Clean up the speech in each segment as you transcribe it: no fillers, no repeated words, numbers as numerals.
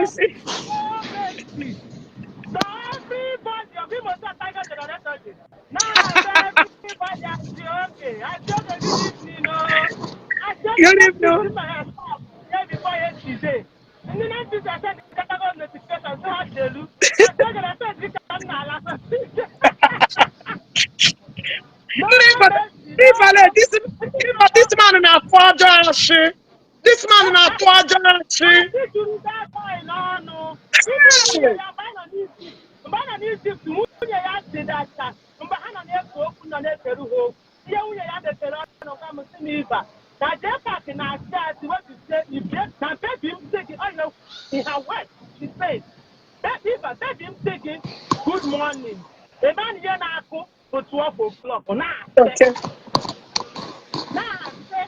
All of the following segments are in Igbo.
Isi. So everybody, of people say Tiger generator dị. Now everybody, Aunty Oge, Aunty Oge, good evening o. Aunty Oge, Good evening. my stop day before yesterday. Ndị na-ntị send category notification sị ha jelu. Aunty Oge na send ka m na-ala. Ndị Ifale, this man na-atụ ajọ ashị. This man na-atụ ajọ ashị. Aunty juru that boy n'ọnụ. Nwunye ya mgbe a nọ n'Ijipt, nwunye ya si data mgbe ha nọ na-eke okwu, nọ na-ekere ha okwu, ihe nwunye ya mepere ọnụ ka m si n'iba na Jpac na-asị asị wetusie ibe na baby m sị gị ọya. In her words, she said, "Baby, baby m sị gị good morning," ebe a na ihe na-akụ bụ 12 o'clock na-asị na-asị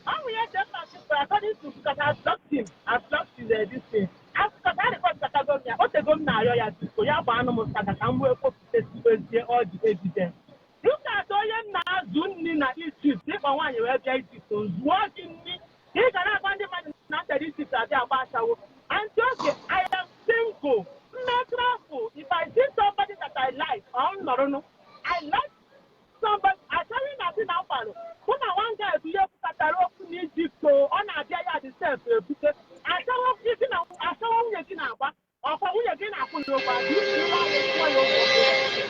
ọ bụ ihe Jpac kwuru, according to, because I blocked him, I blocked his this thing, because I report katago m ya, o tego m na-arịọ ya, biko ya gbaa anụ m saga ka m wee kwupụta all the evidence. Look at onye m na-azụ nri na Egypt, ịkpọ nwaanyị wee bịa Egypt, zụọ gị nri, ị ga na-agwa ndị mmadụ na mbịara Egypt abịa agba ashawo. And okay, I am single. Mme travel, if I see somebody that I like, ọ nọrọnụ I like somebody, achọghị na si na nkwarụ mụ na one guy bụ ihe kwukọtara okwu n'Egypt o, ọ na-abịa ya dị sef ebute achawo gị na achawo nwunye gị na-agba ọkwa nwunye gị na-akwụ n'ụgwọ adị isi nwa ya kwụọ ya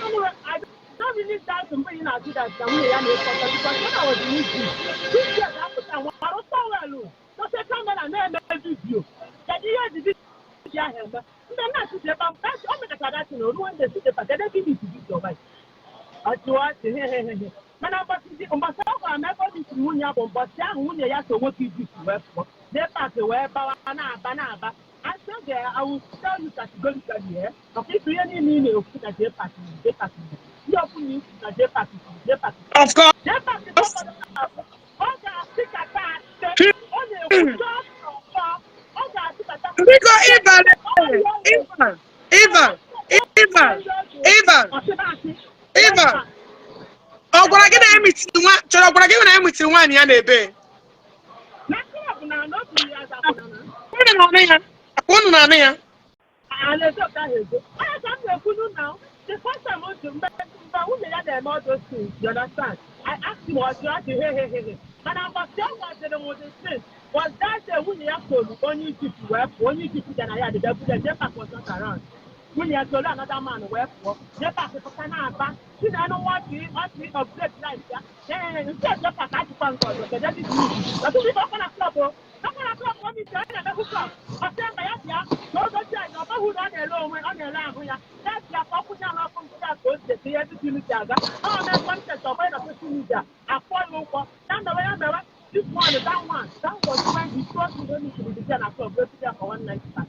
ụgwọ. I don't really doubt mgbe ị na-ajụ that na nwunye ya na-ekọta, because when I was in Egypt, this girl ga-apụta nwarụ towel, dote camera, na-eme video. Kedu ihe ejiji ji ahụ eme? Ndị nna-asị ebe o mekachara datị na oruo ndị si kepa, kedu ebe isi video ọbanyị ọchịwa ọchị hehehehe. Mana mbọchị ọ gwara m ebe ọ dịsiri nwunye ya bụ mbọchị ahụ nwunye ya so nwoke Ijipt wee pụọ, Jpac wee bawa na-aba na-aba. Asị oge, I will tell you categorically, eh, maka ịtụ ihe niile ị na-ekwu na Jpac, Jpac, ndị ọbụla ikwu na Jpac, Jpac, Of course. Jpac, ọ ga-asị kata asị ọ na-ekwu just ọfọ ọ ga-asị kata. Biko, Ivan, Ivan, Ivan, Ivan, Ivan, Ivan, ọ gwara gị na ya mitiri nwa chọrọ, ọ gwara gị na ya mitiri nwaanyị ya na-ebe? Na club na na o buru ya zakwụna na. Unu na-anụ ya? Unu na-anụ ya? Alaeze ka ahụ ego onye ka m na-ekwunu na the first time o ji mgbe nwunye ya na-eme all those things, you understand, I asked him, ọ jụrụ ajụ he he he he. Mana mbọsị ọ gwaziri m the thing was that day nwunye ya soro onye Egypt wee pụọ, onye Egypt bịa na ya dịbịa buru ya. Jpac was not around. Nwunye ya soro another man wee pụọ. Jpac pụta na-aba si na anụ nwa ọchị ọchị upgrade life ya. Ee, nke Jpac ajụkwa nke ọzọ, kedu ebe isi ọtụtụ ife ọkwa na club o ọkwa na club, o misi ọ na-eme club, ọsị mba ya bịa na o dochi anyị, ọ baghị na ọ na-ere onwe, ọ na-ere ahụ ya, ya bịa ka ọ kwụnye ahụ ọkụ nke ya ka o si esi ihe ndị si aga ọ mee content ọ bụghị na social media akwụọ ya ụgwọ ya mewe ya mewe this one, that one. That was when he told me when he should be there na club go there for one night stand.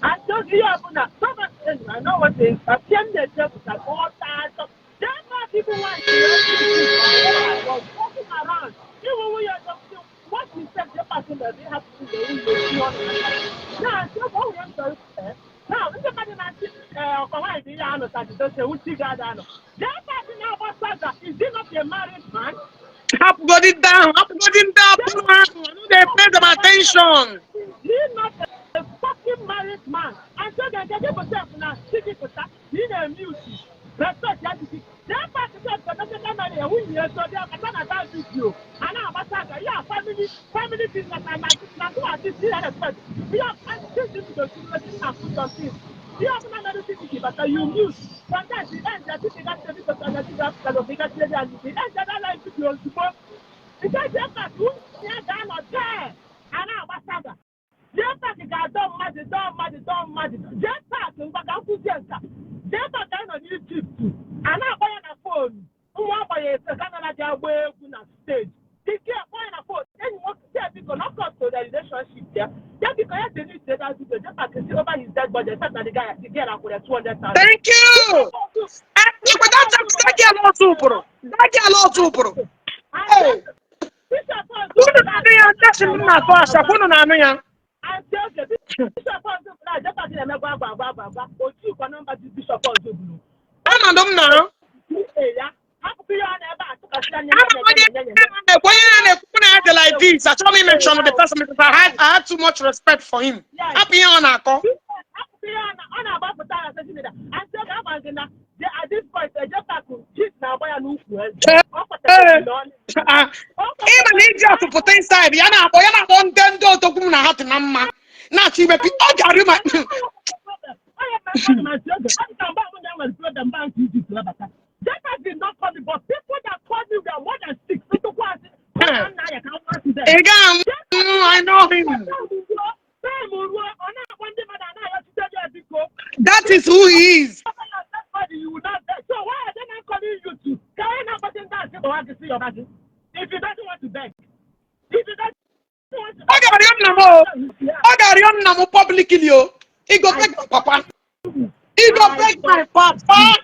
And so ihe ọbụla gọọmenti, I know what is ihe m na-eche bụ ka ọ taa achọ jee ma people nwaanyị was walking around iwu nwunye ọzọ. What he said, Jpac mere ịhapụ nwunye nwunye esi ọnụ na-asị ọ nwunye m chọrọ ikwu. Now, ndị mmadụ na-asị ee ọkwa nwaanyị bụ ihe anụ tajidoche wuchi ga-ada anụ. Jpac na-agba saga, is he not a married man? Hapụgodi ndị ahụ, hapụgodi ndị abụrụ ahụ. I no dey pay them attention. Is he not a fucking married man? And so ga nke gị bụ sef na si gị pụta na ị na-eme uche respect ya jiji. Jpac sef ka mechaa marry ya, nwunye ya so bịa kata na that video a na-agbasa aga ya family business na na gụwa this ihe respect ihe this video siri esi na put something ihe ọbụla mere tv bata, you mute. Sometimes the end ya tv gasị biko na tv apụtara ofe gasị ebe anyị the end ya that live video ozugbo nke Jpac nwunye ya ga-anọ there a na-agbasa aga. Jpac ga-adọ mmadụ, dọọ mmadụ, dọọ mmadụ. Jpac ngwa ka nkwụzie nka. Jpac anyị nọ n'Ijipt a na-akpọ ya na phone, nwa agbanyeghị Canada ji agba egwu na stage ike akpọ ya na phone, enyi nwoke si ya biko na ọkọ to the relationship ya, ya biko ya delete that video. Jpac si over his dead body, except na the guy, the girl akwụrụ ya 200,000. Thank you. Ekwe that girl ọtụ ụpụrụ. That girl ọtụ ụpụrụ. Hey. Bishop Unu na-anụ ya, ndị m na-atụ asha, unu na-anụ ya. Aunty Oge, Bishop Ọzọ na Jpac na-eme gwa gwa gwa gwa gwa otu ikwa nọmba dị Bishop Ọzọ buru. Ọnọdụ m na ya hapụkwa ihe ọ na-ebe a tụkasị anya. Ama m onye na-ekwu, onye na-ekwu na ya. Okay, like this. Achọrọ m mention the person because I had too much respect for him. Hapụ ihe ọ na-akọ. Akụkọ ihe ọ na-agbapụta na social media. And so ga-agwa gị na at this point, ejepakụ hit na-agba ya n'ukwu eze. Ọ kpatara n'ọnụ. Ah, ịma na iji atụpụta inside ya na-akpọ ndị odogwu m na ha dị na mma na-achọ imepi ọ ga-arị ma Onye mmadụ ma si oge ọ dị ka mgbe ọbụla enwere program bank Egypt webata. JPAC did not call me, but people that called me were more than six. Ntụkwasị nna ya ka nwa accident. Ị ga-anwụ. I know him. Time ruo, ọ na-akpọ ndị mmadụ a na-ayọchite ya, biko. That is who he is. Somebody you will not beg. So why are they not calling you to? Ka onye na-akpọzi ndị asị kpọwa gị, si yọba gị? If he doesn't want to beg. If he doesn't want to Ọ ga-arịọ nna m o. Ọ ga-arịọ nna m publicly o. He go beg my papa. He go beg my papa.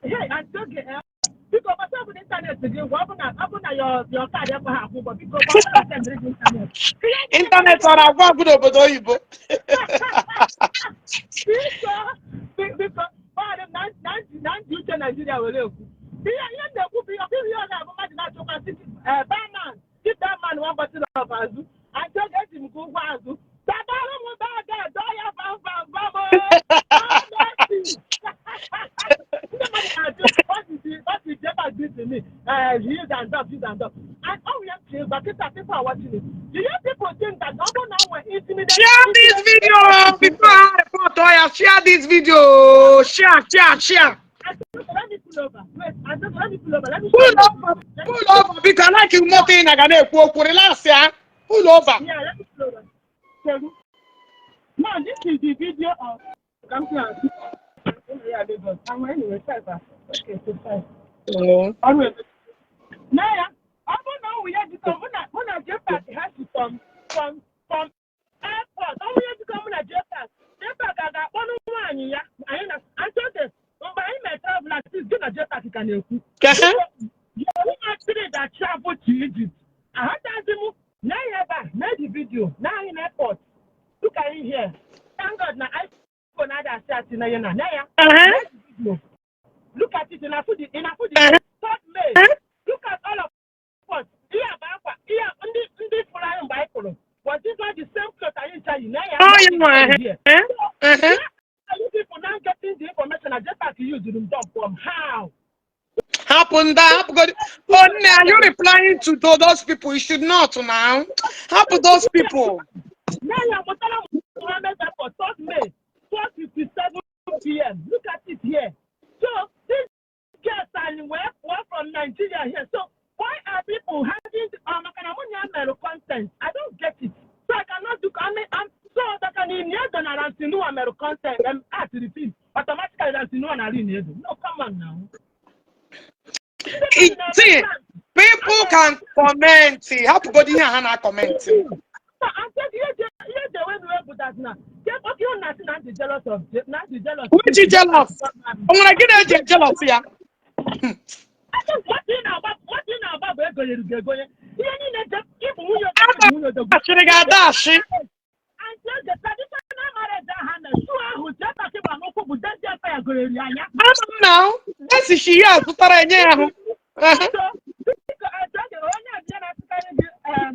Hey, and okay, biko gbasa bụ internet gị ụgwọ, ọ bụ na your card ekweghị akwụ ụgwọ, biko gbasa na sendịrị gị internet. Internet ọ na-agwụ agwụ n'obodo oyibo? Biko, gbaghara m na nji uche Naijiria were ekwu. Ihe m na-ekwu bụ ihe ọ ihe ọ ga-abụ mmadụ na-achọkwa sị barman, give that man one bottle of azụ. Achọ ga-eji m ka ụgwọ azụ. Tabara m bag a, dọọ ya bam bam bam o. Ndị mmadụ na-ajụ, what is the what is JPAC do to me? He's and dog, he's and dog. And oh, yeah, but people are watching it. Do you people think that ọ bụrụ na m nwere intimidate Share this video before I report oya. Share this video. Share, share, share. Let me pull over. Wait, let me pull over. Let me Pull over, pull over, because I like you moto ị na ga na-ekwu okwu. Relax ya. Pull over. Yeah, let me pull over. So, now this is the video of Kamsi and yeah, Lagos. I'm anyway, five. Okay, so five. Ọrụ ebe. Na ya, ọ bụrụ na ọ wụ ya jikọ mụ na JPAC ha si from airport. Ọ wụ ya jikọ mụ na JPAC. JPAC a ga-akpọnụ nwaanyị ya. Anyị na Antioke mgbe anyị mere travel at least, gị na JPAC ka na-ekwu. Kehe? Your woman three that travel to Egypt. Ahụtazi m na ya ebe a na the video na anyị na airport. Look at him here. Thank God na iPhone ada asị asị na ya na ya. Uh-huh. Video. Look at it in a the 3rd May. Look at all of us. Ihe a bụ akwa ihe a ndị fụrụ anyị mgbe anyị pụrụ. Was this not the same cloth anyị ncha yi na ya? Oh, ya nwa. Here. Uh-huh. Are you people now getting the information that JPAC used in dump from how? Hapụ ndị hapụgodi. Oh, nne, are you replying to those people? You should not now. Hapụ those people. Now you are Murtala Muhammed Airport, 3rd May, 12:57 p.m. Look at it here. So these girls are were from Nigeria here. So why are people having content? I don't get it. So I cannot do. I mean, I'm so that can in na Rantinua mere content and add to the film automatically Rantinua na Iniedo. No, come on now. See, people can comment. Hapụgodi ihe a ha na-comment. Ihe dị ewe bụ that na oke ọ na-asị na ndị jealous of na ndị jealous. Which is jealous? O nwere gị na-eji jealous ya? Nwata ị na-agba bụ egonyere gị egonye ihe niile ịbụ nwunye odogwu, nwunye odogwu. Ashịrị gị ada ashị. And the traditional marriage ahụ na shoe ahụ JPAC gba n'ụkwụ bụ Dezi Empire gonyere anya. Ama m na esi shi ya zụtara enye ya hụ. So, biko, Ejọge, onye abịa na-asịkarị gị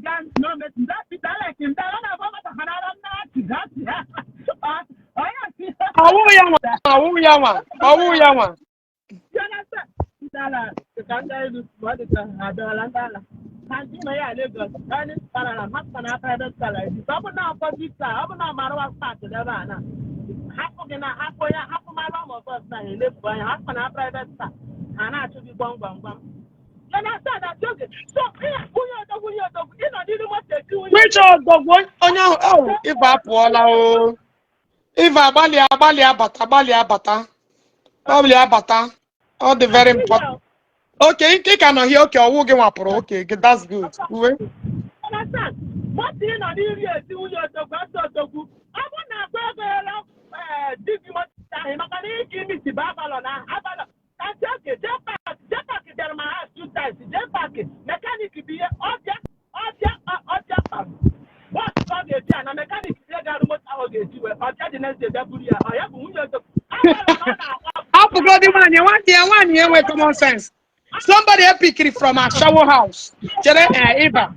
gaa n'omesi, that Peter like him, that ọ na-abụ ọgbakọnara m na-achị ha achị ha. Onye asị Ọwụ ya nwa, ọwụ ya nwa, ọwụ ya nwa. You understand? Ndị ala ka ndị elu ọ dị ka ha abịawala ndị ala. Ha ndị nọ ya Lagos, onye parara hapụ na private car like this. Ọ bụ na public car, ọ bụ na Marwa park ebe a na. Hapụ gị na hapụ ya, hapụ Marwa ma bus na elefu anya, hapụ na private car. Ha na-achụ gị gwam gwam gwam. You understand that oge? So, ihe nwunye odogwu, nwunye odogwu, ị nọ n'iru moto eti nwunye. Which ọgọgwụ onye ahụ? Oh, Iva apụọla o. Iva, gbalịa, gbalịa bata, gbalịa bata. Gbalịa bata. Ọ dị very important. Okay, nke ka nọ here, okay, ọwụ gị nwapụrụ. Okay, that's good. Uwe. Understand? Moto ị nọ n'iri eti nwunye odogwu, asị odogwu. Ọ bụrụ na agba ego ela di gị moto ahụ maka na iji imisi bụ abalọ na abalọ. Ntị oke, JPAC, JPAC bịara ma ha two times. JPAC, mechanic bụ ihe ọbịa ọbịa ọbịa kparụ. Bọs ka ọ ga-eji a na mechanic ihe ga-arụ moto ahụ ga-eji wee ọbịa dị next day bịa buru ya. Ọ ya bụ nwunye odogwu. Abalọ na ọ na-agba. Hapụgodi nwaanyị, nwaanyị ya, nwaanyị enwe common sense. Somebody epikiri from a shower house. Chere Iva.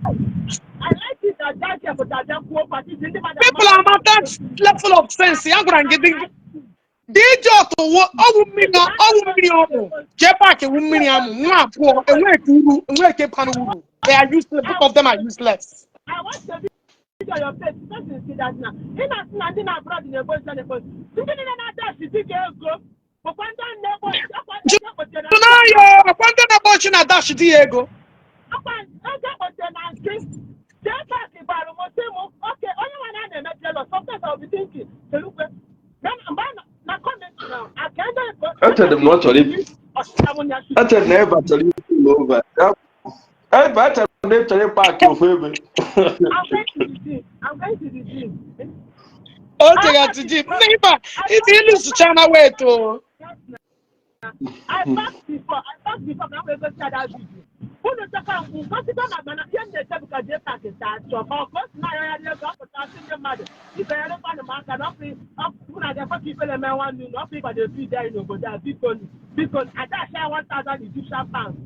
ka that girl pụta bịa kwuo patiti ndị mmadụ. People are that level of sense. Ya gwara gị dị idiot wụ ọwụ mmiri, ọwụ mmiri ọmụ. Jpac wụ mmiri amụ nwa abụọ enweghị ka uru, enweghị ka bara uru. They are useless. Both of them are useless. I watched the video on your page because you see that now. Ị na-asị na ndị na abroad na-ebo nsị, na-ebo ndị niile na-adachi dịka ego bụkwa ndị na-egbo akwa ndị ekpotere. Tụnayo akwa ndị na-agba ọchị na dash di ya ego. Akwa ego ekpotere na nke Jpac bara m sị m oke onye nwe na na-eme jealous. Sometimes I'll be thinking, selukwe mgbe a na comment now aka ndị Echere m na ọ chọrọ echere m na ebe a chọrọ ikwu over. Ebe echere m na ị chọrọ ịpaakị ofu ebe. I'm going to the gym. I'm going to the gym. O jega to gym. Nne, ịba ibe ilusucha na wait o. I packed before. I packed before. Ka m wee gosi ya that video. Unu chọka ngosikwa na mana ihe m na-eche bụ ka Jpac taa chọọ ka ọ ka o si na ya ya ego ọ pụta sị ndị mmadụ ibe ya rekwanụ m aka na ọkụ ọkụ na ga-ekwe ka ifele mee nwanne unu ọkụ ịgbado ebi anyị n'obodo a. Biko nu, biko nu, adachi ya 1000 Egyptian pounds.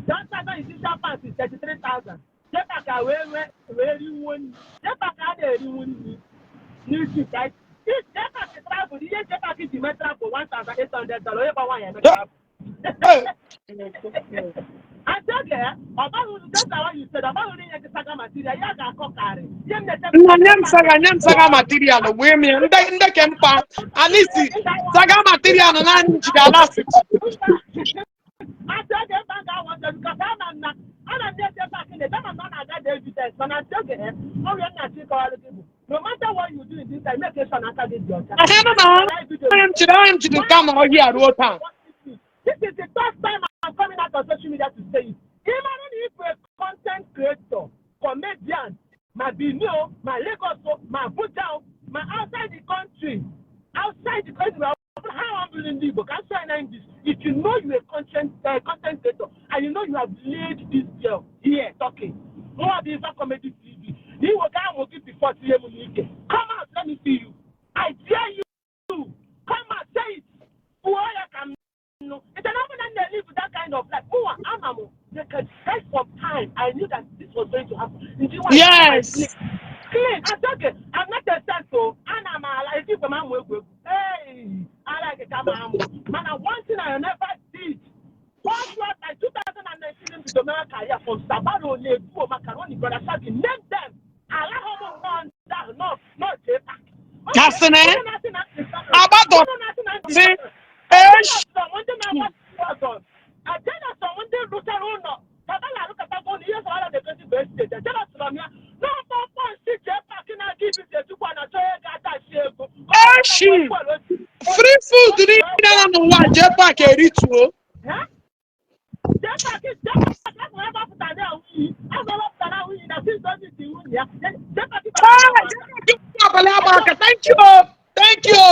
1000 Egyptian pounds is 33,000. Jpac a wee rinwuo nri. Jpac a na-erinwu nri n'Egypt. Jpac travel, ihe Jpac ji mee travel, $1800. Onye gba nwaanyị eme travel. Hey. Ante oge ya, ọ baghị uru, just like what you said, ọ baghị uru inye gị saga material, ya ga-akọ karị. Ihe m na-eche. Nna, nye m saga, nye m saga material wee m ya ndị ndị ke mkpa alisi saga material naanị ji ga-alasị. Ante oge mba ga-awọ njọ because ama m na ana m na-eche pak na ama m na ọ na-aga the evidence, mana ante oge ya, ọrịa m na-achọ ịkọwara gị bụ no matter what you do in this time, make sure na aka gị dị ọcha. Ahịa na onye m jiri nke a nọrọ hia ruo taa. This is the third time I'm coming out on social media to say it. Even if you're a content creator, comedian, ma Benin o, ma Lagos o, ma Abuja o, ma outside the country, outside the country, how I'm building the Igbo, can say in English. If you know you're a content creator and you know you have laid this girl here talking, more be Comedy TV. You will come before TM. Come out, let me see you. I dare you. Come out, say it. Kwuo ya ka m nụ. It's an open and live that kind of life. Mụnwa, ama m, right from time, I knew that this was going to happen. Nji nwa clean. I'm talking. I'm not a saint o. Ana m ala ejikwa m amụ egwu egwu. Hey, I like ka m amụ. Mana one thing I never did. First one, by 2019, m bido mere career from Sabaro Olebu, Macaroni, Brother Shaggy, name them. Alahụ m nnọọ ndị ahụ, nọ Jpac. Gasị na Agbadọ sị, esh. Ndị na-agba ajenasọm, ndị rụchara ụlọ kabala arụkọtago ụlọ, ihe sọrọ na-egosi bụ estate ejenasọrọ m ya n'ọkpọkpọ nsị Jpac na-aga ibibi echukwu na achọ onye ga-atachi ego. Eshi. Free food niile nọ n'ụwa, Jpac erituo. Jpac, Jpac afọ ebe ọ pụtara na nwunye afọ ebe ọ pụtara na nwunye na since nwunye ya Jpac. Ah, Jpac abalị agba aka. Thank you, thank you.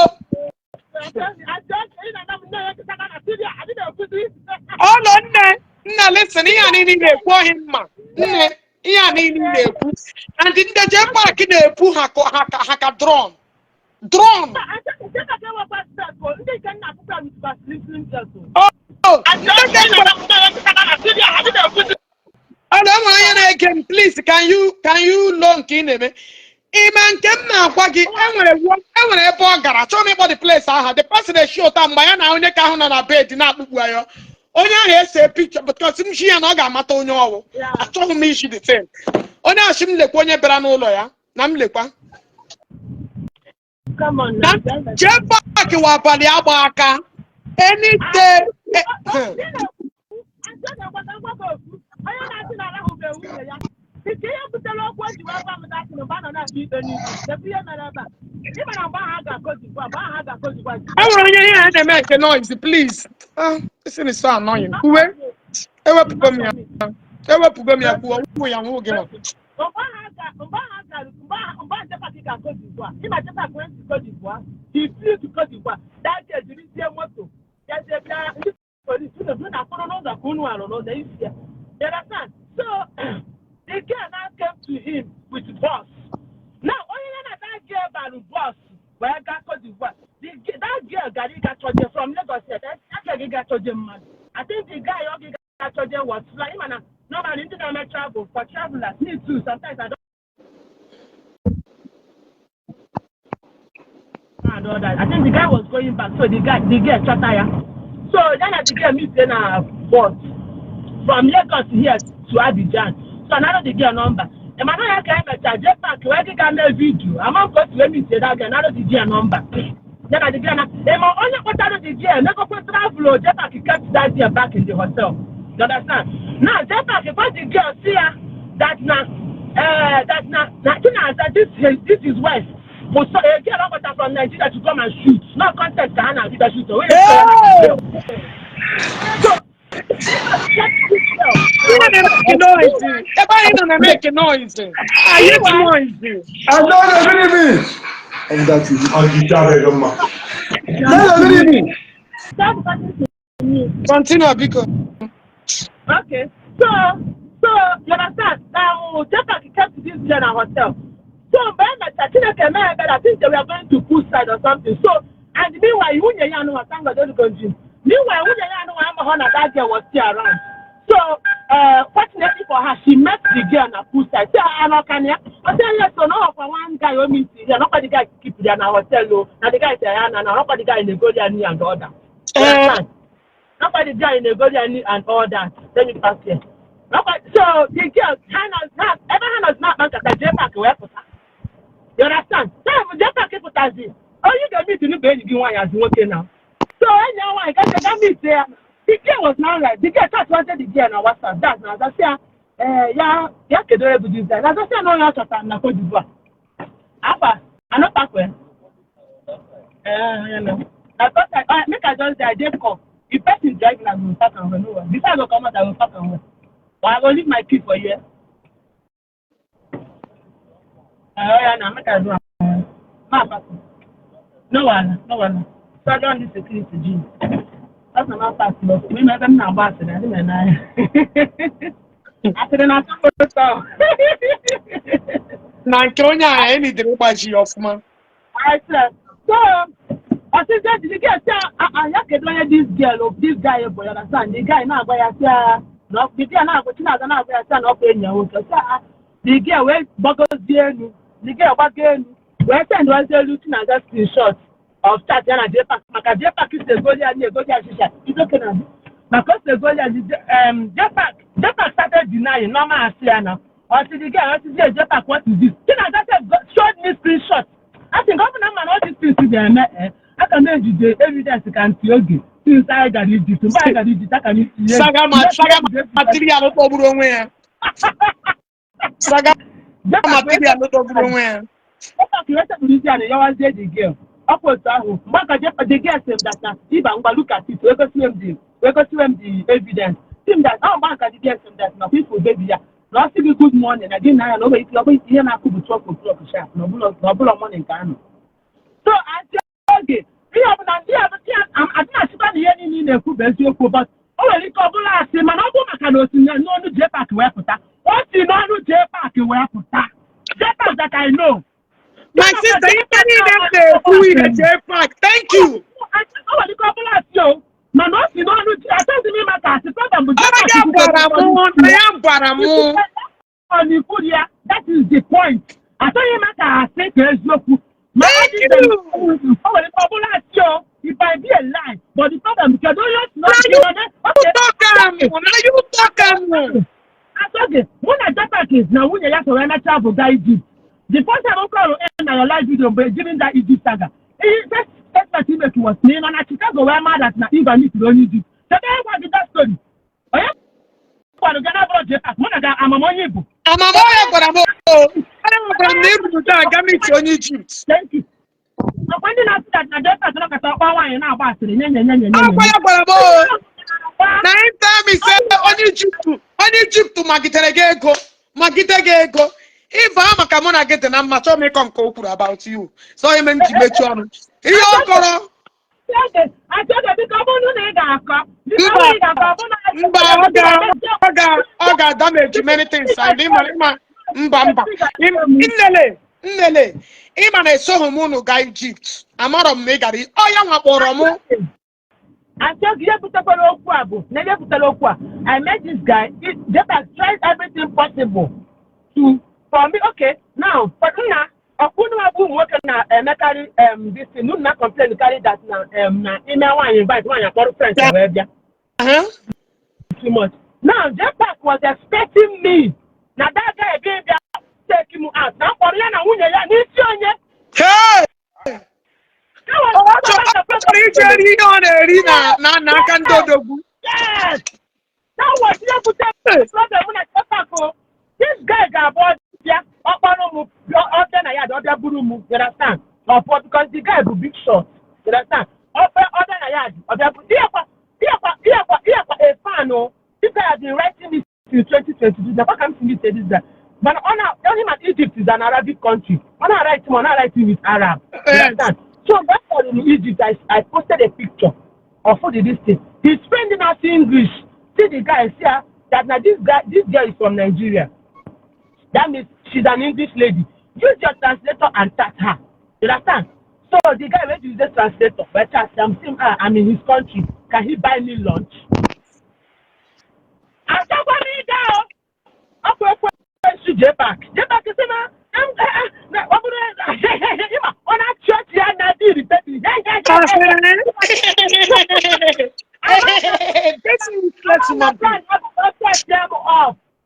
Ọnọ nne nna, listen, ihe a niile ị na-ekwu ọhịa mma nne, ihe a niile ị na-ekwu and ndị Jpac na-epu ha ka drone drone. Ndị nke nna akwụkwọ with slim slim. Oh, ndị nke Ọnụ enwere onye na-ege m, please, can you know nke ị na-eme ime nke m na-agwa gị? Enwere ebe ọ gara, chọọ m ịkpọ the place aha. The person eshi ụta mgbe ya na onye ka ahụ nọ na bed na-akpụkpu ya, onye ahụ ese picture because m shi ya na ọ ga-amata onye ọwụ. Achọghị m ishi the same onye achị m lekwa onye bịara n'ụlọ ya na m lekwa. Come on na now. Jpac wa abalị agba aka any day. Onye na-asị na arahụbeghị nwunye ya nke ihe butere okwu o ji wee gwa m dasị na mgbe a nọ na-akpa ikpe n'ihu ebe ihe mere ebe a ị mara mgbe ahụ a ga-akọzikwa mgbe ahụ a ga-akọzikwa. Enwere onye ihe a na-eme nke noise, please. Ah, this thing is so annoying. Uwe ewepụgo m ya, ewepụgo m ya. Kwuo kwuo ya nwa oge nwa. Mgbe ahụ a gara mgbe ahụ Jpac ga-Cote d'Ivoire, ịma Jpac went to Cote d'Ivoire, he flew to Cote d'Ivoire that day, jirizie moto bịazie bịa ndị polisi unu unu na-akwụrụ n'ụzọ ka unu arụ n'ụzọ isi ya. You understand? So the girl now came to him with bus. Now onye ya na that girl bara bus wee gaa Cote d'Ivoire, that girl gara ịga chọje from Lagos here, that girl ịga chọje mmadụ. I think the guy ọ ga chọje was flying, mana normally ndị na-eme travel for travelers need to sometimes I all that. I think the guy was going back, so the guy, the girl chọta ya. So ya na the girl meet na bus from Lagos here to Abidjan. So another the girl number. Emmanuel ya ka emecha JPAC wee gị ga mee video. Ama m ka o si wee meet that girl, another the girl number. Ya na the girl na ema onye kpọtara the girl megokwe travel o. JPAC kept that girl back in the hotel. You understand? Now JPAC gwa the girl si ya that na that na Chinaza, this is wife bụ so a girl ọ kpọtara from Nigeria to come and shoot. No content ka ha na-abịa shoot. O wee Hey! so get this girl. Ihe na-emeke noise. Ebe anyị nọ na-emeke noise. I hate noise. I know the enemy. Of that is Ọjịcha adịghị mma. Know the enemy. Stop talking to me. Continue, biko. Okay. So you understand? JPAC kept this girl in a hotel. So mgbe e mechara, Chineke mee ebere, I think they were going to poolside or something. So, and meanwhile, nwunye ya anụnwa, thank God, Holy Gym. Meanwhile, nwunye ya anụnwa amaghọ na that girl was still around. So, fortunately for her, she met the girl na poolside. Say, ah, no, can ya? I said, yes, so no, for one guy, o meet here. Not the guy keep there na hotel, oh. Na the guy say, ah, na, not the guy in the go there and the other. You Eh, understand? Nobody there in the go there and all that. Let me pass here. Nobody, so the girl, Hannah, ebe ha nọzi na-akpa nkata, JPAC wee pụta. You understand? Time JPAC pụtazi, onye ga-meet n'ụbụ enyi gị nwaanyị azụ nwoke na. So enyi ya nwaanyị gacha ga meet ya. The girl was now like, the girl chat wanted the girl na WhatsApp. That's na azasị ya, eh, ya kedu onye bụ this guy. Na azasị ya na onye ọ chọtara na Cote d'Ivoire. Afa, anọtakwe. Eh, you know. I thought I, make I just say I dey call. If person drive na go park am well, no worry. Before I go comot, I go park am well. But I go leave my key for here. Oh yeah, na make I do am. Ma park am. No wahala, no wahala. So I don need security gym. That's na my park but me ebe m na-agba asịrị adị m n'anya. Asịrị na-atọ m ụtọ. Na nke onye a anyị nidere ịgbaji ya ọfụma. I said, so, ọsịsị the girl say, ah ah, ya kedu onye this girl o, this guy bụ, you understand? The guy na-agwa ya sị ah, na the girl na-agwa Chinaza na-agwa ya sị na ọ bụ enyi ya nwoke. Sị ah, the girl wee gbagozie elu, the girl gbago elu, wee send wazie elu Chinaza screenshot of chat ya na JPAC maka JPAC si egoli ya na egoli ya shisha. It's okay na. Maka o si egoli ya, JPAC started denying, normal asị ya na. Ọsị the girl, ọsị JPAC, "What is this?" Chinaza sef showed me screenshot. A sị nke ọ bụ na mma na all these things ga-eme, aka m ejide evidence ka ntị oge since anyị gara Egypt, mgbe anyị gara Egypt, aka m itinye Saga ma saga material tọgburu onwe ya. Saga material tọgburu onwe ya. JPAC wee sekpuru isi ala yọwazie the girl. Ọkwa otu ahụ mgbe aka the girl sị m that na ịba ngwa, look at it, wee gosiwe m the evidence si m that ọ mgbe aka the girl sị m that na people baby ya na ọ sị gị good morning na gị na ya na o nwere ike ọ bụghị ihe na-akụ bụ 12 o'clock sharp na ọbụla morning ka anọ. So aunty oge ihe ọbụla ndị adị na-achịkwa na ihe niile ị na-ekwu bụ eziokwu, but o nwere ike ọ bụla asị, mana ọ bụ maka na o si n'ọnụ JPAC wee pụta, o si n'ọnụ JPAC wee pụta, JPAC that I know. My sister, ihe niile m na-ekwu ihe JPAC. Thank you. O nwere ike ọ bụla asị o, mana o si n'ọnụ, achọghịzi m ịma ka asị problem bụ Ọ ya gwara mụ na ya gwara mụ. Ọ na-ekwu ya, that is the point. Achọghị ịma ka asị ka eziokwu. Ma ọ Thank dị you. o nwere ike ọ bụla asị o, it might be a lie, but the problem, kedu onye o si Na n'ọnụ you Okay. talk am. Na you talk am. Asọgị mụ na JPAC na nwunye ya so wee mechaa bụ gaa Egypt. The first time m kọrọ na your live video mgbe during that Egypt saga, ihe first statement he make was na ị nọ na Chicago wee maa that na Iva meetiri onye Egypt. Kedu onye gwa gị that story? Onye gwara gị na bụrụ JPAC mụ na ga amam onye Igbo? Amama ya gwara m o. Onye gwara m na iruru taa aga meet onye Egypt. Thank you. Ọkwa ndị na-asị that na JPAC nọkọta ọkpa nwaanyị na-agba asịrị nye nye nye nye nye. Ọkwa ya gwara m o. Na him tell me say onye Egypt magidere gị ego, magide gị ego. Ịba maka mụ na gị dị na mma, chọọ m ịkọ nke o kwuru about you. So ime m ji mechie ọnụ. Ihe ọ kọrọ Achọghị, biko, ọ bụrụ na ị ga-akọ, biko, ọ bụrụ na ị ga-akọ, ọ bụrụ na Mba, ọ ga damage many things and ịma mba nnele nnele ịma na esoghị m unu gaa Egypt, amarọ m na ị gara ọ ya nwa kpọrọ mụ. Achọghị, ihe butekwara okwu a bụ na ihe butere okwu a, I met this guy. JPAC tried everything possible to for me. Okay, now, but nna Ọkwụnụ abụ ụmụ nwoke na-emekarị this thing, unu na complain karị that na ime nwaanyị invite, nwaanyị akpọrọ friends wee bịa. Too much. Now, Jepak was expecting me. Na that guy bịa bịa take him out. Na mkpọrọ ya na nwunye ya n'isi onye. Hey! That was- Ọ chọrọ ije eri ihe ọ na-eri na n'aka ndị odogwu. Yes! That was ihe butere problem mụ na Jepak o. This guy ga-abụ ọbịa ọkpọrọ m, ọbịa na ya dị, ọbịa buru m, you understand? Ọpọ because the guy bụ big shot, you understand? Ọbịa ọbịa na ya dị, ọbịa bụ ihekwa ihekwa ihekwa ihekwa a fan o. This guy has been writing this since 2022. Na ka m si meet this guy. Mana ọ na onye ma Egypt is an Arabic country. Ọ na-write m, ọ na-write with Arab. You understand? So mgbe m kpọrọ in Egypt, I posted a picture of the this thing. His friend na speak English. See the guy, see ah, that na this guy, this girl is from Nigeria. That means she's an English lady. Use your translator and chat her. You understand? So the guy went to use the translator. But chat, I'm saying, ah, I'm in his country. Can he buy me lunch? Achọkwa m ịga o. Ọ bụ ekwensu Jpak. Jpak sị na na ọ bụrụ ịma ọ na-achị ọchị ya na dị irritating. This useless human being.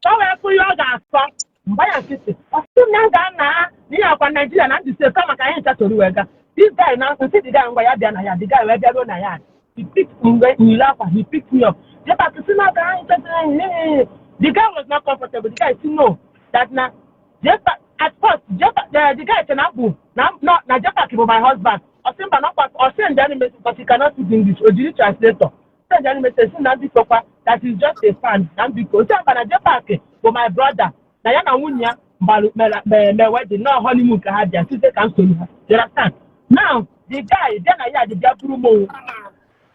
Ka o wee fụ ihe ọ ga-asọ mgbe ya nkịtị, ọ sị m na m ga na n'ihe akwa Naijiria na ndị sef kama ka anyị ncha soro wee gaa. This guy na nsị the guy, ngwa ya bịa na ya, the guy wee bịaruo na ya, he picked mgbe nyiri akwa, he picked me up. Jpak sị na ka anyị ncha. The guy was not comfortable. The guy say no, that na Jpak at first, Jpak, the guy say na bụ na no na Jpak bụ my husband. Ọ sị mba, na ọkwa ọ send any message because he cannot speak English. O jiri translator send any message sị na biko kwa, that is just a fan, na biko sị mba, na Jpak bụ my brother, na ya na nwunye ya gbalụ mere mere wedding na honeymoon ka ha bịa site ka m soro ha. You understand? Now the guy bịa na ya dị bịa buru m o.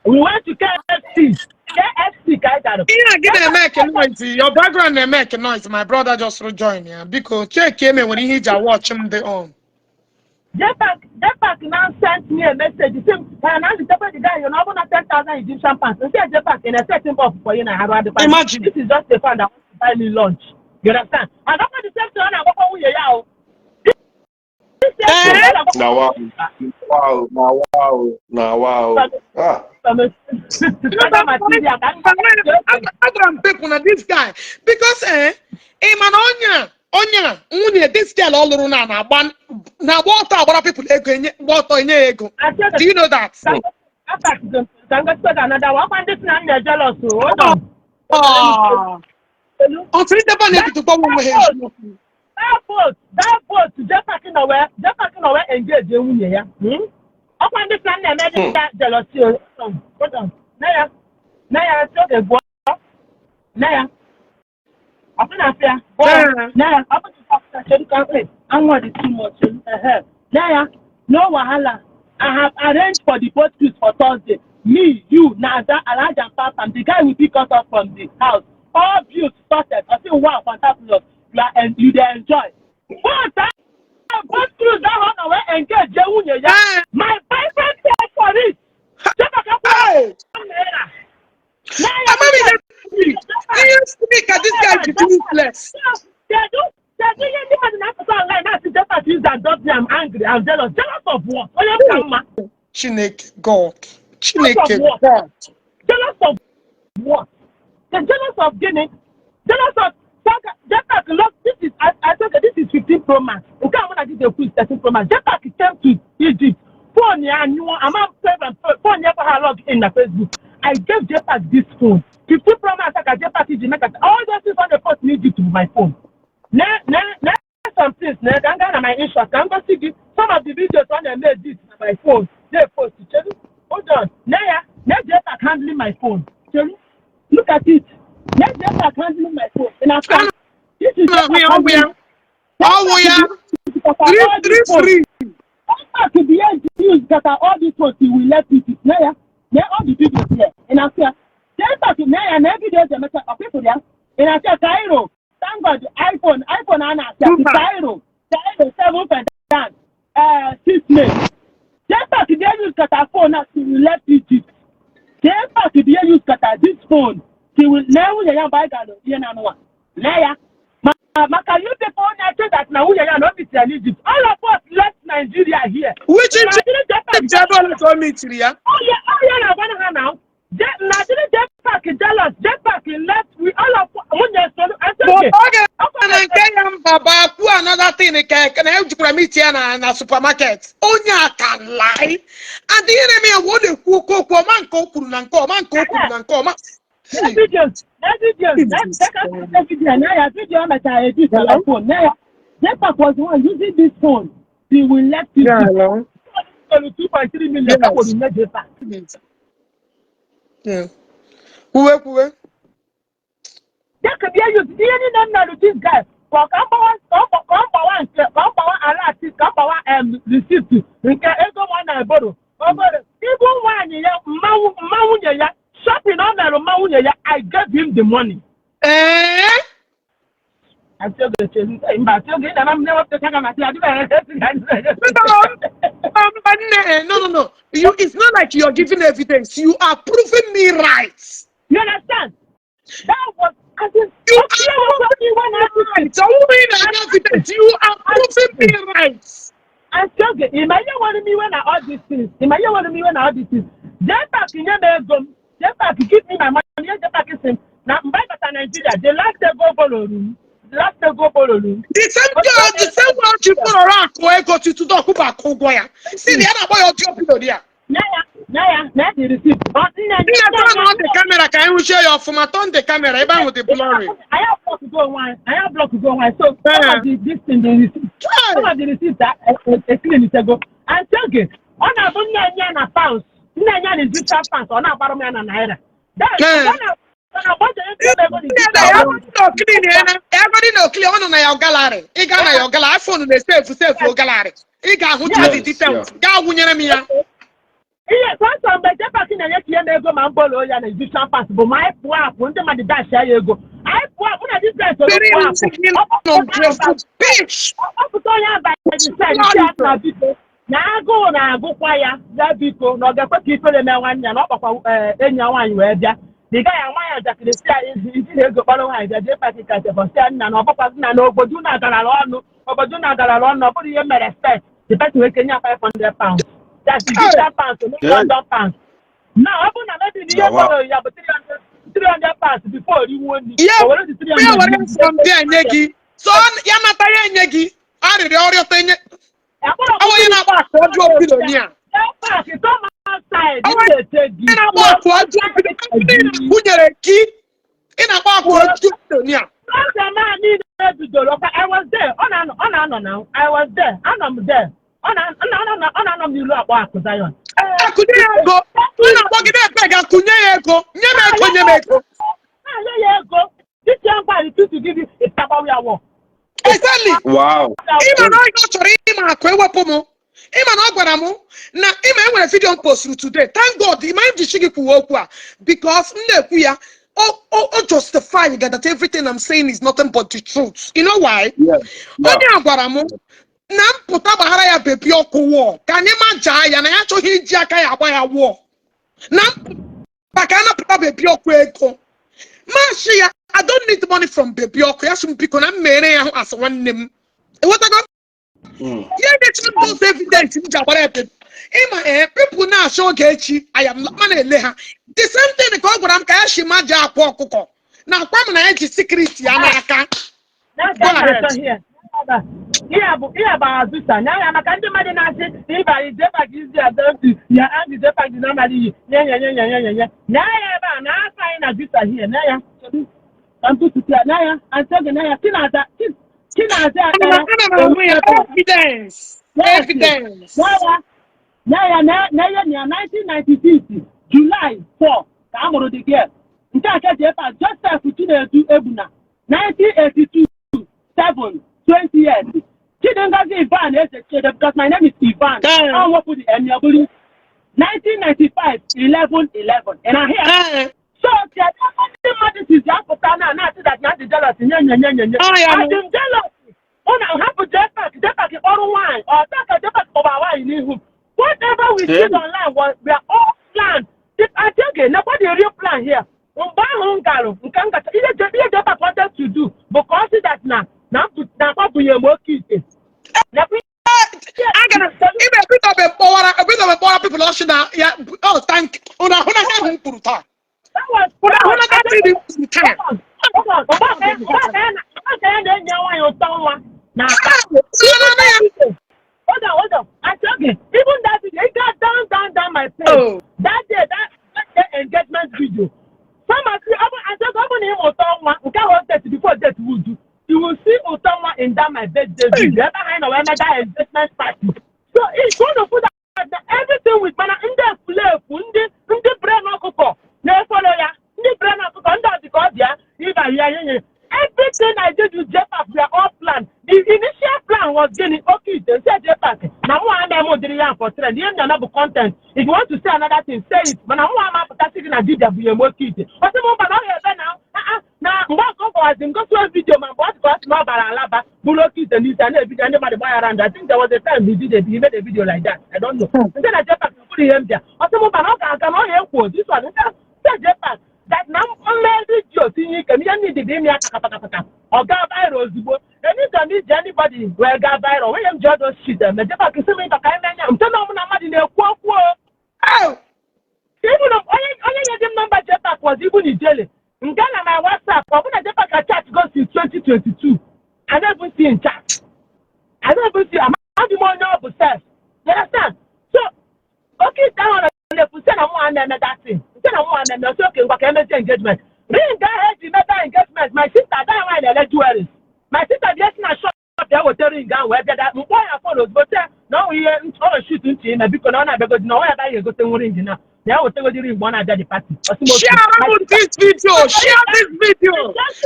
We went to KFC, KFC ka anyị gara. Ihe a gị na-emeke noise, your background na-emeke noise. My brother just join ya. Biko, check eme nwere ihe iji watch m dị on. Jpak now sent me a message. Say, na the the guy, you know, na 10,000 Egyptian pounds. Say, Jpak, in a setting up for you, na how do Imagine. This is just a fan that wants to buy me lunch. You understand? And that's the same thing I want to ya. This same thing, Eh? Na wow, wow, na wow, na wow. Ah, Agwara m people na this guy because ị ma na onye a nwunye this girl ọ lụrụ na na-agba ọtọ agbara people ego, enye gba ọtọ enye ya ego. Do you know that? Another one. Ọkwa ndị si na m na-jealous o. Hold on. Ah. Otu ndị ebe a na-ebido gbanwe onwe ha eziokwu. That boat, Jpak nọ wee engage nwunye ya. Ọkwa ndị sị na m na-eme dị ya jealousy o. Hold on. Na ya, na ya, si oge gụọ. Na ya. Ọkụ na-afịa ya. Gụọ ya. Eh. Na ya, ọ bụ na chedu ka anwụ dị too much. Ehe. Na ya, no wahala. I have arranged for the boat cruise for Thursday. Me, you, Naza, Alhaji and Papa, the guy will pick us up from the house. All bills sorted. I say, wow, fantastic. You are and you dey enjoy. Boat, ah, boat cruise that one wey engage nwunye ya. Eh. My boyfriend paid for it. Hey! Amami ihe siri ka this guy ji dị useless. Kedu ihe ndị mmadụ na-apụta online na-asị Jpak use and dump me? I'm angry, I'm jealous. Jealous of what? Onye m ka mma. Chineke God. Chineke Jealous of what? God. Jealous of what? The jealous of gịnị? Jealous of Jpak love. This is I think this is 15 Pro Max. Nke a mụ na gị ga-ekwu is 13 Pro Max. Jpak came to Egypt. Phone ya anyụọ, ama m phone ya ha log in na Facebook. I gave Jpak this phone. 15 Pro Max ka Jpak ji make all those things on the post in Egypt with my phone. Ne ne ne some things ne ka m gaa na my InShot ka m gosi gị some of the videos ọ na-eme edit na my phone na-post. Cheru, hold on. Ne ya, ne Jpak handling my phone. Cheru, look at it. Ne Jpak handling my phone. Ị na-afụ? This is Ọwụ ya, ọwụ ya. Ọwụ ya. Three, three, three. Jpak be use gata all these phones till we left it. Ne ya, ne all the videos here. Ị na-afụ ya? Jpak ne ya na videos emecha ọkpịpụrụ ya. Ị na-afụ ya? Cairo. Thank God, iPhone, iPhone a na-asị Mba. Cairo, Cairo 7 Fedan, 6 May. Jpak dey use kata phone na till we left Egypt. Jpak dey use kata this phone till we lee nwunye ya mgbe anyị gara ihe na anụwa. Lee ya. Ma Maka you people na-eche that na nwunye ya na o meetiri ya n'Egypt. All of us left Nigeria here. Which Nigeria Egypt? JPAC Ebe ole ka o meetiri ya? Oh yeah, na-agwa ha now. Nigeria JPAC jealous. JPAC left, we all of nwunye soro. But ọ ga na nke ya mba bụ akwụ another thing ka na ejikwara meet ya na supermarket. Onye a ka lie. And ihe na-eme ya bụ ọ na-ekwu okwu okwu ọma, nke o kwuru na nke ọma, nke o kwuru na nke ọma. Videos, videos, video na ya, video mechara edit na phone na ya. JPAC was the one using this phone till we left it. Yeah, hello. 2.3 million ka kwuru nne JPAC. Yeah. Kwuwe, kwuwe. Dịka bịa use ihe niile m merụ this guy ka ọ ka ọ gbawa, ka ọ gbawa nke ka ọ gbawa alert, ka ọ gbawa receipt nke ego m ọ na-eboro obere ibu nwaanyị ya, mma nwunye ya, shopping ọ merụ mma nwunye ya. I gave him the money. Ee. Ati oge che mba, ati oge ị na-ama m na-ewepụta ka masị adịbeghị. Mba nne, no. You, it's not like you're giving evidence. You are proving me right. You understand? That was as in You okay, are when I right. Ọ bụghị na evidence. You are proving me right. Aunty Oge, ị ma ihe nwere m iwe na all these things? Ị ma ihe nwere m iwe na all these things? JPAC nye m ego m. JPAC give me my money. Ihe JPAC sị m na mgbe anyị bata Nigeria, the last ego borrowru m. The last ego borrowru m. The same girl, the same one ji kpọrọ akụ ego tutu dọkụba akụ ụgwọ ya. Si na ya na-akpọ ya ọjọọ billionaire. Nye ya, nye ya, na the receipt. Ọ nne. Nne, turn on the camera ka anyị hụchie ya ọfụma. Turn the camera ebe ahụ dị blurry. Anyị block go onwe anyị. Anyị block go onwe anyị. So some of the this thing, the receipt. Some of the receipt a clean go. Aunty Oge, ọ na-abụ nne nye na pounds. Nne nye na Egyptian pounds, ọ na-agbara m ya na naira. Then, ọ na ọ na-agbajere ndị ego na Nne, ya bụrụ na o clean ya na ya bụrụ na o clean, ọ nọ na ya gallery. Ị gaa na ya gallery, iPhone na-esave save gallery. Ị ga-ahụcha the details. Gaa wụnyere m ya. Ihe sọsọ mgbe JPAC na-enye ka ihe na ego ma mbolo ya na Egyptian pounds bụ ma anyị pụọ apụ, ndị mmadụ dash ya ego. Anyị pụọ apụ na difference olu Very pụọ apụ. Bitch. Ọpụta onye abalị side si ya na biko, na agụụ na-agụkwa ya, ya biko, na ọ ga-ekwe ka ifere mee nwanne ya, na ọ kpọkwa enyi ya nwaanyị wee bịa na ị gaghị anwa ya njakịrị, si ya izi iji na ego kpọrọ nwaanyị bịa. JPAC ka si ya nna na ọbụkwazi na na obodo unu agarala ọnụ, obodo unu agarala ọnụ, ọ bụrụ ihe mere respect the person wee kenye ya £500. That's Egyptian pounds, no London pounds. Na ọ bụrụ na maybe na ihe kpọrọ ya bụ 300 300 pounds before oriwuo nri, Ya o were the 300 ya were from there nye gị. So ya nata ya enye gị arịrịọ ọrịọta enye. Ọ onye na-akpọ akụ ọjọọ billionaire. JPAC, come outside, Ọ ị na-eche gị. Ị na-akpọ akụ ọjọọ billionaire kwunyere gị. Ị na-akpọ akụ ọjọọ billionaire. Program a niile bidoro ọkwa, I was there. Ọ na-anọ na I was there. Anọ m there. Ọ na-anọ m n'ilu akpọ akụ Zion. Akụnye ya ego. Ọ na-akpọgide epe ga kụnye ya ego. Nye m ego, nye m ego. Na-enye ya ego. This young man refuse to give you, ịtagbawa ya wọ. Exactly. Ịma na ọ chọrọ ịma akụ ewepụ m. Ịma na ọ gwara m na ịma enwere video m posturu today. Thank God ịma m jichi gị kwuwe okwu a because m na-ekwu ya o justify that everything I'm saying is nothing but the truth. You know why? Yeah. Onye a gwara m na mpụta gbaghara ya bebi ọkụ wụọ ka anyị majaa ya, na ya achọghị iji aka ya agba ya wụọ na mpụta ka a napụta bebi ọkụ ego. Mashi ya, "I don't need money from bebi ọkụ." Ya sị m biko na m mere ya hụ asị nwanne m ewetago. Ya emecha those evidence m ji agbara ya bebi. Ịma ee, people na-achọ oge echi I am ma na-ele ha the same thing ka ọ gwara m ka ya shi maja akwa ọkụkọ na akwa m na ya ji secret ya n'aka. N'aka Go ahead. na-achọ here. Ihe bụ azụta nya ya maka ndị mmadụ na-asị ịba ijepa gị izi adọnti ya andị jepa gị na amara iyi nye nye nye nye nye nye nye nye ya ebe a na afọ anyị na visa hie nye ya ka ntụtụtụ ya nye ya Aunty Oge nye ya Chinaza Chinaza. Ana m ahụ ya evidence. Evidence. Nye ya na ihe na ya 1996 July 4 ka a mụrụ the girl nke a ka jepa Joseph Chinedu Egbuna, 1982 7 20 years. Chidingozi Ivan Eze Chede, because my name is Ivan. Eh. Ọ wepụ the M ya bụrụ 1995 11 11 ị na-ahụ ya? Ee. So kedu ebe ndị mmadụ sizi apụta na na-asị that na adị jealous nye nye nye nye nye? Ọ ya nụ. Adị m jealous? Ụna hapụ JPAC, JPAC kpọrọ nwaanyị ọta ka JPAC kpọba nwaanyị n'ihu. Whatever we Hey. see online was we are all planned. If Atiege nekwa the real plan here, mgbe ahụ m garụ nke m gacha ihe ihe JPAC wanted to do bụ ka ọ sị that na Na-akwapụnye m oke ite. Nakwa Agara ibe ebidobe mkpọwara, ebidobe mkpọwara people ọchị na ya. Oh, thank unu. Ahụ na ihe ahụ m kwuru taa. Unu ahụ na that thing m kwuru taa. Mgbe ya na-enyi ya nwaanyị ụtọ nwa na Unu na ya. Hold on, hold on. Aunty Oge, even that video, it got down, down, down my page. Oh. That day, that engagement video. Some of you, Aunty Oge, ọ bụ na ịma ụtọ nwa, nke ahụ date before date wuju. You will see ụtọ nwa in that my birthday video. Ebe ahụ anyị nọ wee mee that engagement party. So it's going to put that everything with mana ndị efulefu, ndị brain ọkụkọ na-efolo ya, ndị brain ọkụkọ, ndị ọdịka ọ bịa, ịba ya nye. Everything I did with JPAC were all planned. The initial plan was gịnị? Oke ite nse JPAC na mụ ama eme ụdịrị ya for trend. Ihe m na-eme bụ content. If you want to say another thing, say it. Mana mụ ama apụtasị gị na dibịa bụ ya eme oke ite. Ọ sị m mba, na ọ ga-ebe na ah, ah, na mgbe ọkụ gwawazi m gosi video, ma mgbe ọ dịka ọ sị na ọ bara alaba bụrụ oke ite n'isi a na-ebido ndị mmadụ gbaghara ndụ. I think there was a time he made a video like that. I don't know. Nke na JPAC bụrụ ihe m bịa. Ọ sị m mba, na ọ ga-aga na ọ ga-ekwo this one. Nke JPAC that na mme video tinye ike m ihe ndị dị ime ya kakapakapaka ọ gaa viral ozugbo. Anytime iji anybody wee gaa viral nwunye m ji ọdụ shit eme. JPAC sị m ịba ka anyị menye nte na ọmụ na mmadụ na-ekwu okwu o. Oh. Even onye nye dị m nọmba JPAC was even Ijele nga na my WhatsApp. Ọ bụ na JPAC ka chat go since 2022. I don't even see in chat. I don't even see. Amaghị m onye ọ bụ sef. You understand? So oke ite ahụ na-ekwu sị na mụ a na-eme that thing nke na mụ a na-eme osi oke ngwa ka emezie engagement ring ahụ eji mebe engagement. My sister ada nwaanyị na-ele jewelries. My sister bịa si na shop bịa weta ring ahụ wee bịa mkpọ ya phone ozugbo sị na ọ nwụ ihe ọ shoot ntị ime biko na ọ na-abịagodi na ọnwa ya agaghị egote nwu ring na ya wetegodi ring mgbe ọ na-abịa the party. Ọ sị m oke. Share this video. Share this video.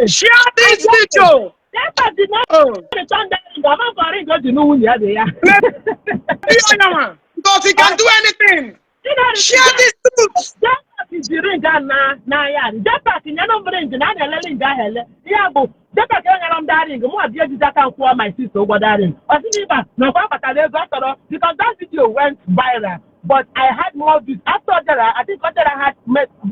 Share this video. Nepa did not Oh. return that ring. Ọ ma ring o ji nụ nwunye ya dị ya. Maybe onye because he can do anything. Share this truth. JPAC ji ring a na n'ahịa. JPAC nyere m ring na a na-ele ring ahụ ele. Ya bụ JPAC enyere m that ring, mụ abịa ejizi aka m kwụọ my sister ụgwọ that ring. Ọ sị m ịba na ọkwa batara ego ọ tọrọ because that video went viral, but I had more views after Odera. I think Odera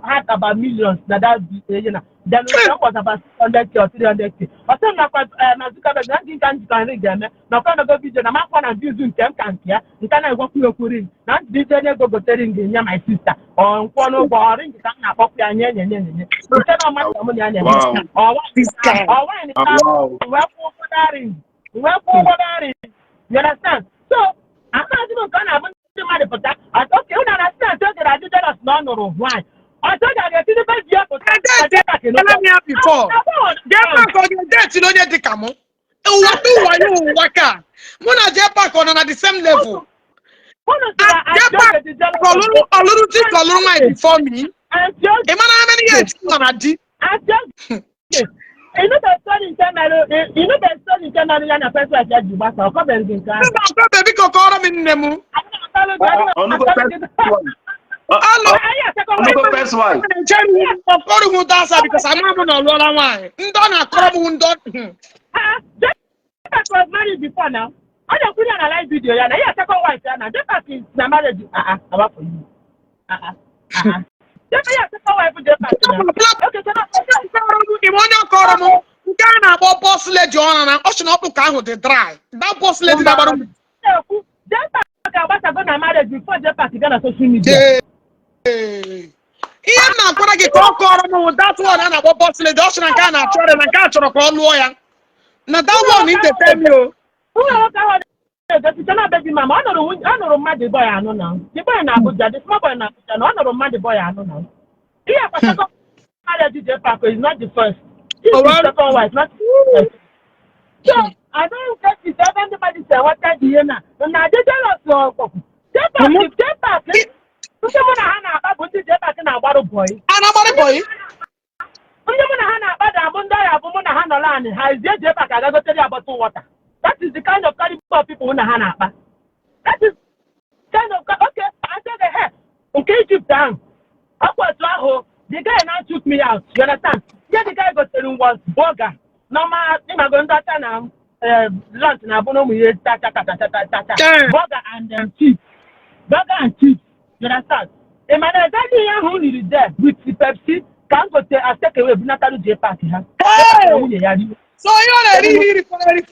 had about millions na that video. Then it was about 600K or 300K. Ọ sị m nakwa na Zuckerberg na ndị nka njikọ ring eme na ọkwa nago video na makwa na views nke m ka nke ya nke na-egwekwu okwu ring na njide onye ego gote ring nye my sister ọ nkwụọ n'ụgwọ ọ ring ka m na-akpọkwu ya nye nye nye nye nye nke na ọmasị m na ya na-eme Wow. This guy. ọ nwaanyị ka Wow. wee kwụọ ụgwọ that ring, wee kwụọ ụgwọ that ring. You understand? So amaghịzi m nke ọ na-abụ ndị mmadụ pụta oke unu na sị na oge na-adị jealous na ọ nụrụ nwaanyị ọzọ ga-etinye ji ya pụta. Tell me before. JPAC ọ ga-edeti onye dị ka mụ? Ụwa tụ ụwa ya ụwa ka mụ na JPAC ọ nọ na the same level. Unu sị na JPAC ọlụrụ ọlụrụ di ka ọlụrụ nwaanyị before me. Ị mara how many years m nọ na di? Ịnụbe story nke mere ya na first wife ya ji gbasa? Ọ kọbeghị gị nke ahụ? Mba, ọkọbe, biko kọrọ m nne m. Ọnụgo first wife. Alụ. Ọnụgo first wife. Ọkọrọ m ụdọ asa because ama m na ọ lụọla nwaanyị. Ndị ọ na-akọrọ m ndị ọ JPAC was married before now. Ọ na-ekwu ya na live video ya na ya second wife ya na JPAC is na marriage. Ah ah, awa for you. Ah ah, ah ah. JPAC ya second wife JPAC na. Okay, so now Ime onye ọ kọrọ m nke a na-akpọ boss lady ọ na ọ sị na ọkpụ ka ahụ dị dry. That boss lady na-agbara m. Na-ekwu JPAC agbasago na marriage before JPAC bịa na social media. Ee. Ihe m na-akwara gị ka ọ kọrọ m, that one a na-akpọ boss lady, ọ sị na nke a na-achọ ya na nke a chọrọ ka ọ lụọ ya. Na that one ị tete mi o. Ụlọ nwoke ahụ na-egosicha na baby mama ọ nụrụ nwunye ọ nụrụ mmadụ boy anụ na the boy na Abuja, the small boy na Abuja, na ọ nụrụ mmadụ boy anụ na ihe akwa. Marriage JPAC is not the first. This Oh, is well. second wife, not the first. So I don't get it ebe ndị mmadụ si enweta dị ihe na adị jealous ọkpọkụ JPAC. JPAC, ndị mụ na ha na-akpa bụ ndị JPAC na-agbarụ boy. A na-agbara boy? Ndị mụ na ha na-akpa ga-abụ ndị ọrịa bụ mụ na ha nọrọ anị ha ezie JPAC agagotere ya bottle water. That is the kind of caliber of people mụ na ha na-akpa. That is kind of okay. I say the hey nke Egypt ahụ ọkwa otu ahụ. The guy now took me out, you understand? Ihe the guy gotere m was burger, normal ịmago ndị ọcha na lunch na-abụ na ụmụ ihe tacha tacha tacha tacha. Burger and chips, burger and chips, you understand? Ị ma na exactly ihe ahụ m riri there with the Pepsi ka m gote as take away bunataru JPAC ha. Hey! Na nwunye ya rie. So ihe ọ na-eri iri iri eri.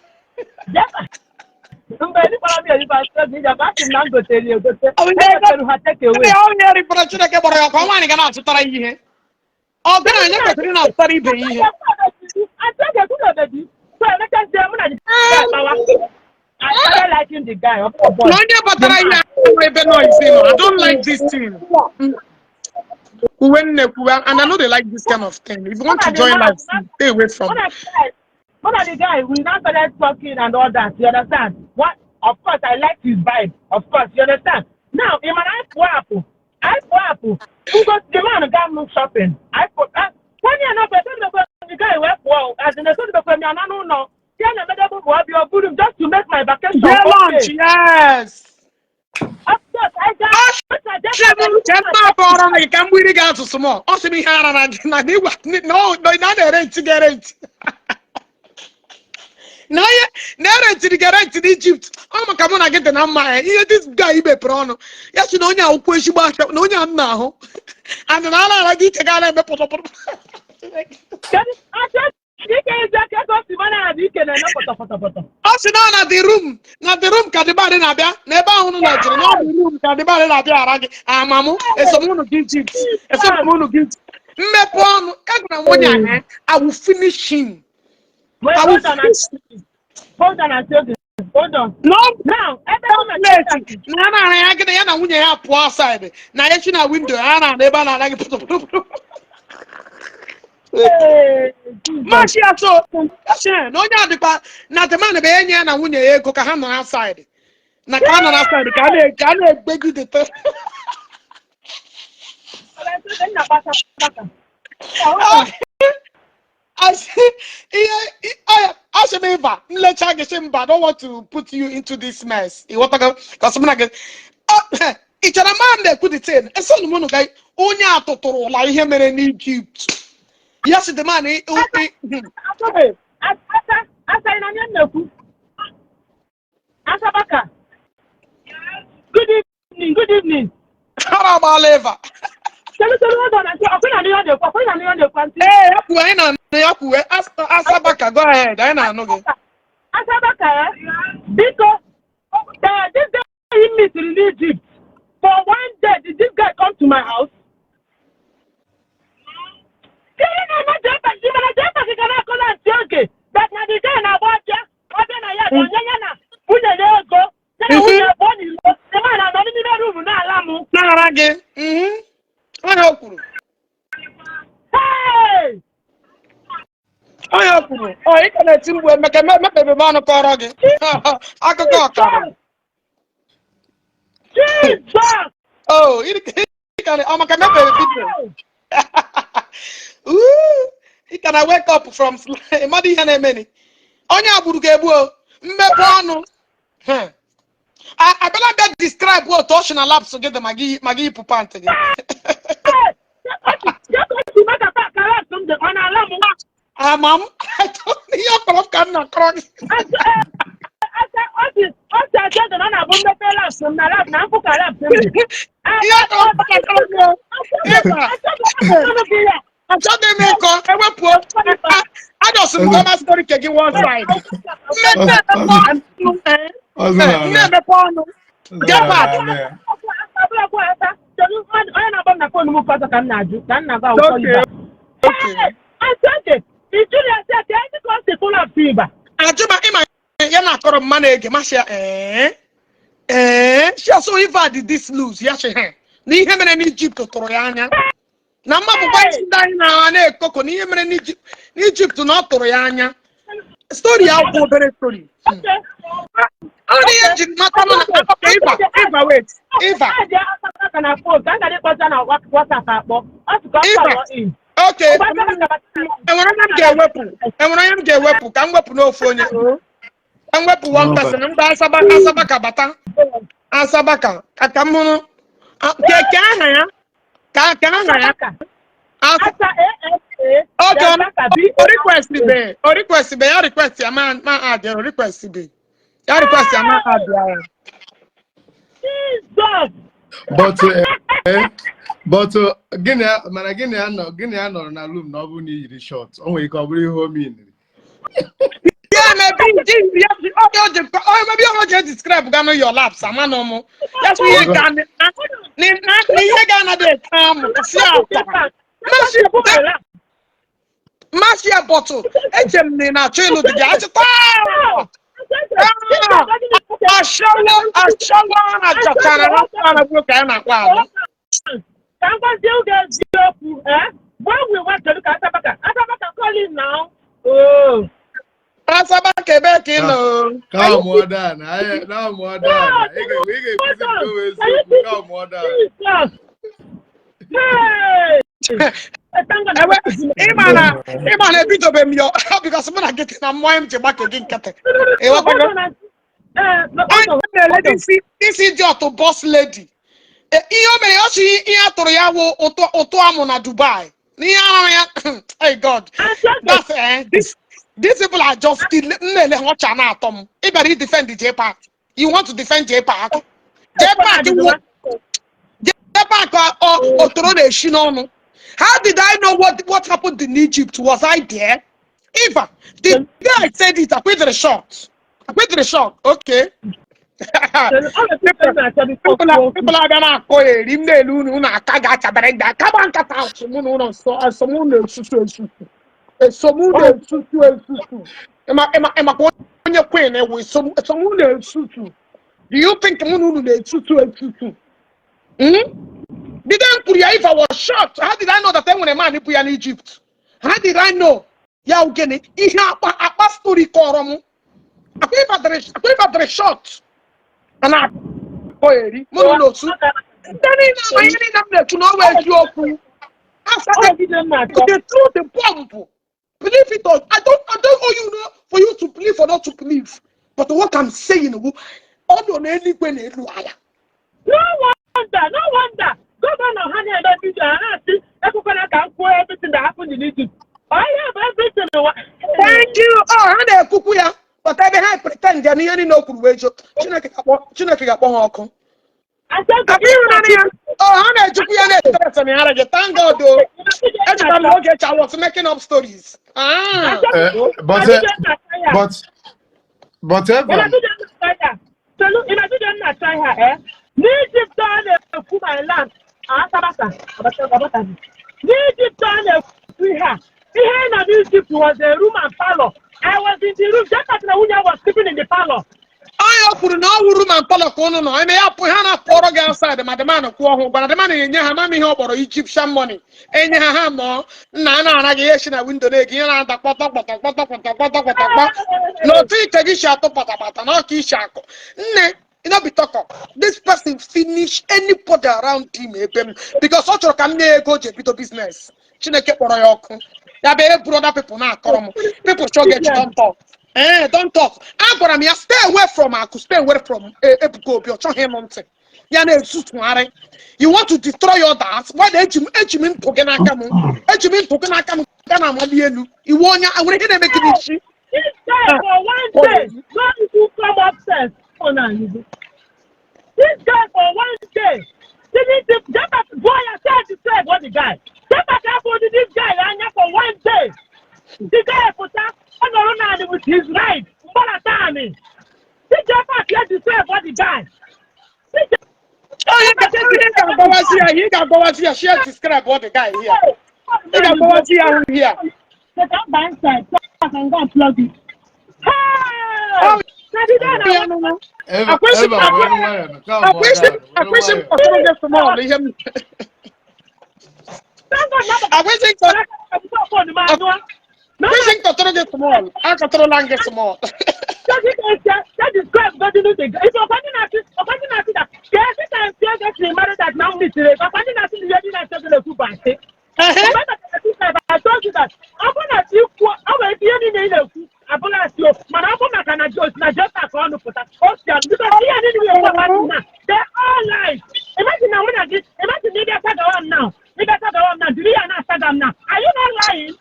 Mgbe ndị kpọrọ m ya erifa sị gị asị m na m gotere ya egote. Ọ bụ ihe Egotere ha take ndị away. onye rifọrọ Chineke gbọrọ ya ọkụ, nwaanyị ga na-azụtara ya ihe. Ọ gara anya kwesịrị na-azụtara ibe ya ihe. So emechazie mụ na the guy kpawa. I started liking the guy, ọ bụ boy. Na onye batara ihe ahụ ebe noise nọ. I don't like this thing. Uwe nne kwuwe, and I no dey like this kind of thing. If you want to join life, stay away from. Mụ na the guy, mụ na the guy, we now started talking and all that. You understand? What? Of course, I liked his vibe. Of course, you understand? Now, in my apụ, I pụọ apụ, because the man got me shopping. I put funny enough, I told the guy wee pụọ, as in, I told the me na n'ụlọ. Ya na-emedebe bụ ọbịa ọ buru m just to make my vacation Jee okay. lunch, yes. Of course, I got. Chebụ cheta akọrọ gị ka mgbiri gị asụsụ mọ. Ọ sị m ihe ara na gị na gị gwa na ọ na na-ere ntị gị ere ntị. Na onye na-ere ntị gị ere ntị n'Egypt. Ọ maka mụ na gị dị na mma ya. Ihe this guy mepere ọnụ. Ya sị na onye a ụkwụ ezigbo aka na onye a m na-ahụ. And na ara ara gị iche ga na-eme pọtọpọtọ. Kedu achọ ike ezi aka ego si mana na dị ike na-eme pọtọpọtọpọtọ. Ọ sị na na the room, na the room ka dịbarị na-abịa na ebe ahụ nụ nọjiri na ọ bụ room ka dịbarị na-abịa ara gị. Amamụ esomunu gị Egypt, esomunu gị Egypt. Mmepe ọnụ agwara m onye a, I will finish him. Wait, I will hold on, finish. Hold on, Auntie. Hold on. No. Now, ebe ọ na Plate na ya na-ara ya gị na ya na nwunye ya pụọ outside na ya chi na window ya na ebe a na-ara gị pụtụpụtụ. Hey, Jesus. Mashi ya so ya sị na onye a dịkwa na the man bụ enyi ya na nwunye ya ego ka ha nọ outside, na ka ha nọ outside ka a na-egbegidete. Nna gbasa gbasa. Hold on. Asị ihe asị m ịba nlecha gị sị mba, I don't want to put you into this mess. Ịghọtago ka sị m na gị ị chere ma m na-ekwu the thing esonu m unu ga onye a tụtụrụ ụla ihe mere n'Egypt. Ya sị the man Asa, asa, ị na-anya nnekwu. Asabaka. Good evening, good evening. Ara agbaala ịva. Chelu, chelu, hold on, Auntie. Ọkwa ị na-anụ ihe ọ na-ekwu, ọkwa ị na-anụ ihe ọ na-ekwu, Auntie. Ee, ya kwuwe, anyị na-anụ ya. Kwuwe, Asabaka, go ahead, anyị na-anụ gị. Asabaka, eh? Biko, this guy he meet in Egypt. For one day, did this guy come to my house? Kiri na-eme Jepa, ị mana Jepa gị gara akọla ntị oge. That na the guy na-agba ọbịa, ọbịa na ya dị onye ya na nwunye ya ego. Ya na nwunye ya pụọ n'ilo. The man anọ n'ime room na-ala mụ. Na-ara gị. Onye o kwuru. Hey! Onye o kwuru ọ ị ka na-eti mgbu emeka emepebe m ọnụ kọrọ gị akụkọ ọkara. Jesus! Oh, ị ka ọ maka mepere video. Ooh, ị ka na wake up from mmadụ ihe na-emeni onye agburu ga-egbu o mmepe ọnụ. Hmm. Abịala bịa describe otu ọ si na laps gị dị ma gị yipụ pant gị. Hey! Ọ na-ala m. Ama m ihe ọ kpọrọ m ka m na-akọrọ gị. Ọ si achọ na ọ na-abụ mmepe laps m na lap na mfụ ka laps m dị. Ihe ọ kpọrọ m ka m na-akọrọ gị o. Ịba. Achọghị m ịkọ ewepụ adọsị m gọma story nke gị one side. Mmepe emepe ọnụ Ọzọ na nne emepe ọnụ. Get back. Onye na-agba m na phone m fọtọ ka m na-ajụ ka m na-agba akwụkwọ. Okay. Iba. Ajụma ịma ya na-akọrọ mma na-ege masị ya ee ee she so if I did this lose ya sị ha na ihe mere n'Egypt tụrụ ya anya na mma bụkwa isi ndị anyị na na-ekoko na ihe mere n'Egypt na ọ tụrụ ya anya. Story ya kwụ obere story. Ọ dị ihe ji mata mụ na okay, Ịva, Ịva, wait, Ịva. Na phone ka m gara ịkpọta na WhatsApp akpọ ọ sị ka ọ Ịva. kpọrọ in. Okay, enwere onye m ga-ewepụ, enwere onye m ga-ewepụ ka m wepụ n'ofu onye, ka m wepụ one person mgbe Asaba, Asabaka bata. Asabaka ka m hụrụ ke aha ya ka aha ya Asa. Asa ASA. Okay. Baka B. O request be, o request be ya, request ya ma add ya, o request be ya, request ya ma add ya. Jesus! But gịnị mana gịnị ya nọ, gịnị ya nọrọ na room na ọ bụrụ na i yiri short, o nwere ike ọ bụrụ ihe o meaniri. Ya Maybe ya ọ maybe ọ ji describe ganụ your laps, amanụ m ya sị ihe ga na na ihe ga-anaghị ete amụ si akwa masị ya bọtụ. Eche m na ị na-achọ ịlụ di gị achịta ashawo ashawo a na-achachara na na ka ya na-akwa alụ. Ka m gwazie oge eziokwu, eh? When we went to look at Asabaka, Asabaka call him now. Oh. Asaba ka ebe ka ị nọ? Calm down. Calm down. Ị ga-ekwuzi nke bụ eziokwu. Calm down. Jesus. Hey! Ewe, ịma na ebidobe m yo because mụ na gị na mmụọ m ji gbake gị nkịtị. Ịghọtago? Onye na-ele this idiot boss lady. Ihe o mere ọ sị ihe a tụrụ ya wụ ụtụ ụtụ amụ na Dubai. N'ihe ahụ ya, hey God. That's these people are just m na-ele ha ọcha na-atọ m. Ị bịara i defend J Park. You want to defend J Park? J Park wụ J Park ọ otoro na-esi n'ọnụ. How did I know what happened in Egypt? Was I there? Eva, the day I said it, I quit the shot. I quit the shot. Okay. People are gonna akọ eri m na-elu unu unu aka ga-achabara ndị akaba nkata asụmụ na ụlọ nsọ asụmụ na-esusu esusu esomụ na-esusu esusu. Ịma ịmakwa onye queen ewu esomụ na-esusu. Do you think mụ na unu na-esusu esusu? Hmm? The day m kwuru ya, if I was shocked. How did I know that enwere man bụ ya n'Egypt? How did I know? Ya gịnị? Ihe akpa akpa story kọrọ m. Akwa ịbadịrị short. A na-akọ eri. Mụ na unu otu. Ndị niile ama ihe niile m na-ekwu na ọ bụ eziokwu. After they throw the bomb. Believe it or I don't owe you no for you to believe or not to believe. But what I'm saying, ọ nọ n'eluigwe na elu ala. No wonder, no wonder. Governor ha na-eme video ha na-asị ekwekwana ka m kwuo everything that happened in Egypt. I have everything. Thank you. Oh, ha na-ekwukwu ya. But ebe ha pretend ya na ihe niile o kwuru wee eziokwu. Chineke ga-akpọ ha ọkụ. Akwa ịhụnanya ya. Oh, ha na-ejikwu ya na-etere na ara gị. Thank God o. Echeta m na Ogechi, I was making up stories. Ah. But Evan, Ị na-achọ ihe a, eh? N'Egypt a na-ekwu my land, Asabaka, Abata. N'Egypt a na-ekwu ihe a, ihe nọ n'Egypt was a room and parlor. I was in the room, just as na nwunye was sleeping in the parlor. Onye o kwuru na ọ wuru ma mpọlọ ka ụnụ nọ eme ya pụ ha na-apụọrọ gị outside ma demand kwụọ ọhụụ gwara demand na-enye ha mama ihe ọ kpọrọ Egyptian money enye ha ha mụọ nna a na-ara gị ihe si na window na-ege ihe na-ada kpọtọ kpọtọ kpọtọ kpọtọ kpọtọ kpọtọ kpọ na otu ike gị si atụ patapata na ọka isi akụ nne. No be talk. This person finish anybody around him ebe m because ọ chọrọ ka m nye ego o ji ebido business. Chineke kpọrọ ya ọkụ ya bịa eburu other people na-akọrọ m. People chọ get. Don't talk, eh, don't talk. Agwara m ya stay away from akụ, stay away from Ebuka Obi. Ọ chọghị ịnụ ntị ya na-ezutugharị. You want to destroy others. Why na eji m ntụ gị n'aka m, eji m ntụ gị n'aka m ga na-amali elu iwu onye nwere ihe na-eme gị n'isi. This guy for one day, no even come upstairs. Oh, no, you go. This guy for one day, didn't think, just as boy, I said describe what the guy. Just as I put this guy anya for one day. The guy put that on the run with his right. Mbalatani. This guy here describe what the guy. This Onye ga-agbawazi ya, ị ga-agbawazi ya share describe what the guy here. Ị ga-agbawazi ya ahụ here. Take out by inside, so I can go and plug it. Hey! Oh, Now the guy ya now- nụnụ. Eva, Eva, were nwayọọ nụ, calm Akwụsị down, were akwụsị m nwayọọ. kpọtụrụ gị small ihe m Thank God now. akwụsị akwụsị m kpọtụrụ gị small akọtụrụla m gị small. Describe God the if ọkwanye na-asị that ka esi ka nsi oge siri mara that na m mitiri ọkwanye na-asị na ihe dị na-asị oge na-ekwu bụ asị. Ehe. I told you that ọ bụrụ na ikwu ọ nwere ike ihe niile ị na-ekwu abụla asị o mana ọ bụ maka na na Jota ka ọ nụpụta o si anụ because ihe niile na-ekwu about na they all lies. Imagine na nwunye gị, imagine na ịbịa tagawa m now, ịbịa tagawa m now, jiri ya na-asaga m now. Are you not lying?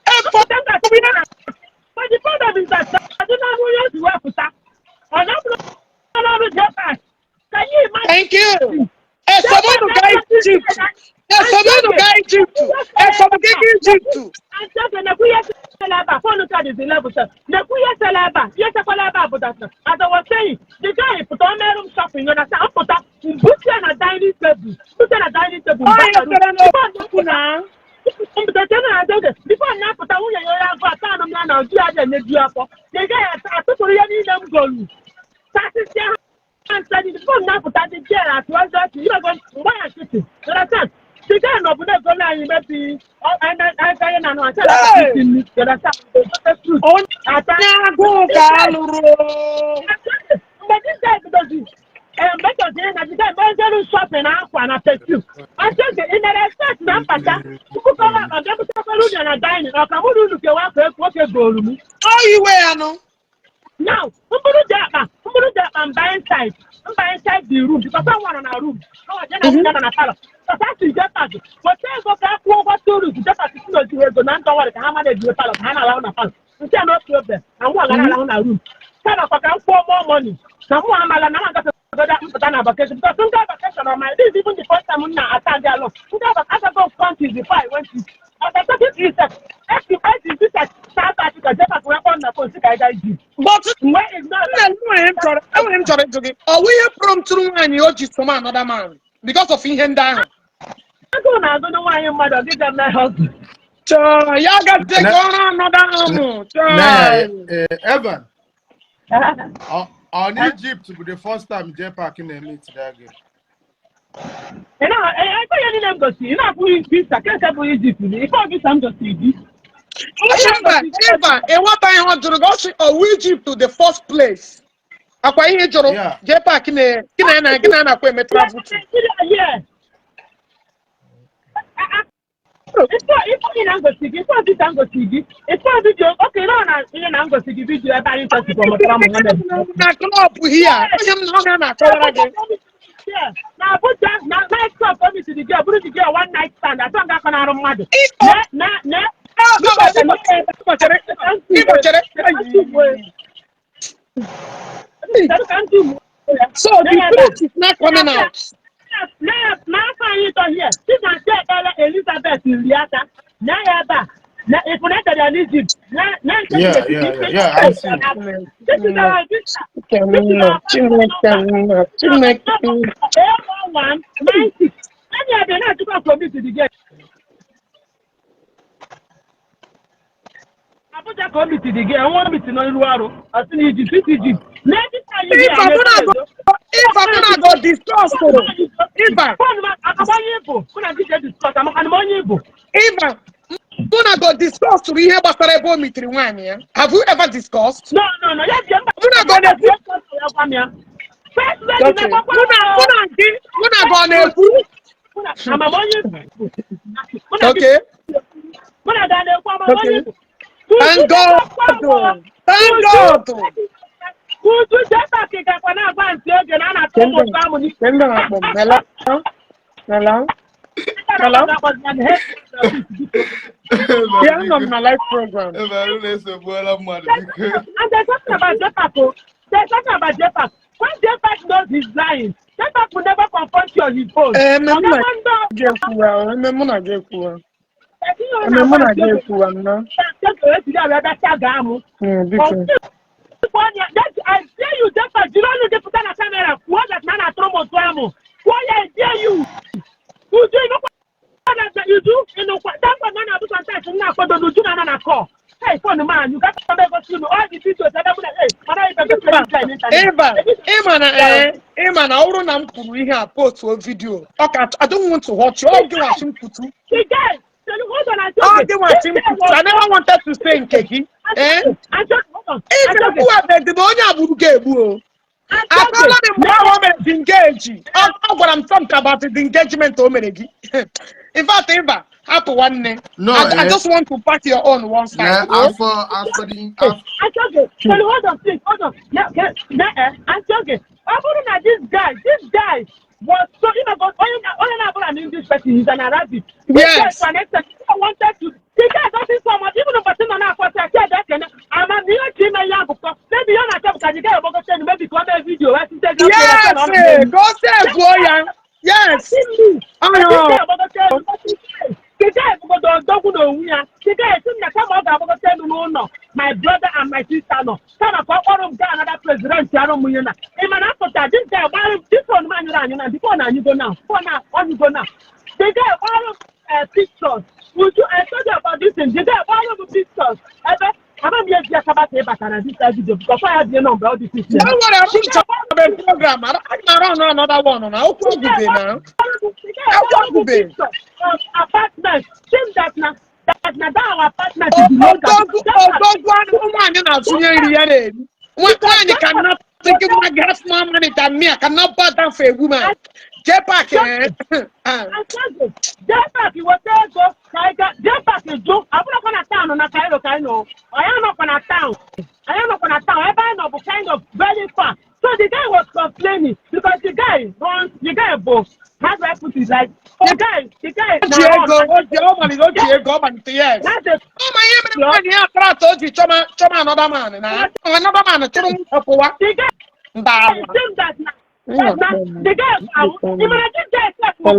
But the problem is that adị n'ọrụ onye o si wepụta ọ na-abụrụ n'ọrụ Jota. Can you imagine? Thank you. Esomunu ga Egypt. Esomunu ga Egypt. Esomu gị ga Egypt. sela ebe a, phone ka dịzi level sef. Nekwu ihe sela ebe a, ihe sekwala ebe a bụ that na, as I was saying, the guy pụta, o merụ m shopping, you understand? Ọ pụta, mbute ya na dining table, mbute ya na dining table. Ọ ya sere n'okwu na Before na-apụta, nwunye ya onye agụ ata anụ m ya na uju ya ga-enyeju afọ. The guy atụtụrụ ihe niile m golu tasịsịa ha ncha dị. Before na-apụta, dị jel atụ ọzọ ọchị imego mgbe ya nkịtị, you understand? The guy nọ bụ na-egolu anyị mebi anyị na anụ asa Hey! nri, you understand? Egote fruit Onye ata. agụụ ka alụrụ. Mgbe this guy bidozi, mgbe chọziri na the guy mezeru shopping na akwa na perfume, ọchọge ị mere expect na mpata mkpụkọrọ akpa bịa butekwara unu na dining, ọ ka mụ na unu kewa ka nwoke goro m. Ọ iwe ya nụ. Now, mkpụrụ dị akpa mba inside, mba inside the room, because I nwara na room, ọ je na nwunye nọ na parlour, because a sị JPAC weta ego ka a kwụọ ụgwọ tourist. JPAC si na ojighị ego na ndọ nwere ka ha mara ejire parlour ka ha na-alahụ na parlour nke a, no problem, na mụ agara alahụ na room, kama kwa ka m kwụọ more money na mụ amala na m agafegoda mpụta na vacation, because nga vacation on my, this is even the first time m na-ata gị alụ nga agago countries before I went to. As I talking to you sef, eji visa South Africa, JPAC wee kpọọ m na phone si ka anyị gaa Egypt. But mgbe ignore. Nna, enwere m chọrọ ịjụ gị, ọ wụ ihe promptụrụ nwaanyị o ji soma another man because of ihe ndị ahụ? Agụụ na-agụ na nwaanyị mmadụ ọgịga mee hustle. Chọọ ya gazie ka ọrụ another ahụ chọọ. Na Evan, on Egypt bụ the first time JPAC na-meet that girl. Ị na ebe ya niile m gosiri, ị na-akwụ visa ke bụ Egypt, ife visa m gosiri gị. Ọchị mba, ịba ịghọta ihe ọ jụrụ gị, ọchị ọwụ Egypt to the first place akwa ihe ị jụrụ. Yeah. JPAC na gị na ya na gị na ya na-akwa eme travel to Nigeria here. Ife ihe na ngosi gị, ife visa ngosi gị, ife video, oke nọ na ihe na ngosi gị video ebe anyị chọsịkwa mụtara Mohammed. Na club here, onye m na ọ ga na-akọwara gị. Yeah, na Abuja na night club o mitiri gị, ọ bụrụ gị one night stand atọ nga akọ na-arụ mmadụ. Na na Ịgbachere ịgbachere. So the truth is not coming out. N'afọ anyị tọ here, Chizansị ekpere Elizabeth Iriaka na ya ebe a na ịfụna edere ya n'Egypt na na nke Yeah, I'm seeing. This is our visa. This is our Chineke nna, Chineke nna. A1196. Enyi ya bịa na-achịkwa committee the gate. Abuja committee the gate, nwa committee nọ n'iru ọrụ, ọ sị na Egypt, this Egypt. Na visa anyị Ife mụ na go, ife mụ na go discuss tụrụ Ife. Phone m akagba onye ịbụ, mụ na gị je discuss, amakana m onye ịbụ. Ife mụ na go discuss tụrụ ihe gbasara ebe o mitiri nwaanyị ya. Have you ever discussed? No, ya bịa mba. Mụ na go na-ekwu. Ya gwa m ya. First lady Okay. na-ekwekwa. Mụ na gị, mụ na go ọ na-ekwu. Mụ na amam onye ịbụ. Mụ na gị Okay. Mụ na ga na-ekwu amam onye Okay. ịbụ. Thank God. Thank God. Uju JPAC gakwa na-agwa ntị oge na a na-atụ ụmụ ụtọ amụ n'isi. Ndị na-akpọ m. Hello? Hello? Hello? Yeah, anọ m na live program. Evan na-esogbuola mmadụ, biko. And they're talking about JPAC. Oh. They're talking about JPAC. When JPAC knows he's lying, JPAC will never confront you on his own. Eme mụ na Ọ never gị ekwuwa, eme mụ na gị ekwuwa. Eme mụ na gị ekwuwa nnọọ. Biko. I dare you, JPAC, jiri ọnụ gị pụta na camera kwuo that na a na-atụrụ m ụtụ amụ. Kwuo ya, I dare you. Uju, ịnụkwa na Uju, ịnụkwa, that one na-abụ sometimes m na-akwado n'Uju na-ana na call. Hey, phone man, you got to egosi unu all the videos ebe mụ na, hey, mana ibe gosi this guy n'internet. Ịba, ịma na ee, ịma na ọ bụrụ na m kwuru ihe a postuo video, ọ ka I don't want to hurt you. Ọ gị nwachi m kwutu. The guy, hold on, Ọ gị nwachi m kwutu. I never wanted to say nke gị. Ee? Ife kwuwabeghị na onye agburu ga-egbu o. Akọọla m mgbe ahụ o mere disengage. Ọ gwara m something about the engagement o mere gị. In fact, ịba, hapụ nwanne. No, I eh. just want to pack your own one side. Na Oh. afọ the afọ Achoge, hold on, please, hold on. Now, now, Achoge, ọ bụrụ na this guy was so, onye na-abụrụ an English person, he's an Arabic. This guy Yes. is an expert. I wanted to, the guy doesn't come out, even ụbọchị nọ na-akwasị akị ede ekene, ama na ihe chi ime ya bụkọ, maybe ihe ọ na-achọ bụ ka the guy gbagote enu, maybe ka ọ mee video, wee site Yes, eh, go save ya. Yes. I know. The guy bụgodo odogwu n'onwe ya. The guy sị m na kama ọ ga-agbagote elu n'ụlọ. anyị na ị ma na apụta. This guy gbara this phone m anyụrụ anyụ na the phone anyụgo now, phone a ọnyụgo now. The guy gbara pictures. Would you, I told you about this thing. The guy gbara m pictures ebe ama m ihe ji akaba ka ị batara this video because ya dị nọmba all this thing. Don't worry, I'm doing program. I'm run another one na okwu ogube na. Okwu ogube. Apartment seem that na that our apartment is the longer. Odogwu ụmụ nwaanyị na-atụnye nri ya na-eri. Nwaanyị cannot think of get more money than me. I cannot bow down for a woman. J-Pack, eh? JPAC weta ego ka anyị ga JPAC jụ abụrụkwa na town na Cairo ka anyị nọ. Anyị anọkwa na town, anyị anọkwa na town. Ebe anyị nọ bụ kind of very far, so the guy was complaining because the guy runs, the guy bụ, how do I put it, like the guy O ji ego, o ji, ọ malite, o ji ego, ọ malite, yes. That's a Ọ ma ihe mere nwaanyị ya atara o ji chọma chọma another man na another man chụrụ nwunye pụwa. The guy Mba awa. think that na that na the guy, you mana this guy sef will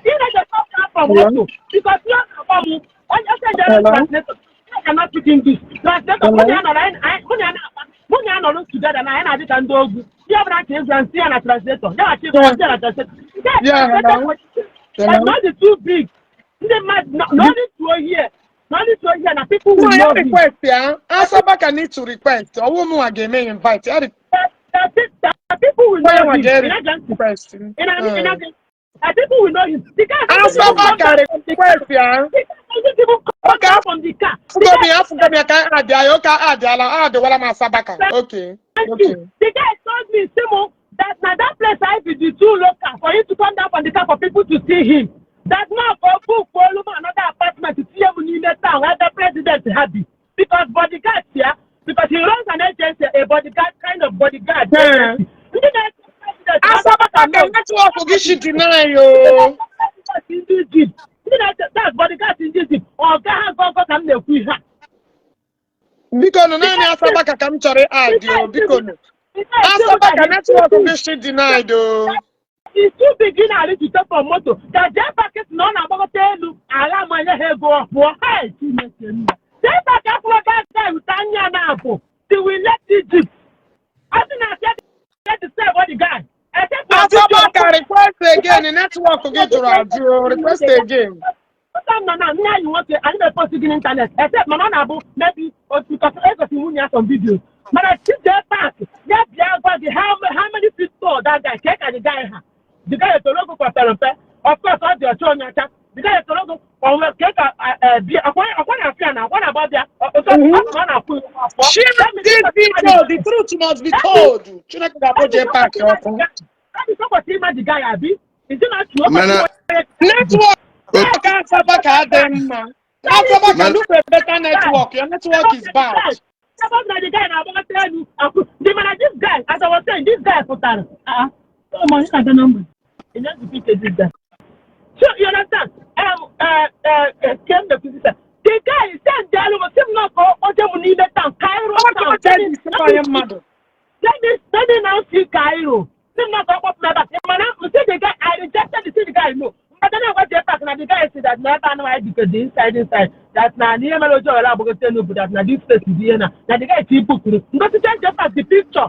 he no dey come down from motor because he na-agba m onye ose jere translator. I cannot speak English. Translator mụ na ya nọrọ, anyị mụ na ya na-akpa, mụ na ya nọrọ together na anyị na-adị ka ndị ogwu. Ihe ọbụla ka ịgwa nsị ya na translator ya ghachi ịgwa nsị ya na translator. Nke a Yeah, hello. translator not the too big ndị mmadụ na only to hear, na only to hear na people will Nwa ya know him. Request ya. Asabaka need to request. Ọwụ mụnwa ga-eme invite. Ya That people will nwa know nwa him. ga Ị na-ege ntị? request. Ị na-ege ntị? That people will know him. The guy doesn't even come Asabaka down from the car. request ya. The guy doesn't even come Okay. down from the car. The Afụgo m guy ya, afụgo m ya ka adịa ya, oke adịala, adịwala m Asabaka. Okay. Thank Okay. you. The guy told me, Simo, that now that place I be the too local for him to come down from the car for people to see him. That now for book for another apartment to see him in the town where the president happy. Because bodyguards here, because he runs an agency, a bodyguard kind of bodyguard agency. Ndị na-eso president, Asabaka na network gị shi deny o. ndị Egypt, ndị na-eso that's bodyguard ndị Egypt, ọga ha gọgọ ka m na-ekwu ihe a. Biko nụ, naanị Asabaka ka m chọrọ adị o, biko nụ. Asabaka, network gị shi denied o. It's too big ị na-arịtute from moto ka JPAC sị na ọ na-agbakọta elu ala manye ha ego ọ pụọ. Hey, Chineke nna. JPAC akwụrụ that guy with anya na-abụ till we left Egypt. Ọ sị na asị get to serve all the guy. Except for video. Asabaka, request again. Network gị jụrụ ajụ o. Request again. Ụta m nọ na nne anyị nwoke anyị na-epost gị n'internet except mana ọ na-abụ maybe otu because egosi nwunye ya some videos, mana JPAC ya bịa gwa gị how many feet tall that guy ka the guy ha. The guy etoro ogo kwa pere mpe. Of course ọ dị ọcha, onye ọcha. The guy etoro ogo onwe ka ka bịa ọkwa ọkwa na-afịa na ọkwa na-agba bịa otu ọ sị na ọ na-akwụ iwu afọ. Share this video. The truth must be told. Chineke ga-akpọ JPAC ọkụ. That is kwesịrị ịma the guy abi. Is it not true? Mana- Network Asabaka adịghị mma. Asabaka, look for a better network. Your network is bad. Suppose na the guy na-agbakọta elu akwụ the mana this guy, as I was saying, this guy pụtara, ah, oh my, na number you just repeat this guy, so you understand. Kem the the guy send the alụ sị m nọ ka o je m n'ime town Cairo Ọ town. ka onye mmadụ. Let me now see Cairo. Sị m nọ ka ọ kpọpụ m ebe a mana m see the guy, I rejected the see the guy, no. But then I went to park na the guy say that na ebe anụ anyị dịka the inside inside that na n'ihe mere oji ọghara agbagote n'obodo that na this place is ihe na na the guy ti bukuru ngosi JPAC the picture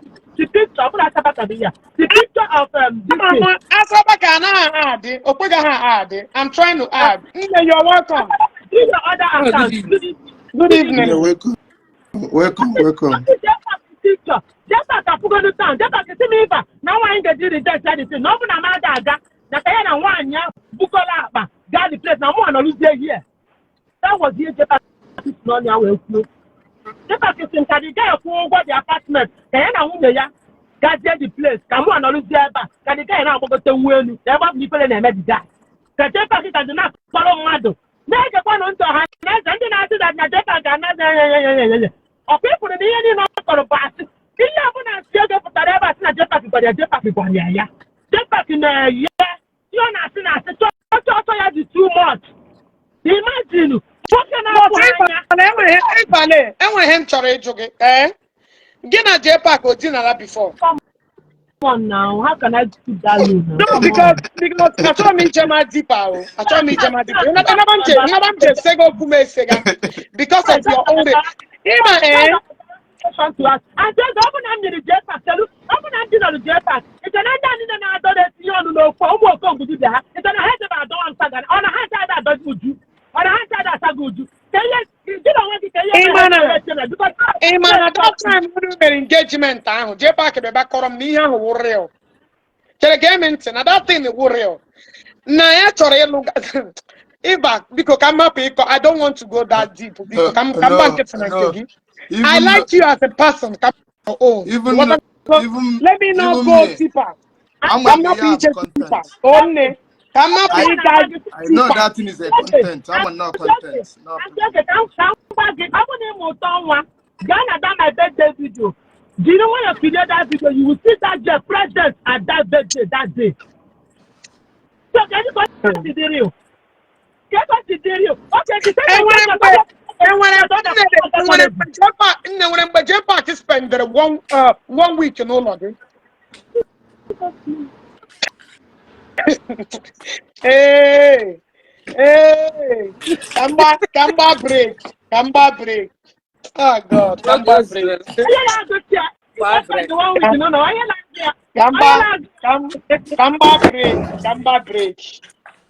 ọ bụla Asabaka dị ya, the picture of this thing. Mama, Asabaka anaghị adị. O kweghị ha adị. I'm trying to add. Nne, you're welcome. Do your other account. Good evening. Good evening. Yeah, welcome. Welcome, welcome. Picture JPAC akwụgodu town. JPAC si m ịba na nwaanyị ga-eji reject ya the thing na ọ bụ na m ada aga na ka ya na nwaanyị ahụ bukọla akpa gaa the place na mụ anọrụzie here. That was ihe JPAC si n'ọnụ ya wee kwuo. JPAC si nka the guy kwụọ ụgwọ the apartment ka ya na nwunye ya gazie the place ka mụ anọrụzie ebe a ka the guy na-agbagote nwu elu na ebe ọ bụ na ifere na-eme the guy ka JPAC ka dị na-akpọrọ mmadụ na-egekwanụ ntị ọha na eze ndị na-asị that na JPAC ga-anazi enyenyenyenyenye ọkwa ịpụrụ na ihe niile ọ kọrọ bụ asị. Ihe ọbụla nsị ego pụtara ebe a sị na JPAC gwara ya, JPAC gwara ya ya JPAC na-eye ihe ọ na-asị na-asị chọọ chọọ chọọ ya dị too much. Imagine nwoke na-apụ anya. Mana enweghị ịbale, enweghị ihe m chọrọ ịjụ gị. Ee, gị na JPAC o dinara before? Come on now, how can I put that low now? No, Come because achọrọ m ije ma deeper o. Achọrọ m ije ma deeper. Nnaba m je sega okwu m esega because of your own. Ịma ee, Question to ask. And then ọ bụ na m nyere JPAC, telu, ọ bụ na m dinọrọ JPAC, iche na ndị a niile na-adọ na-etinye ọnụ n'okwu ụmụ okongwu dibịa ha, iche na ha ejebe adọwa nsaga, ọ na ha ncha ada adọzi uju, ọ na ha ncha ada asa gị uju. Ka ihe gị na onwe gị ka ihe Ị mere ma ha na ji eche na because ị ma na that time unu mere engagement ahụ, JPAC bịa kọrọ m na ihe ahụ wụ real. Chere, gee m ntị, na that thing wụ real, na ya chọrọ ịlụ. Ịba, biko, ka m hapụ ịkọ. I don't want to go that deep. Biko, ka m gba No, nkịtị na nke no. gị. I Even like you as a person ka oh even what even let me not even go me. deeper. I'm Ka m a hapụ yeah ije content. deeper. O nne, ka m hapụ I ịga I know deeper. that thing is a content. I'm a not content. No. Oge ka m gwa gị, ọ bụ na ịmụ ụtọ nwa, gaa na that my birthday video, jiri nwayọ kirie that video, you will see that girl present at that birthday that day. So kedu ka o si dị real? Kedu ka o si dị real? Okay, the same Enwere mgbe JPAC, nne, nwere mgbe JPAC spendere one week n'ụlọ gị? Ee, ka m gba break, ka m gba break. Oh God, ka m gba break. Onye na-agụsi ya spend one week n'ụlọ, onye na-agụ ya, Ka m gba onye na-agụ ka m gba break, ka m gba break,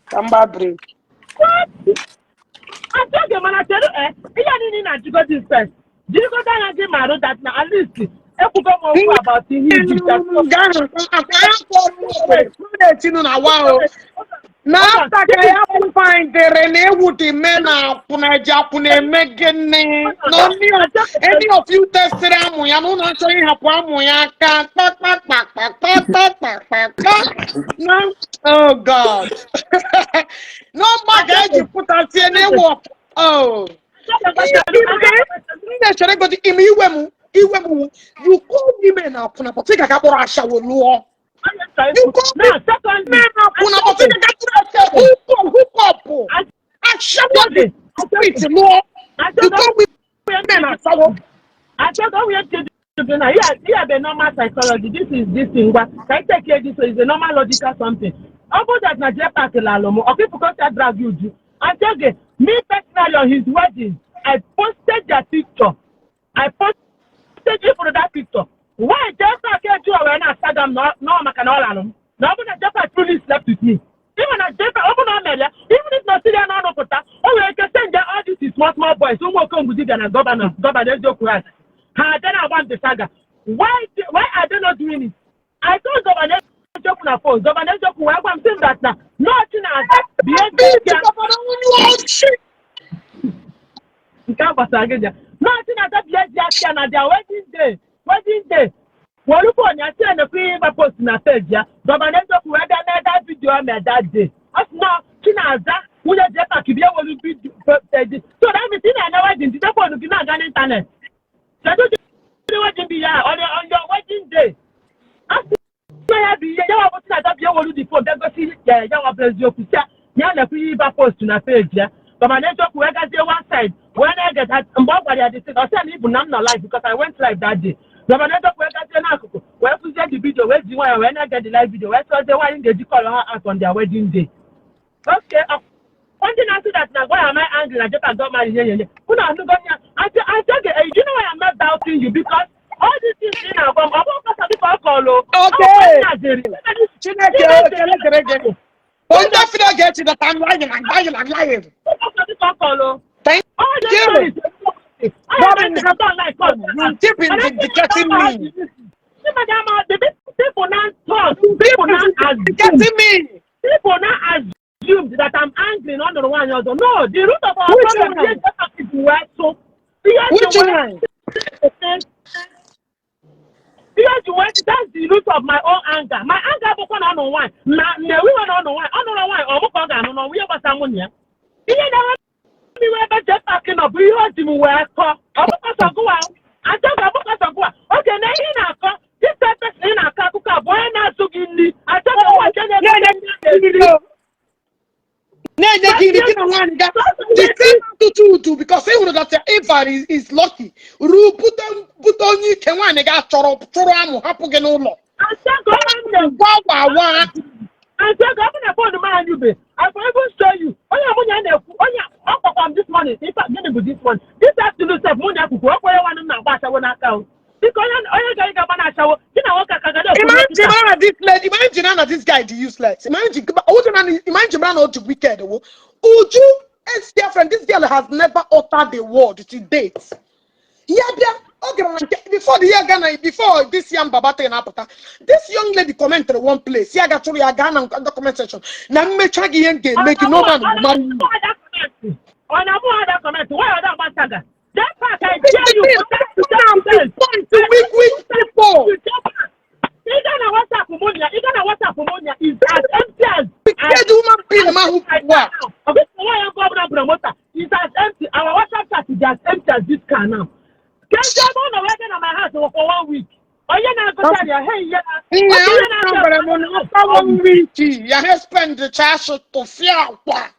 ka m gba break. Asị oge, mana chere, ihe a niile ị na-ajụgodi first, jirigodo anya gị ma arụ that na at least ekwugo m okwu about ihe Egypt. Nga ahụ akwa ya kpọrọ na-etinu na wa o na after ka ya bụ findere na ewu dị me na akwụna eji akwụna eme gịnị na any of you testịrị amụ ya na ụlọ achọghị ịhapụ amụ ya aka kpakpakpakpakpakpakpakpa na oh God, n'ọgba ga-eji pụtasie na ewu. Oh, nne, chere godi ime iwe m, iwe m wụ you call women akwụna, but ị ga-aga kpọrọ ashawo lụọ. You call Now, secondly, men akwụna, but ị ga-aga kpọrọ ashawo hook up ashawo dị street lụọ. You call women ashawo. Achọghị onye nche na ihe bụ normal psychology. This is this thing, ngwa, ka I take care. This is a normal logical something. Ọ bụ that na JPAC lalụ m ọkịpụkọ si drag uju. Achọghị me personally, on his wedding, I posted their picture. I posted ifuru that picture. Why JPAC eju wee na-asaga m nọ maka na ọ lalụ m, na ọ bụ na JPAC truly slept with me? Even na JPAC, ọ bụ na ọ mere ya, even if na siri ya n'ọnụ pụta, o nwere ike send all these small small boys, ụmụ okongwu dibịa na governor, governor eziokwu, ha ha abịa na-agba m the saga. Why are they not doing it? I told governor eziokwu na phone. Governor eziokwu wee gwa m sị m that na nọọchị na-aza bie ezi Governor onye ọchị. Nke a gbasara gị bịa nọọchị na-aza bie ezi aka na their wedding day were phone ya sie nekwa ihe ịgba post na page ya. Governor eziokwu wee bịa mee that video o mee that day. Ọ sị nọ Chinaza nwunye JPAC bịa were video page. So that means ị na-eme wedding, jide phone gị na-aga n'ịntanetị. Kedu ụdị wedding bụ ya on your wedding day? Asị ya bụ ihe yawa bụ Chinaza bịa were the phone bịa gosi ya, yawa bụ eziokwu, si ya ya nekwa ihe ịgba post na page ya. Governor eziokwu wee gazie one side wee na-ege mgbe ọ gwara ya the thing. Ọ sị ya na ibu na m nọ live because I went live that day. Governor eziokwu wee gazie n'akụkụ wee fụzie the video, wee ji nwayọ wee na-ege the live video, wee sọzie nwaanyị ga-eji call ha out on their wedding day. Okay, ndị na-asị that na why am I angry na JPAC got married, nye nye nye unu anụgo ya. Asị oge, you know why I'm not doubting you? Because all these things ị na-agwa m, ọ bụghị kọsa dịka ọ kọlụ. Okay. Chineke, ekele dịrị gị. Onye fere ga-echi that I'm lying, I'm lying, I'm lying. Thank you. God in heaven, you keep vindicating me. People now talk, people now assume, Vindicating me. People now assumed that I'm angry na ọ nụrụ nwaanyị ọzọ. No, the root of our Which problem one? is just wee so. Which one? Ihe ji wee, that's the root of my own anger. My anger bụkwa na ọ nụ nwaanyị na na-ewiwe na ọ nụ nwaanyị, ọ nụrụ nwaanyị, ọ mụ ka ọ ga-anụ n'ọnwụ ihe gbasara nwunye ya. Ihe na-enwe m iwe ebe JPAC nọ bụ ihe o ji m wee kọọ. Ọ bụkwa gụwa achọghị, ọ bụkwa gụwa oge na ihe ị na-akọ. This same person ị na-akọ akụkọ a bụ onye na-azụ gị nri, achọghị nwa nke na-eme ndị a na-eri. Na-enye gị nri, gị na nwaanyị ga the same attitude, because ị hụrụ that Eva is lucky ruo bute onye ike nwaanyị ga chọrọ chụrụ amụ hapụ gị n'ụlọ. Achọghị onye nne. Gwa gwa wa. Achọghị, ọ bụ na phone m anyụbe, I for even show you onye mụ na ya na-ekwu, onye ọ kpọkwa m this morning. In fact, gịnị bụ this morning, this afternoon sef, mụ na ya kwukwu ọ kwere nwanne m na-agba. Ashawo n'aka o. Biko, onye gara ịga gba na ashawo, gị na nwoke aka ga na-ekwu Imagine kịta. mara this lady, imagine na this guy dị useless. Imagine, imagine mara na otu wicked wo. Uju ex girlfriend, this girl has never uttered a word to date. Ya bịa, ọ gara na nke before the year gana, before this young baba thing apụta. This young lady commented one place. Ya gachụrụ ya gaa na the comment section. Na mmecha gị ihe m ga-eme gị, no man will marry you. Ọ na-abụ ada comment, why ọ da-agba saga? Jee park, I This dare you. is point to weak, weak people. Ị gaa na WhatsApp mụ ya, ị gaa na WhatsApp mụ ya, is as empty as Wicked human being ma who wa. Okay, nwa ya nke ọbụla promoter is as empty. Our WhatsApp chat is as empty as this car now. Kedu ebe ọ nọ wee bịa na my house for one week? Onye na-agụta ya, hey, ihe na Nne onye ya na-abịa gwara m na after one week ya ha spend chaasị tụfịa akwa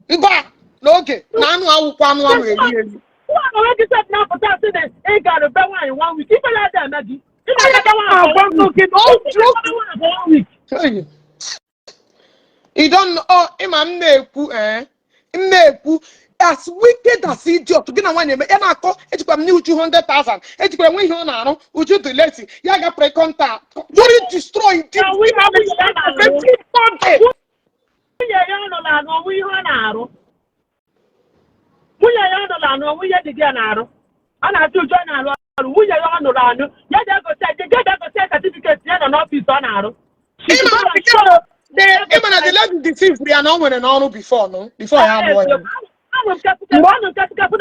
mba n'oge na anụ awụkwa anụ ahụ eri eri. Nwa onwe gị sef na-apụta sị na ị gara be nwaanyị one week. Ife ya dị eme gị. Ị na-aga be nwaanyị for Agwa one m week. gị na Ị otu na-aga be nwaanyị for one week. Hey. You don't know, oh, ịma m na-ekwu, m na-ekwu as wicked as idiot gị na nwaanyị eme ya na-akọ. Ejikwa m nye Uju 100,000, ejikwa enwe ihe ọ na-arụ. Uju dị late, ya gafere contact during destroy Na nwunye ya na-arụ. everybody. Nwunye ya ọ nọ na-arụ onwe ihe ọ na-arụ. Nwunye ya ọ nọ na-arụ onwe ihe dị gị ya na-arụ. Ọ na-atụ ụjọ na-arụ ọrụ. Nwunye ya ọ nụrụ anụ. Ya ga-egosi ya ga-egosi ya certificate ya nọ n'office ọ na-arụ. Ịma na ịma na the lady deceived ya na ọ nwere n'ọrụ before, no before ya alụọ ya. Anụ nkepụkepụ anụ nkepụkepụ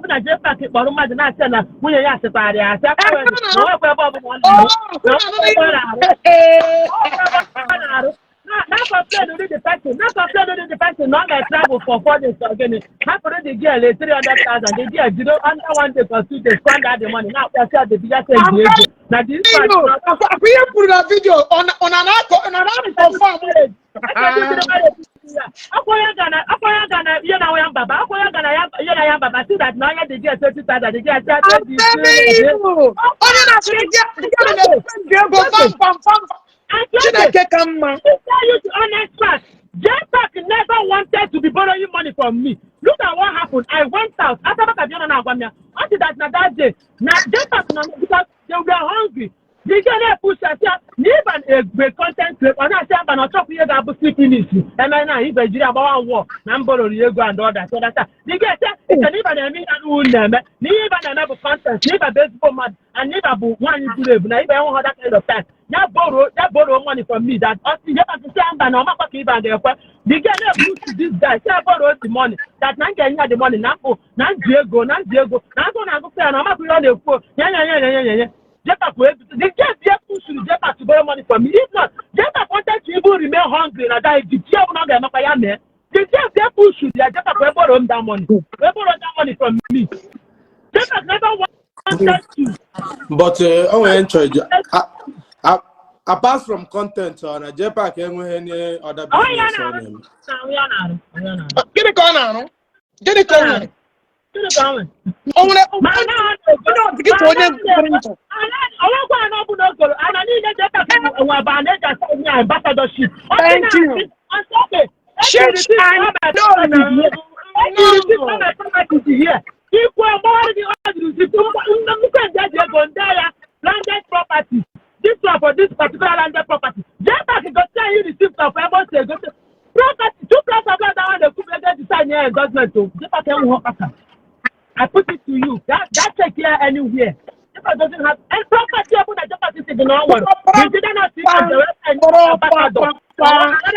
na Jpak kpọrọ mmadụ na-asị na nwunye ya asịkwara ya asị aka wee na onwekwa ebe ọbụla ọ na-arụ na onwekwa ebe ọ na-arụ. Ọ na-arụ na complain with the person, na complain with the person na ọ ga-travel for 4 days or gịnị, hapụrụ the girl a 300,000. The girl jiri under one day or 2 days squander the money, na-akpọsị ya the biya send ego na the You, akwa ihe kwuru na video ọ na na-akọ ọ na na confirm. Akwa ya ga na ihe na ya mbaba, akwa ya ga na ya ihe na ya mbaba, see that na onye the girl 20,000, the girl say I'm telling you, onye na-asịrị gị na-spend ego fam fam fam fam. Chineke ka mma. To tell you the honest fact, JPAC never wanted to be borrowing money from me. Look at what happened. I went out. After that, I na agwa m ya. Until that na that day, na JPAC na because they were hungry. The girl na push asị ya na ịba egbe content creator, ọ na-asị ya mba na ọ chọpụ ihe ga-abụ finish. Eme na ibe jiri agbawa wọ na mborori ego and others. So that the girl say, iche na ịba na-eme ihe anụ na-eme, na ihe ịba na-eme bụ content, na ịba bụ ezigbo mmadụ, and na ịba bụ nwaanyị zuru ebu, na ịba enweghị that kind of time. Ya borrow money from me that ọ sị JPAC sị ya mba na ọ makwa ka ịba ga-ekwe. The girl na-epush this guy, say I borrow the money, that na m ga-enye ya the money, na mkpụ, na nji ego, na nji ego, na agụ na-agụkwa ya na ọ makwa ihe ọ na-ekwu. Nye nye nye nye nye nye. JPAC wee the girl dey push JPAC to borrow money from me. If not, JPAC wanted to even remain hungry na that Egypt. Ya bụ na ọ ga-emekwa ya mee. The girl dey push ya JPAC wee borrow him that money. Wee borrow that money from me. JPAC never wanted to. But o nwere nchọ iju apart from content, ọ na JPAC enweghị any other Ọ ya business ọ na-arụ. na-eme? Na-arụ ya na-arụ. Ọ ya na-arụ. Gịnị ka ọ na-arụ? Gịnị ka o nwere? Gịnị ka ọ nwere? O nwere Ma na ọ na-ego. onye ọdịgị ka onye nwere ndụ. Ọnwekwa ana ọ bụla ogoro ana niile JPAC nwe ebe a na-eji asa onye ambassadorship. Thank you. Shit, I know now. Ikwu ọgbọghọrọ gị ọ jiri receipt nnukwu nje ji ego ndị agha landed property, this one for this particular landed property. JPAC gosi anyị receipt of ebe o si egote property, two plots of land ahụ na-ekwu ego eji sign ya endorsement o. JPAC enweghị ọkpata. I put it to you. That check here anywhere. JPAC doesn't have and property ọbụla JPAC si gị na ọ nwere. Consider not to use the website ambassador.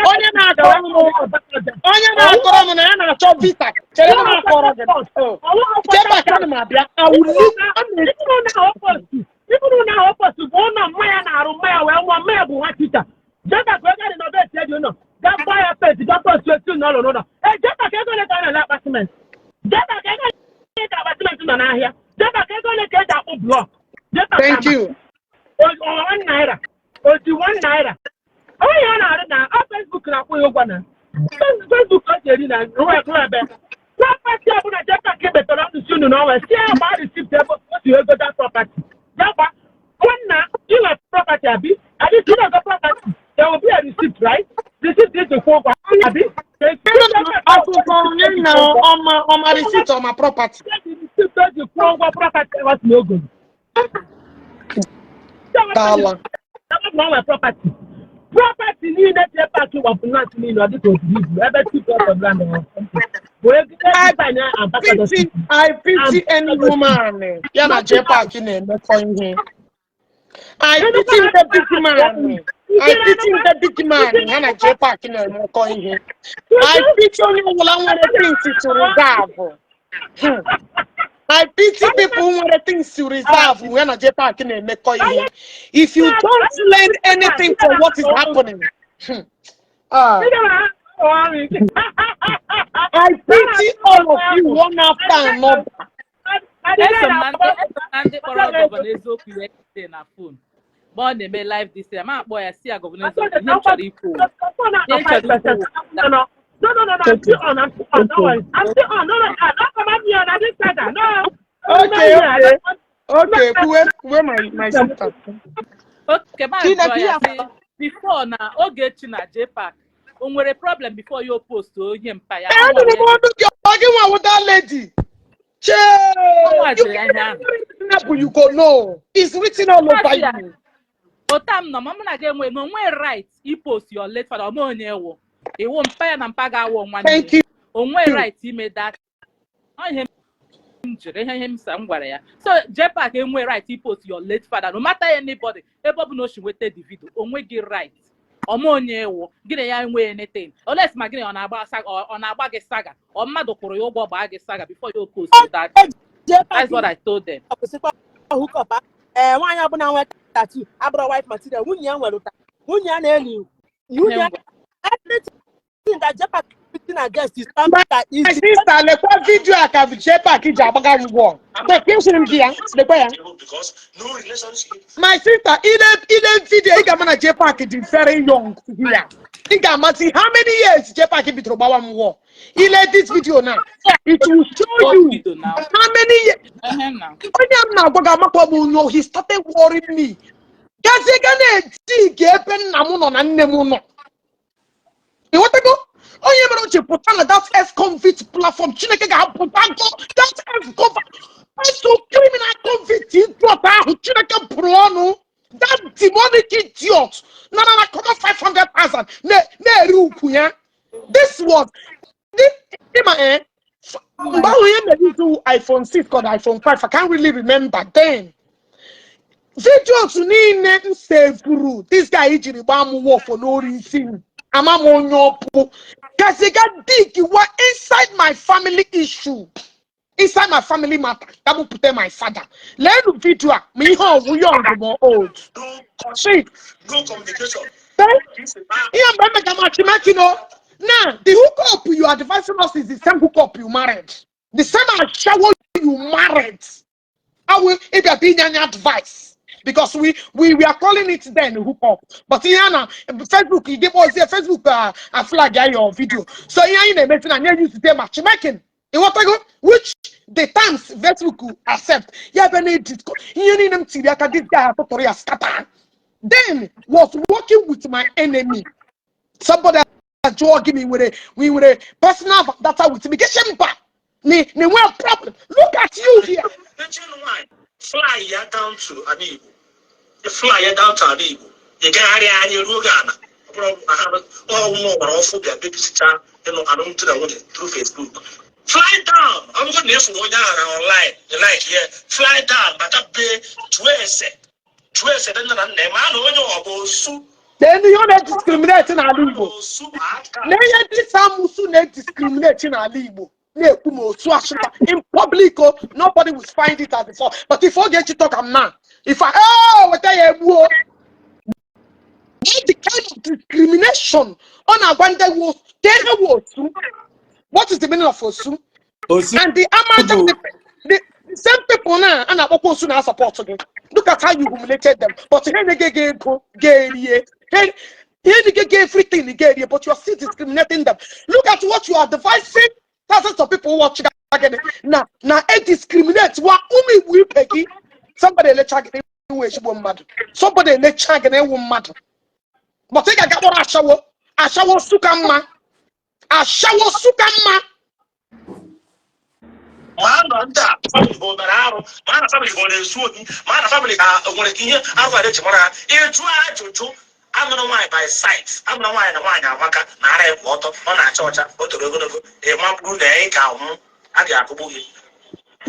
Onye na-akọrọ m na ya na-achọ visa chere m na-akọrọ gị. JPAC, ana m abịa. I will look. Iburu na ọpọsụ bụ ụlọ mmanya na-arụ mmanya wee nwụọ mmanya bụ nwa tita. JPAC wee gaa renovate dị ụlọ, gaa gbaa ya paint, gaa post etu na ọlụrụ ụlọ. Ee, JPAC, ego ole ka ọ na-ele akpa cement? JPAC, ego ole ka akpa cement nọ n'ahịa? JPAC, ego ole ka eji akpụ block? JPAC Thank you. ₦1, o ji ₦1. Onye ọ na-arụ na ọ Facebook na-akwụ ya ụgwọ na Facebook ka o ji eri na rụọ ebe ebe property ọbụla JPAC metọrọ ọnụ si unu n'ọnwa si ya gbaa receipt ebe o si ego that property. Ya gba nwanna inwe property abi abi si na-ego property, there will be a receipt, right? Receipt iji kwụ ụgwọ abi. Akụkọ onye na ọma ọma receipt ọma property. Kwụọ ụgwọ property ọ sị na o goro. Dala. Na nwere property niile JPAC wapụ nat niile, ọ dịka oburu ibu ebe two plot of land or something bụ ego I eji sign pity ambassadorship. I pity any woman ya na JPAC na-emekọ ihe. I pity ndị big man. I pity ndị big man ha na JPAC na-emekọ ihe. I pity onye ọbụla nwere things to reserve. I pity people nwere things to reserve ya na JPAC na-emekọ ihe. If you don't learn anything from what is happening, ah, I pity all of you one after another. Eso m na ndị kpọrọ Governor Eziokwu yesterday na phone mgbe ọ na-eme live this year. Ma akpọ ya, si ya, "Governor Eziokwu, ihe m chọrọ ikwu, ihe m chọrọ ikwu." No, no, no, no, I'm still on. I'm still on. Don't worry. I'm still on. No, no, ah, don't come at me on this saga. No. Okay. Kwuwe, kwuwe, my sister. Okay, ma Chineke jụọ ya ya sị, before na Ogechi na JPAC o nwere problem before ya o post onye mpa ya? Ee, anụrụ m ọnụ gị. Ọ gị nwa wụ that lady. Chee! Ọnwa jụrụ ya ihe ahụ. You go know. It's written all over Masị ya, you. Ota m nọ ma mụ na gị enwe na onwe right ipost your late father. Ọma onye ewu iwu mpa ya na mpa ga-awụ nwanne. Thank you. Onwe right ime that. Ọ ihe m jụrụ, ihe m sa m gwara ya. So JPAC enwe right ipost your late father, no matter anybody, ebe ọ bụla o si nweta the video, onwe gị right. Ọma onye ewu gị na ya enweghị anything, unless ma gị na ọ na-agba saga, ọ na-agba gị saga, ọ mmadụ kwụrụ ya ụgwọ gbaa gị saga before you post that. That's what I told them. Kwụsịkwa hookup. Ee, nwaanyị ọbụla nwe tattoo abụrụ wife material. Nwunye ya nwere ụta, nwunye ya na-eli nwunye ya. Everything that JPAC putting against is something that is My sister, lekwa video a ka JPAC ji agbaga m gwọ. Kwesịrị m gị ya, lekwa ya. Because no relationship. My sister, ile video, ị ga-ama na JPAC dị very young here. Ị ga-amasị how many years JPAC bidoro gbawa m wọ. Ile this video now, it will show Old you video now. how many years. Ehe, na Onye m na-agwa gị amakwa m no, he started worrying me. Gazie ga na-eti ga ebe nna m nọ na nne m nọ. Ịghọtago? Onye mere o ji pụta na that ex-convict platform, Chineke ga-apụta go that ex-convict, eso criminal convict idiot ahụ Chineke pụrụ ọnụ. That demonic idiot na na na cover 500,000 na-eri ukwu ya. This was this ịma mgbe ahụ ihe mere izu iPhone 6 called iPhone 5, I can't really remember then. Videos niile m sevuru this guy jiri gbaa m wọfọ n'ori isi m, ama m onye ọpụ gaziga dig wa inside my family issue, inside my family matter, ya bupute my father. Leenụ video a, ma ihe ọwụ young ma old. No, shit. no communication. Ihe mgbe emega matchmaking o. Now the hookup you are advising us is the same hookup you married, the same ashawo you married. I will if you are being any advice, because we are calling it then hookup, but ihe na Facebook, you give us here Facebook a flag ya your video, so ihe anyị na-emesi na nye use the matchmaking, ịghọtago, which the times Facebook accept ya ebe na-edit ihe niile m tiri aka. This guy atụtụrụ ya scatter, then was working with my enemy. Somebody jụọ gị ma ị nwere, we nwere personal data with me, gịsị mba na enwe problem. Look at you here. Echen nwanyị fly ya down to ala Igbo. Fly ya down to ala Igbo. Ị gagharị anya ruo gị ala. Ọ bụrụ ọnwụ ọgbara ọfụ bịa bebisicha ịnụ alụmdi na nwunye through Facebook. Fly down. Ọ bụrụ na ịfụrụ onye ahụ na online, you like ya, fly down, bata be jụọ ese. Jụọ ese dị nna na nna ya, ma na onye ọ bụ osu. Lee ihe ọ na-ediscriminate n'ala Igbo. Osu ma aka. Lee ihe ndị samusu na-ediscriminate n'ala Igbo, na-ekwu ma otu asụta in public o, nobody will find it as before. But if Ogechi talk am now, if I, oh, weta ya egbuo. The kind of discrimination ọ na-agwa ndị wo ka ihe wo osu. What is the meaning of osu? Osu And the amaja bụ the same people now a na-akpọkwa osu na support gị. Look at how you humiliated them, but ihe na-ege gị ego ga-erie, ihe na-ege gị everything ga-erie, but you are still discriminating them. Look at what you are advising thousands of people watching gịnị na e discriminate wa ụmụ Igbo ibe gị. Somebody elecha gị na iwu ezigbo mmadụ, somebody elecha gị na ewu mmadụ, but ị ga-aga kpọrọ ashawo, ashawo suka mma, ashawo suka mma. Ma na ndị a family ha obere arụ, ma na family ha ọ na-ezu ohi, ma na family ha nwere ihe arụ a eji mara ha. Ịjụ ajụjụ, anụrụ nwaanyị by sight, anụrụ nwaanyị na nwaanyị amaka na ara ya kwụ ọtọ, ọ na-acha ọcha, o toro ogologo, ịma bụrụ na ị ga-anwụ, a ga-akụgbu gị.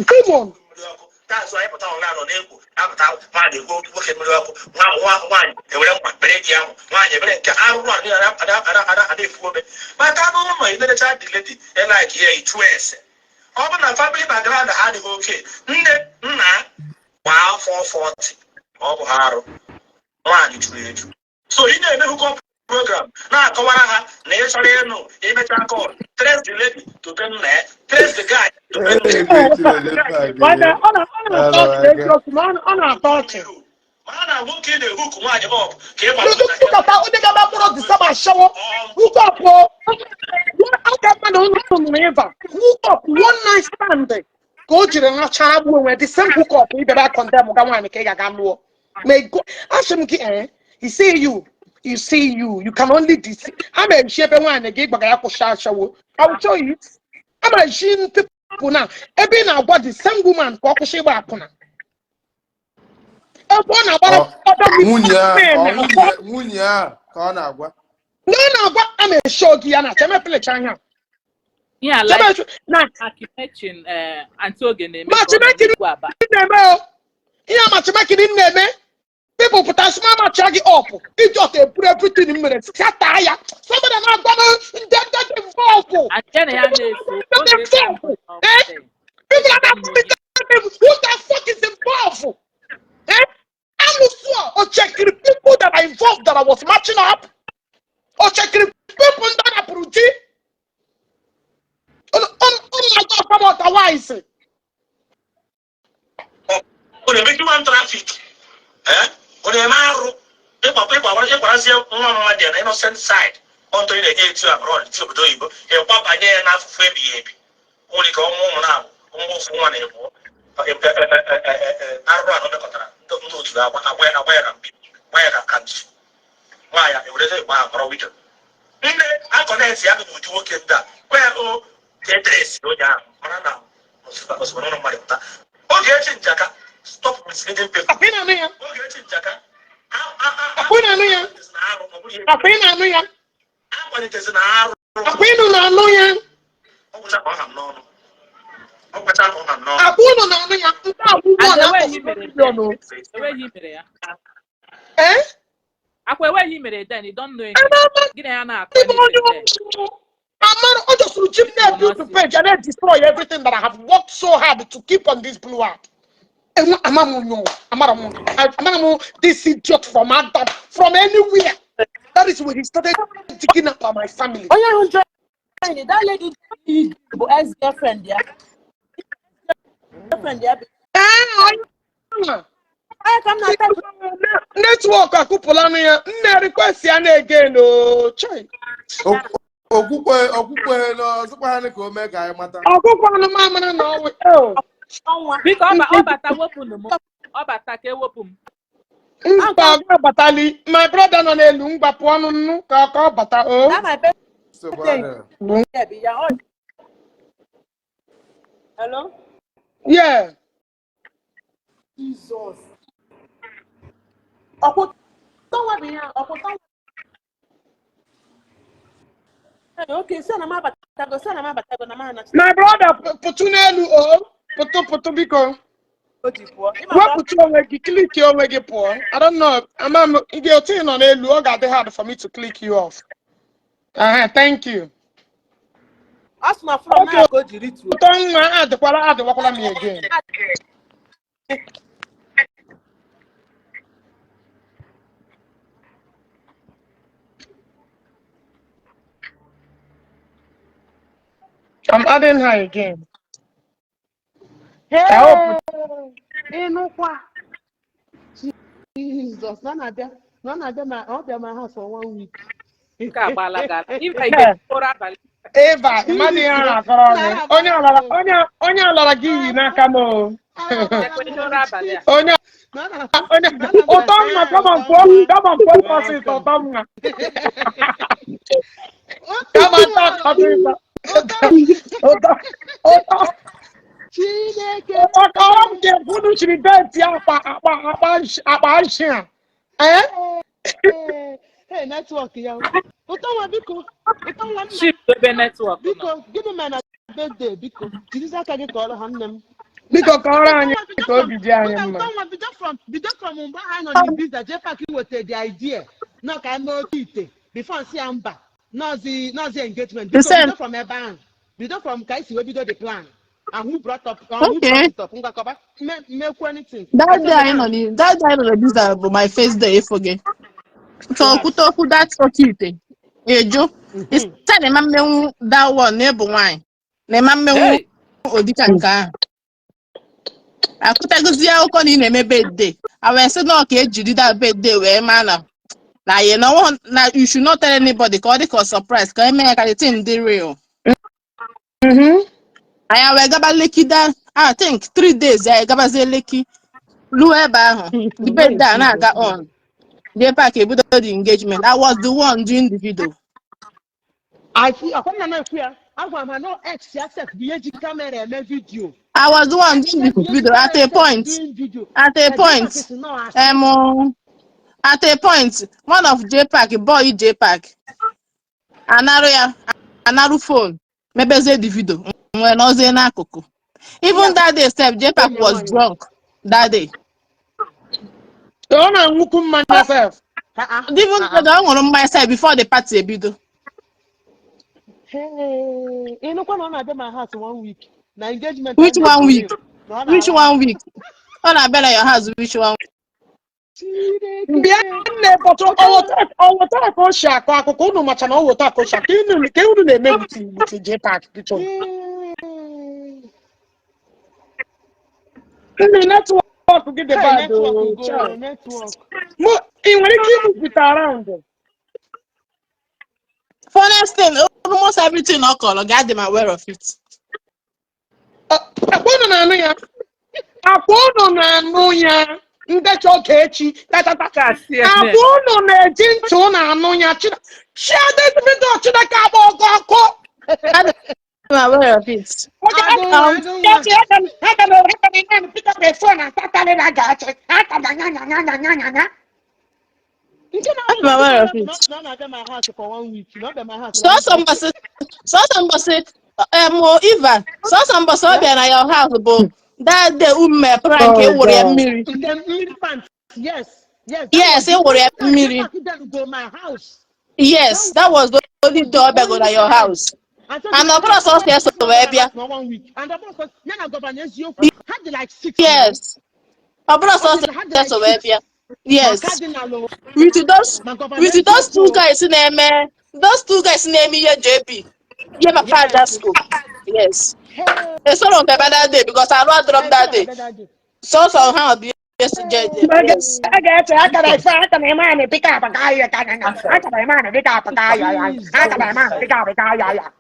Demon. Mmiri ọkụ taazụ anyị pụta ọnụ anọ na-ekwu apụta, nwaanyị egwu nwoke mmiri ọkụ, nwa nwa nwaanyị ewere mkpa bere di ahụ, nwaanyị ebere nke arụrụ a niile ada ada ada ada efu ome maka anụ ụlọ. Ilerecha the lady, elike ya, ịchụ ese, ọ bụ na family background ha adịghị oke, nne nna gbaa afọ 40, ọ bụ ha arụ nwaanyị juru eju. So ị na-eme hookup program, na-akọwara ha na ị chọrọ ịnụ, imecha call, trace the lady to be nna ya, trace the guy to be nna ya. Nwanne, ọ na-atọ ọchị eziokwu, ma ọ na-atọ ọchị. Ma na nwoke na-ehook nwaanyị up ka ị Nkata onye ga-abịa kpọrọ December ashawo hook up o. Aka mmadụ unu nụrụ ịba hook up, one night stand ka o jiri rachara gbuo onwe. The same hook up ị bịara condemn ga nwaanyị ka ị ga-aga lụọ. May go asị m gị, eh, you see, you see, you can only deceive. A ma eji ebe nwaanyị gị gbaga ya kwụsị ashawo. I will tell you, a ma eji people na ebe ị na-agwa the same woman ka ọ kwụsị ịgba akwụna, ebe ọ na-agbara other Nwunye ya women ọ akwa. Nwunye ya ka ọ na-agwa. Na ọ na-agwa, a na-esho gị ya na chemepelecha anya. Ihe a like na matchmaking, Aunty Oge na-eme ka ọ Matchmaking na-ekwu aba. Na-eme o ihe a matchmaking na-eme, people pụta sị ma match gị up, idiot, eburu everything m mere scatter ya. Somebody na-agwa m ndị ndị dị involved. Aunty ya na ya na-eso Ndị oge dị involved, eh, people are not who the fuck is involved, eh? Amusu o checkiri people that are involved that I was matching up, o checkiri people ndị rapụrụ di ọ na-agwa ọkwa otherwise. Ọ na-eme human traffic, eh, ọ na-eme arụ ịkwarazie nwa mmadụ ya na innocent side ọntụ ị na-eje etu abroad ti obodo oyibo, ịkwabanye ya n'afụfụ ebighị ebi. O nwere ike ọnwụ ụmụ na-abụ ụmụ ofu nwa na-ebu arụrụ anọ mekọtara ndị otu agba agba agba ya ka mbi gba ya ka ntu nwaanyị ewerezi ịgba akọrọ widow nne akọneti ya bụ ụdị nwoke ndị a gwa ya o edresi onye ahụ mara na ozugbo n'ụlọ mmadụ pụta. Ogechi Njaka, stop misleading people. Akwa ị na-anụ ya? Ogechi Njaka. Akwa ị na-anụ ya? Akwa ị na-anụ ya? Akwalitezi na arụ. Akwa ịnụ na-anụ ya? Ọ gwụcha ka ọ ha m n'ọnụ, ọ gwụcha ka ọ ha m n'ọnụ. Akwa ụnụ na-anụ ya? Nke a bụ And one out enweghị of mere million o. Enweghị mere ya. Eh. Akwa enweghị mere, then you don't know Ebe anything. Gị na ya na-akọ Ndị onye anything then. ọrụ amara ọ jọsụrụ ji m na-ebuild the page and destroy everything that I have worked so hard to keep on this blue app. Enwe ama m onye ụwa, amara m this idiot from Adam, from anywhere. That is when he started digging up on my family. Onye ahụ join that lady bụ ex girlfriend ya, girlfriend ya bụ Ee, onye ahụ. Onye ka m na-ata. Network akụpụlanụ ya, nne, request ya na-egen o chai. Okwukwe okwukwe n'ọzọkwa ha ka o mee ka anyị mata. Ọgwụgwọ anụmanụ na ọnwụ oh. Ọnwa. Biko, ọ bata, wepụnụ m. Ọ bata ka ewepụ m. Mba, ọ ga-abatali. My brother nọ n'elu, ngwa, pụọ nụ nnu ka ọ bata o. That my best Nsogbu adịrọ. bụ ya ọ. Hello. Yeah. Jesus, ọkwụtọ nwa bụ ihe ọkwụtọ nwa. Hey, okay, so na m abatago, so na m abatago na m anachi. My brother, pụtụ n'elu o, pụtụ, pụtụ biko. O ji pụọ. Ịma na Wepụta onwe gị, click onwe gị pụọ. I don't know, ama m gị otu ị nọ n'elu, ọ ga-adị hard for me to click you off. Thank you. Ọ sị na from Okay. now ka o ji rituo. Ụtọ nwa adịkwala, adịwakwala m again. I'm adding her again. I hope. Ịnụkwa, Jesus, na ọ na-abịa, na ọ na-abịa, ma ọ bịa my house for one week. Nke a gbaala gara. Ife ị ga-ekporo abalị. Eva, mmadụ ihe a na-akọrọ gị. Onye alara, onye alara gị iyi n'aka m o. Ekwe ụra abalị a. Onye onye ụtọ nwa, come on, pụọ, come on, pụọ ọsịsọ, ụtọ nwa. Come on, talk ọsịsọ. Ụtọ ụtọ. Chineke. Ọkọrọ m ka unu chiri date akpa nshi a. Ee? Ee, network ya. Ụtọ nwa, biko. Ụtọ nwa nna. Chip ebe network nọ. Biko, gịnị mere na birthday? Biko, jirizi aka gị kọọrọ ha, nne m. Biko, kọrọ anyị ka obi dị anyị mma. Ụtọ nwa, bido from mgbe ha nọ n'Ibiza, Jpac weta the idea nọ ka eme oke ite before nsị ya mba nọzi engagement. The Biko, same. bido from ebe ahụ, bido from ka esi wee bido the plan and who Okay. brought it up. Ngwakọba mmekwu anything. That day anyị nọ that day anyị nọ n'Ibiza bụ my first day ịfụ gị. So kwute okwu that oke ite. Ejo. Isi na ịma mmenwu that one na ịbụ nwaanyị. Na ịma mmenwu Hey! ụdịka nke ahụ. Akụtagozi akụkọ na ị na-eme birthday. A wee sị na ọ ka ejiri that birthday wee maa na you know na you should not tell anybody, ka ọ dị ka ọ surprise, ka eme ya ka the thing dị real. Anyị wee gaba Lekki that, I think, 3 days anyị gabazie Lekki, ruo ebe ahụ, the birthday a na-aga on. Jpac ebido the engagement. I was the one doing the video. I see, ọkwa nna na-ekwu ya, agwara m ha no ex ya sef bụ ihe ji camera eme video. I was the one doing the video at a point. Doing video. At a point, at a point, one of Jpac boy, Jpac anarụ ya, anarụ phone, mebezie the video, nwere nọzie n'akụkụ. Even that day sef, Jpac was drunk that day. Ọ na-aṅụkwu mmanya sef. Even though ọ ṅụrụ mmanya sef before the party ebido. Ịnụkwa na ọ na-abịa my house one week na engagement. Which one week? Which one week? Ọ na-abịa na your house which one? Bịa nne, but ọwụta ka o si akọ akụkọ unu macha na ọwụta ka o si akọ ka unu na-eme with Jpac, biko. Ndị network gị dị bad o, child. Network. Mụ ị nwere ike imupụta around. Funniest thing, almost everything ọ kọrọ ga adị m aware of it. Akwa unu na-anụ ya, akwa unu na-anụ ya, ndecha oge echi tatata. Akwa unu na-eji ntị unu anụ ya. Share this video. Chineke agba ọkụ ọkụ. Adị m aware of it. Oge ha ga pick up a phone and start telling her gachi. Ha ka na nya nya nya nya nya nya nya. Nke na Adị m aware of it. na ọ na-abịa my house for one week, na ọ bịa my house. Sọsọ mbọsị Eva, sọsọ mbọsị ọ bịa na your house bụ that day ume prank Oh, ịwụrụ ya God. mmiri. Nke mmiri pant, yes. Yes, ịwụrụ ya mmiri. Then go my house. Yes, that was the only day ọ bịago na your house. And ọ bụrụ sọsọ ya so wee bịa. Na one week, and ọ bụrụ sọsọ ya na Governor Eziokwu, ha dị like six. Yes, ọ bụrụ sọsọ ya so wee bịa, yes. Ma Cardinal o, With those ma Governor with those two Eziokwu o. guys na-eme, those two guys na-eme ihe JP, ihe papa Jasco, yes. Esoro m bịaba that day because arụ adọrọ m that day. Sọsọ ha bụ ihe si je, yes. A ga-eche aka na ife aka na eme anyị pick up ka ahịa ka anya aka na eme anyị pick up ka ahịa ya aka na eme anyị pick up ka ahịa ya.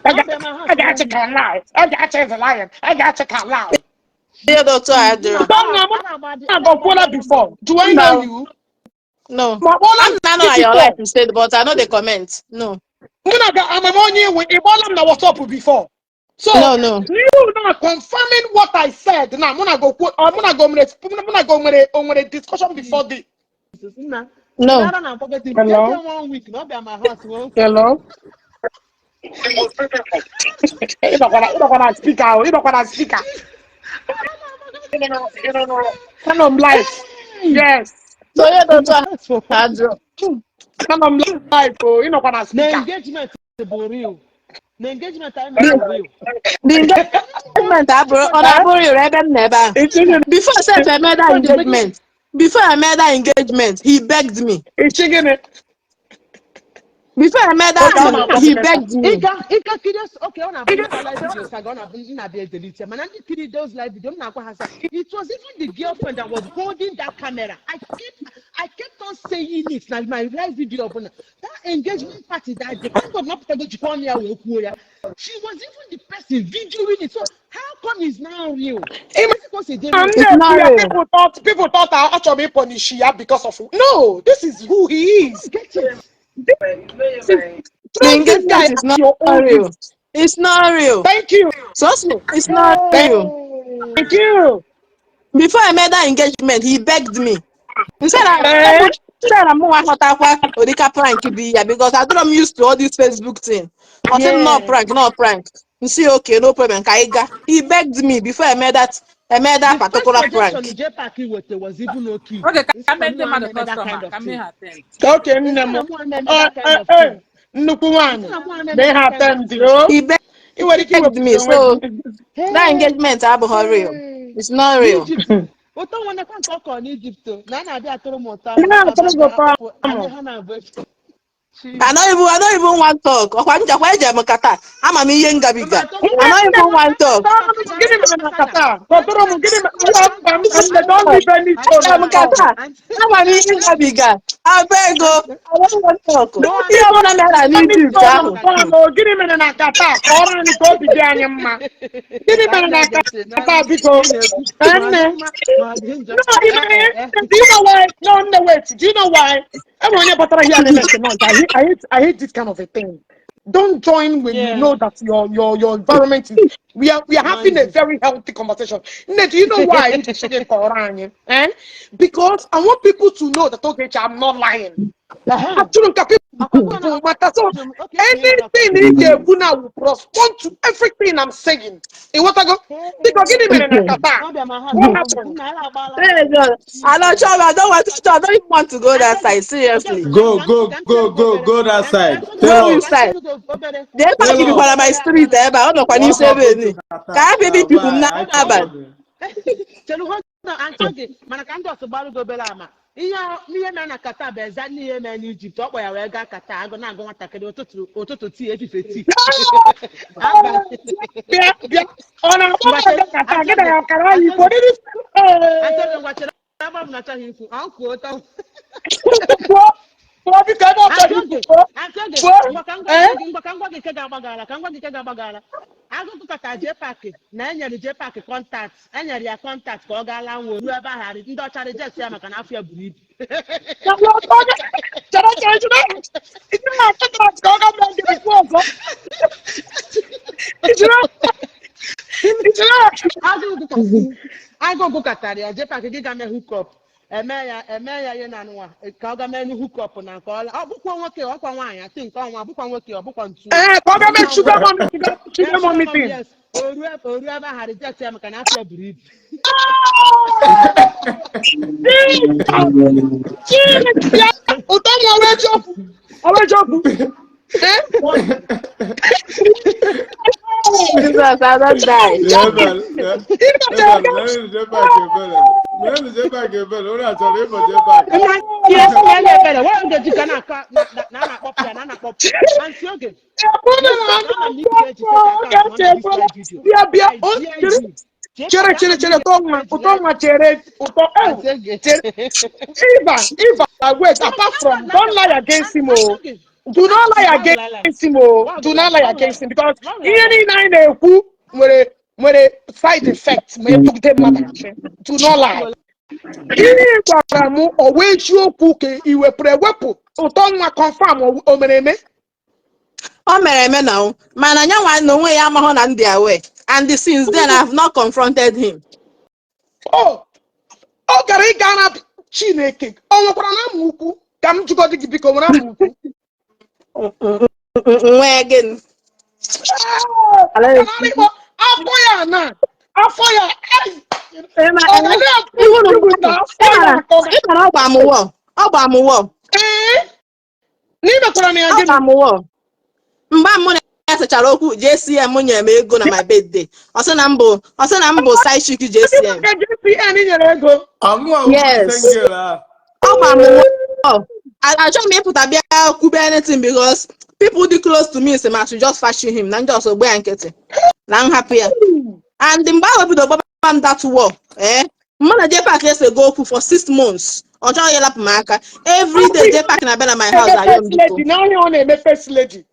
A ga-achị ka lie, a ga-achị is lying, a ga-achị ka lie. Ihe dị otu a dịrị. Nna m na-agọkwuola before. Do I know you? No. Ma kpọọla m I'm not na your life instead, but I no dey comment. No. Mụ na ga amam onye iwe, ị kpọọla m na WhatsApp before. So No. you now confirming what I said now, mụ na go nwere o nwere discussion before the Nna. No. Ara na-akpọgide Hello? m one week na ọ bịa my house one. Hello? Ịnọkwa na speaker ahụ, ịnọkwa na speaker. Anọ m live. Yes. So ihe dị otu a dịrị. Anọ m live o, ịnọkwa na Na speaker. engagement bụ real, na engagement anyị mere bụ real. The engagement abụrụ, ọ na-abụrụ ire ebe m na ebe ahụ. Before sef I made that engagement, before I made that engagement, he begged me. Ichi gịnị? Before I made that thing, he begged me. Ịga kiri, okay, ọ na-abụ ndị live videos ka ọ na-abụ m na-abịa edelete, mana ndị kiri those live video, m na-agwa ha sị it was even the girlfriend that was holding that camera. I kept on saying it na my live video ọbụla, that engagement party that day. Thank God napụtago jikwa ọnụ ya wee kwuo ya. She was even the person videoing it, so how come it's now real? Ezi ka o si dị I'm real? It's not there. real. People thought I actually punish ya because of, no. This is who he is. Get it. This is The treat this guy engagement is as not your own real. It's not real. Thank you. So it's not real. Thank you. Before I made that engagement, he begged me. He said, Eh? I mụ aghọtakwa ụdịka prank bụ ya because adịrọ m used to all this Facebook thing. Ọ sị m, no prank, no prank. M sị, okay, no problem, ka anyị gaa. He begged me before I made that The first particular prank. suggestion J Park wete was even okay. Oge ka Instead mee of ndị mụ mmadụ eme that customer kind of ka mee thing. ha attend. Okay, nne Instead m. of mụ eme Eh, that kind eh, of eh, thing. Nnukwu nwaanyị. Instead of mụ eme Mee ha that kind of attend thing. o. He begged Ị nwere ike me. iwepụta onwe So gị. that Hey, engagement abụghị real. hey. It's not real. N'Egypt, ụtọ nwanekwa nke ọ kọrọ n'Egypt o, na a na-abịa atụrụ m ụtọ Ihe na-atụrụ gị ụtọ akpọpụ amụ. anyị ha na-abụ. I don't even want talk. Ọkwa njakwa eje m kata. Ama m ihe ngabiga. I don't even want talk. Gịnị mere na kata? Kọtụrụ m gịnị mere? Mba, m nne, don't leave any stone Eje m unturned. kata. Ama m ihe ngabiga. Abeg o. I don't want talk. Ihe ọbụla mere na Any Egypt stone ahụ. unturned o. Gịnị mere na kata? Kọrọ anyị ka obi dị anyị mma. Gịnị mere na kata, biko? Eh, nne? No, do you know why? No, no, wait. Do you know why? Everyone here, but here, no, I hate this kind of a thing. Don't join when you know that your environment is. We are having a very healthy conversation. Nne, do you know why? Eh? Because I want people to know that, okay, I'm not lying. Actually, people matter. So anything ị ga-ekwu now will respond to everything I'm saying. Ịghọtago? Biko, gịnị mere na Qatar? What happened? Hey God. I don't sure, I don't want to I don't even want to go that side, seriously. Go, go, go, go, go that side. Go Tell which us. side? Jee Tell park bikwara us. my street ebe a, ọ nọkwa What n'isi ebe happened ni. to Qatar? Ka ha bịa ibipụ m Why? I n'abalị. Chere, hold on, Aunty Oge, mana ka ndị ọsọ gbarụ gị obere ama ihe mere na Qatar bụ eza n'ihe mere n'Egypt. Ọ kpọ ya wee gaa Qatar, agụ na-agụ nwatakịrị ụtụtụ ụtụtụ tii, efife tii, abalị. Bịa, bịa. Ọ na-akpọ Ngwa m chere, aga Qatar, Aunty gị na Oge, ya ọkara Aunty Igbo. Oge, Dịrị. Aunty Oge, ngwa chere, agba m na achọghị ikwu ọ kwuo ụtọ. Kwuo, kwuo, biko, ebe ọ Aunty chọrọ ikwu, Oge, kwuo. Aunty Oge, Kwuo. ngwa ka m gwa Eh? gị, ngwa ka m gwa gị nke ga-agbagara, ka m gwa gị nke ga-agbagara. Agụgụ kata J Park na enyere J Park contact, enyere ya contact ka ọ gaa laa nwa ruo ebe ahụ arị ndị ọcha reject ya maka na afọ ya buru ibu. Chere, chere, chere. Ị na-achọ ka ọ gaa mee njem, kwuo ọzọ. Ijiri ijiri Agụgụ katara ya J Park gị ga mee hookup, eme ya ihe na anụnwa ka ọ ga mee hookup na nke ọla. Ọ bụkwa nwoke, ọkwa nwaanyị atị nke ọnwa, bụkwa nwoke, ọ bụkwa ntu. Ee, ka ọ gaa mee sugar mommy, sugar mommy thing. Yes, o ruo ebe ahụ reject ya maka na afọ ya buru ibu. Chineke, ya ụtọ m ọwa eziokwu, ọwa eziokwu. Eh? Jesus, I don't die. Ebere, ebere, mere J Park ebere. Mere J Park ebere. Ụnụ achọrọ ịbụ J Park. Nna ihe si ya ebere nwa oge ji ka na-akọ na a na-akpọpụ ya na a na-akpọpụ Aunty Oge. Listen, ama m na ị ga-eji fake account ma ọ na this live video. Bịa, bịa. I dare you. Chere, chere, chere, ụtọ nwa, ụtọ nwa, chere, ụtọ, eh, Aunty Oge. chere. Eva, Eva, wait, apart from, don't lie against him, oh. Do not lie against him, oh. Do not lie against him because ihe niile anyị na-ekwu nwere side effect ma etugide mmadụ achị. Do not lie. Ihe ị gwara m, ọ wee eziokwu ka ị wepụrụ ewepụ? Ụtọ nwa, confirm, o mere eme? O mere eme na o, mana ya nwa na onwe ya amahụ na ndị aware, and since then I have not confronted him. O ọ gara ịga na Chineke, o nwekwara na ama ukwu? Ka m jụgọdị gị, biko, nwere ama ukwu? Nwee gịnị? Ka na ịkpọ afọ ya na afọ ya, ai, ọ ga na-ekwu na afọ ya ka ọ ga Ịma na ọ gba m wọ, ọ gba m wọ. Ee, na imekwara m ya Ọ gịnị? gba m wọ mgbe mụ na ya sechara okwu. JCM nyere m ego na my birthday. Ọ sị na m bụ side chick JCM. Ka JCN nyere ego? Ọmụa wụ Yes. single ahụ. Ọ gba m wọ. Achọghị m ịpụta bịa kwube anything because people dị close to me say ma should just fashion him na ndị ọsọ gbe ya nkịtị na nhapụ ya. And mgbe ahụ bido gbaba m that war, eh, mụ na J Park esego okwu for 6 months. Ọ chọghị ịlapụ m aka. Every day J Park na-abịa na my house na-eme ayọ m first biko. lady n'ahịa, ọ na-eme first lady.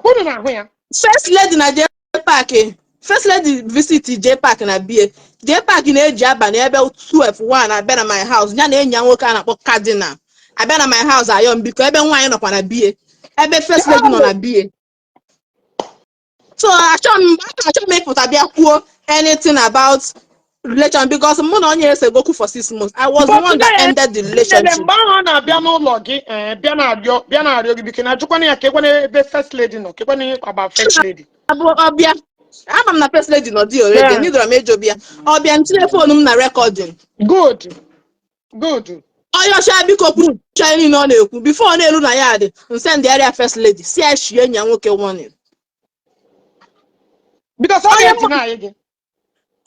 Unu na-ahụ ya. First lady na J Park, first lady visit J Park na bie. J Park na-eji abalị ebe 12 1 abịa na my house, ya na enyi ya nwoke a na-akpọ Cardinal abịa na my house ayọ m biko, ebe nwaanyị nọkwa na bie, ebe first lady nọ na bie. So achọ m achọ m ịpụta bịa kwuo anything about relation because mụ na onye esegokwu for 6 months. I was the But one that today, ended the Nnele, relationship. Mgbe ahụ ọ na-abịa n'ụlọ gị, bịa na-arịọ, bịa na-arịọ gị, biko, na-ajụkwana ya ka ekwana ebe first lady nọ, ka ekwana ihe about first lady. Abụ ọbịa, ama m na first lady nọ di already. Nidoro m eji ọbịa ọbịa m tinye phone m na recording. Good, good. Onye ọcha, biko, kwucha ihe niile ọ na-ekwu before ọ na-eru na ya dị nsend area first lady si ya shie enyi ya nwoke warning. Because ọ Onye ga-eti na anyị gị.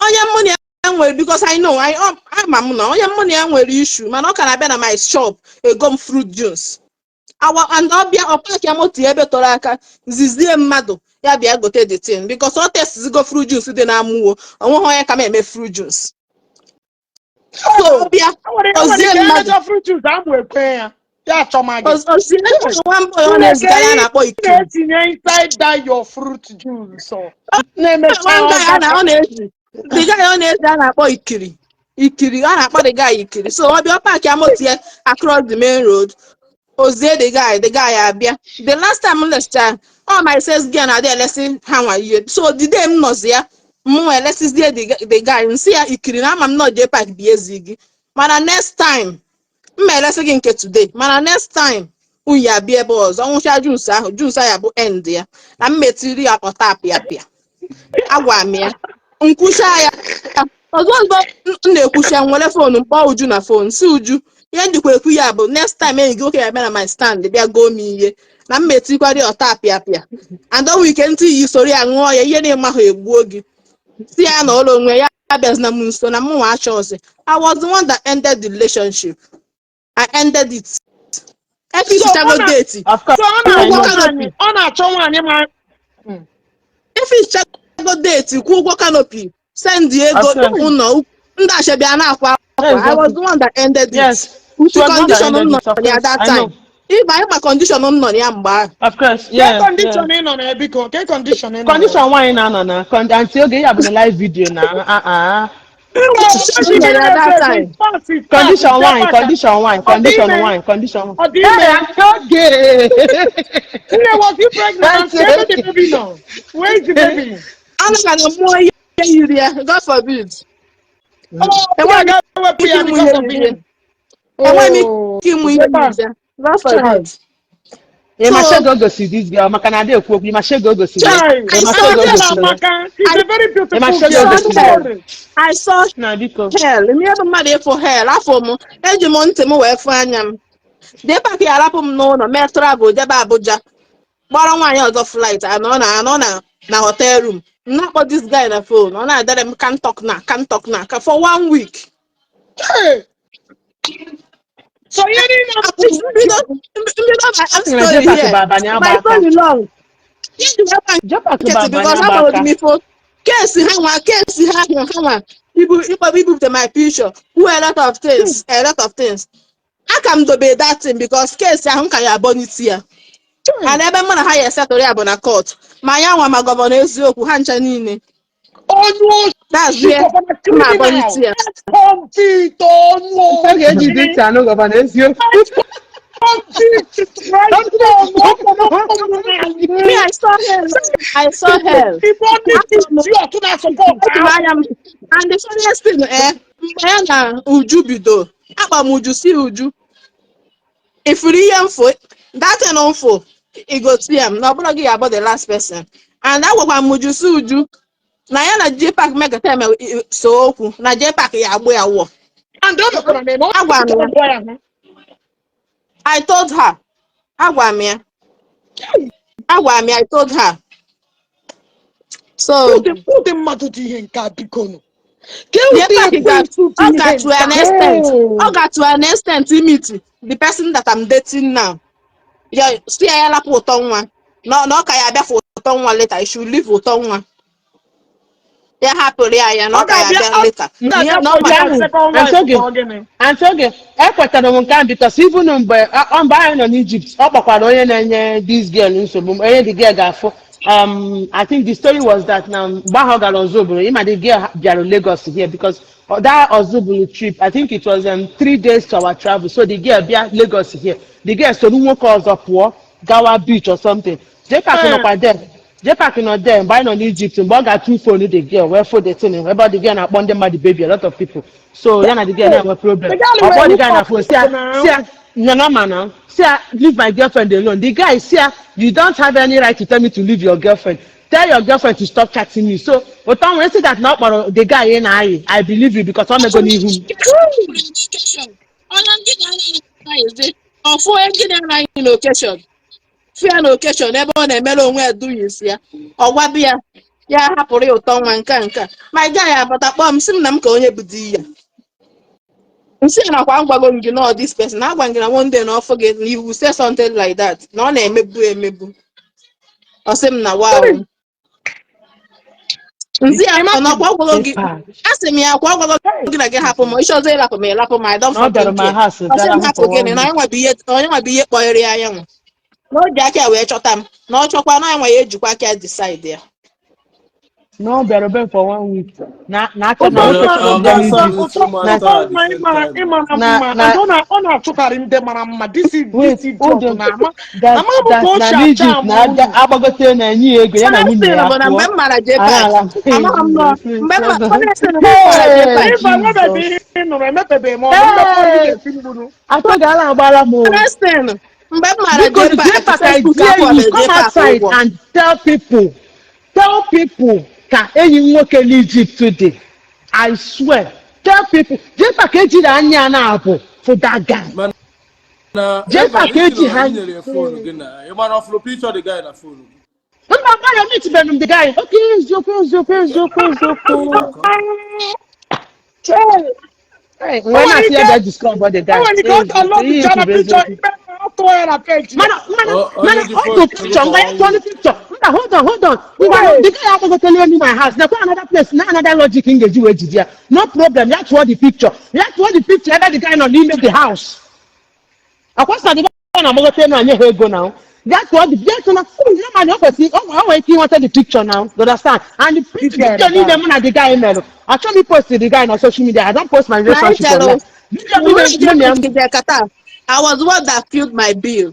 Onye mụ na ya nwere, because I know I ama m na onye mụ na ya nwere issue, mana ọ ka na-abịa na my shop ego m fruit juice awa and ọbịa ọ park ya moto ya ebe tọrọ aka, zizie mmadụ ya bịa gote the thing because ọ testizigo fruit juice dị na-amụwo onweghị onye ka m eme fruit juice, so ọbịa O nwere ozie ike mmadụ emejọ fruit juice amụ ekwe ya ya achọma gị. Ozie nwa mbọ ọ na-ezigara ya na-akpọ ikiri. Na-etinye inside that your fruit juice, so na-emecha One guy a na ọ ọ na-ezi, the guy ọ na-ezi a na-akpọ Ikiri, Ikiri a na-akpọ the guy Ikiri. So ọ bịa, ọ park ya moto ya across the main road, ozie the guy, the guy abịa. The last time m lesicha ọ, my sales girl na-adị elesi ha nwa ihe, so the day m nọzi ya, mụ elesizie the guy, nsị ya, "Ikiri, na ama m nọ jee park bịa ezi gị, mana next time m ma elesi gị nke today, mana next time unyi abịa ebe ọzọ nwụcha juice ahụ, juice ahụ ya bụ end ya na m metiri ya ọta apịa apịa." Agwa m ya, nkwụcha ya ọzọ. Ozugbo m na-ekwucha, m nwere phone mkpọ Uju na phone, si Uju, ihe njikwa ekwu ya bụ next time enyi gị nwoke ya bịa na my stand bịa goo m ihe na m metikwara ya ọta apịa apịa and ọ nwere ike ntị iyi soro ya ṅụọ ya ihe na-eme ahụ egbuo gị. Si ya na ụlọ onwe ya abịazina m nso na mụ nwa achọ ọzọ. I was the one that ended the relationship. I ended it. Efichago So, ọ na- date. Of course. So ọ na-achọ Ụgwọ nwaanyị, ọ na-achọ nwaanyị ma efichago date, kwụ ụgwọ canopy, send ego Of course. ụlọ ndị ashebi a na-akwa akwa. I was the one that ended it. Yes. With She the was the one that condition m ended nọ it, of ya course. that I time. know. Ịma condition m nọ ya mgbe ahụ. Of course. Ke Yeah. condition ị nọ na ya, biko? Ke condition ị nọ na ya? Condition nwaanyị na-anọ na aunty Oge ya bụ na live video na ah ah. M nọ ya that time. Condition nwaanyị, condition nwaanyị, condition nwaanyị, condition. Ọ dị ime? Hey, aunty Oge. Nne, was you pregnant? Aunty Where the Oge. baby nọ? Where is the baby? Anụka na mmụọ ihe yiri ya, God forbid. Oh, Enweghị m ga-ewepụ ike ya ịmụ because ihe of yiri ya. him. Enweghị m Oh, ike ịmụ ihe yiri ya, God forbid. Ị ma So shego gosi this girl maka na ada ekwu okwu, ị ma shego gosiri ya. Chai, Ị ma I saw shego Angela gosiri ya. Amaka, she's a very Ị ma beautiful shego girl. saw gosiri ya. hell. Sorry. I saw Na biko. hell. Ihe bụ mmadụ ịfụ hell afọ m, eji m ntị m wee fụ anya m. Depak ya arapụ m n'ụlọ, mee travel jebe Abuja, gbara nwaanyị ọzọ flight, anọ na hotel room. M na-akpọ this guy na phone, ọ na-adere m can talk na can talk na ka for one week. Hey. So ihe niile Mbido mbido my A sị na story Jepak here. bụ abanye agba My aka. story long. Iji wee gba Jepak bụ nkịtị abanye because agba agbara aka. m ifo kesi ha nwa, kesi ha ahụ ha nwa ibu ịkpọba ibupụta my picture, kwuo a lot of things, a lot of things. Aka m dobe that thing because kesi ahụ m ka ya abọ n'isi ya and ebe mụ na ha ya esetụrụ ya bụ na court, ma ya nwa ma governor Eziokwu ha ncha niile. Onye That's oshi, where governor m abọ criminal. n'isi ya. Convict, onye Ọ ga-eji dị oshi. ntị anụ governor Eziokwu. Convict, right. Me, I saw hell. I saw hell. People Eji m anya m and the funniest thing, mgbe ya na Uju bido, akpa m Uju, si Uju, ifuru ihe mfo that thing mfo igosi ya m na ọ bụrụ gị ya abụ the last person. And agwakwa m Uju, si Uju na ya na Jpac mekata eme so okwu na Jpac ya agbụ ya wụọ. Agwa m ya, I told her, agwa m ya, agwa m ya, I told her so. Ụdị mmadụ dị ihe nke a, biko nụ. Jpac ga ọ ga to an extent, ọ ga to an extent meet the person that I'm dating now ya, si ya ya lapụ ụtọ nwa na ọ ka ya abịa for ụtọ nwa later. You should leave ụtọ nwa ya, hapụrụ ya ya na ọ ka ya abịa later. Ihe na ọ maka Aunty Oge, ekwetara m nke ahụ because even mgbe anyị nọ n'Egypt, ọ kpọkwara onye na-enye this girl nsogbu, onye the girl ga-afụ. I think the story was that na mgbe ahụ ọ gara Ozubulu, ịma the girl bịara Lagos here because that Ozubulu trip, I think it was 3 days to our travel, so the girl bịa Lagos here, the girl soro nwoke ọzọ pụọ gawa beach or something. Jpac nọkwa there. JPAC nọ there mgbe anyị nọ n'Egypt, mgbe ọ ga-atụ phone the girl wee fo the thing ebe ọ the girl na-akpọ ndị mmadụ baby, a lot of people. So ya na the girl na-enwe problem. The girl Ọ kpọọ were the guy na hook phone up si ya now. si ya no normal now. Si ya, "Leave my girlfriend alone." The guy si ya, "You don't have any right to tell me to leave your girlfriend. Tell your girlfriend to stop chatting me." So ụtọ nwere sị that na ọ kpọrọ the guy ị na-ayị. I believe you because ọ mego n'ihu m. Onye ndị na-anaghị ọfụ onye ndị na-anaghị n'occasion fụ ya n'occasion ebe ọ na-emere onwe ya doings ya, ọ gwabi ya, ya hapụrụ ya ụtọ nwa nke a nke a. My guy abata kpọọ m, sị m na m ka onye bụ di ya nsị ya nakwa ngwago m gị na this person na agwa m gị na one day na ọfụ gị na you will say something like that, na ọ na-emegbu emegbu. Ọ sị m na wow, nsị ya ọ nakwa ọgwago gị. JPAC A sị m ya kwa ọgwago gị na gị hapụ m, ịchọzọ ịlapụ m, ịlapụ m, I don't na ọ bịara fucking my care. house Ọ sị bịara m hụ hapụ for gịnị one na week. onye nwa bụ ihe kpọrọ ya ya nwa na o ji aka ya wee chọta m, na ọ chọkwa na ya nwa ya ejikwa aka ya decide ya. Na ọ bịara be m for one week na achọ Ụtọ na o nwa chọtara m ụtọ bịa nwa n'Egypt ụtọ na ụtọ nwa ịmara ịmara na mma na and ọ na-achụkarị ndị mara mma. This is Wait, this idiot hold on. na ama That ama m that ka o na si acha n'Egypt ama na abịa unu. agbagote na-enye ya ego ya na nwunye Funny ya bụ na mgbe pụọ m mara a JPAC na-ala. amaghị m nọ mgbe m funny thing, mgbe m mara Hey, JPAC Ịba nwebeghị Jesus. ihe ị nụrụ emepebeghị m ọnụ mmepe ọnụ Hey, ga-esi mgburu. Atọ ga-ala agbara m o. Funny thing, mgbe m mara Biko, JPAC, JPAC, I Facebook dare you, akwụọbeghị come JPAC outside ụgwọ. and tell people ka enyi m nwoke n'Egypt dị. I swear, tell people, JPAC ejiri anya na-abụ for that guy. Mana ebe JPAC isi eji na ha i nyere ya phone gị na ị mara ọfụrụ picture the guy na phone gị. Mba, mba, meetbeghị m the guy. Okay, eziokwu, eziokwu, eziokwu, eziokwu. Hey, O wee nwere na-asị ya ike bịa discover the o guy. nwere ike ọ Eziokwu, download ihe chara ikwu bụ picture eziokwu. ikpe ọ tụọ ya na page ya. Mana Onye mana ji ọ phone bụ gị picture for ngwa ya one tụọ week. picture. Mba, hold on, hold on. Ngwa, Wait. the guy agbagotela elu my house, nekwa another place na another logic m ga-eji wee jide ya. No problem, ya tụọ the picture, ya tụọ the picture ebe the guy nọ n'ime the house. Akwasa the guy na-agbagote elu anye ha ego na ya tụọ the ya tụọ na ya mana o kwesịrị o nwere ike ịnweta the picture now, you understand? And the Dibịa picture niile rịba. mụ na the guy merụ, achọghị m post the guy na social media. I don't post my Na relationship ichere online. Video niile mụ na ya. mgbe JPAC Qatar, I was the one that filled my bill.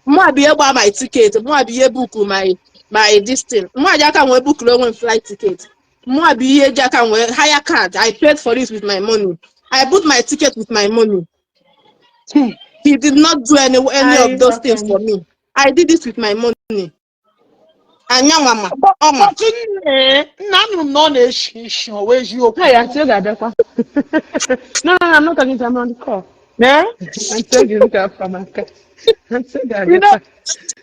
Mụ bụ ihe gba my ticket, mụ bụ ihe book my this thing. Mụ ji aka nwee bookuru onwe m flight ticket. Mụ bụ ihe ji aka nwee hire card. I paid for it with my money. I booked my ticket with my money. He did not do any I of those things for me. I did it with my money. Anyanwa ma ọma. But nne nna, anụrụ m na ọ na-eshi ishi, o wee eziokwu. Hey, Auntie Oge abịakwa. No, I'm not talking to him, I'm on the call. Eh? Auntie Oge, look out for my car. Auntie Oge You know, abịakwa.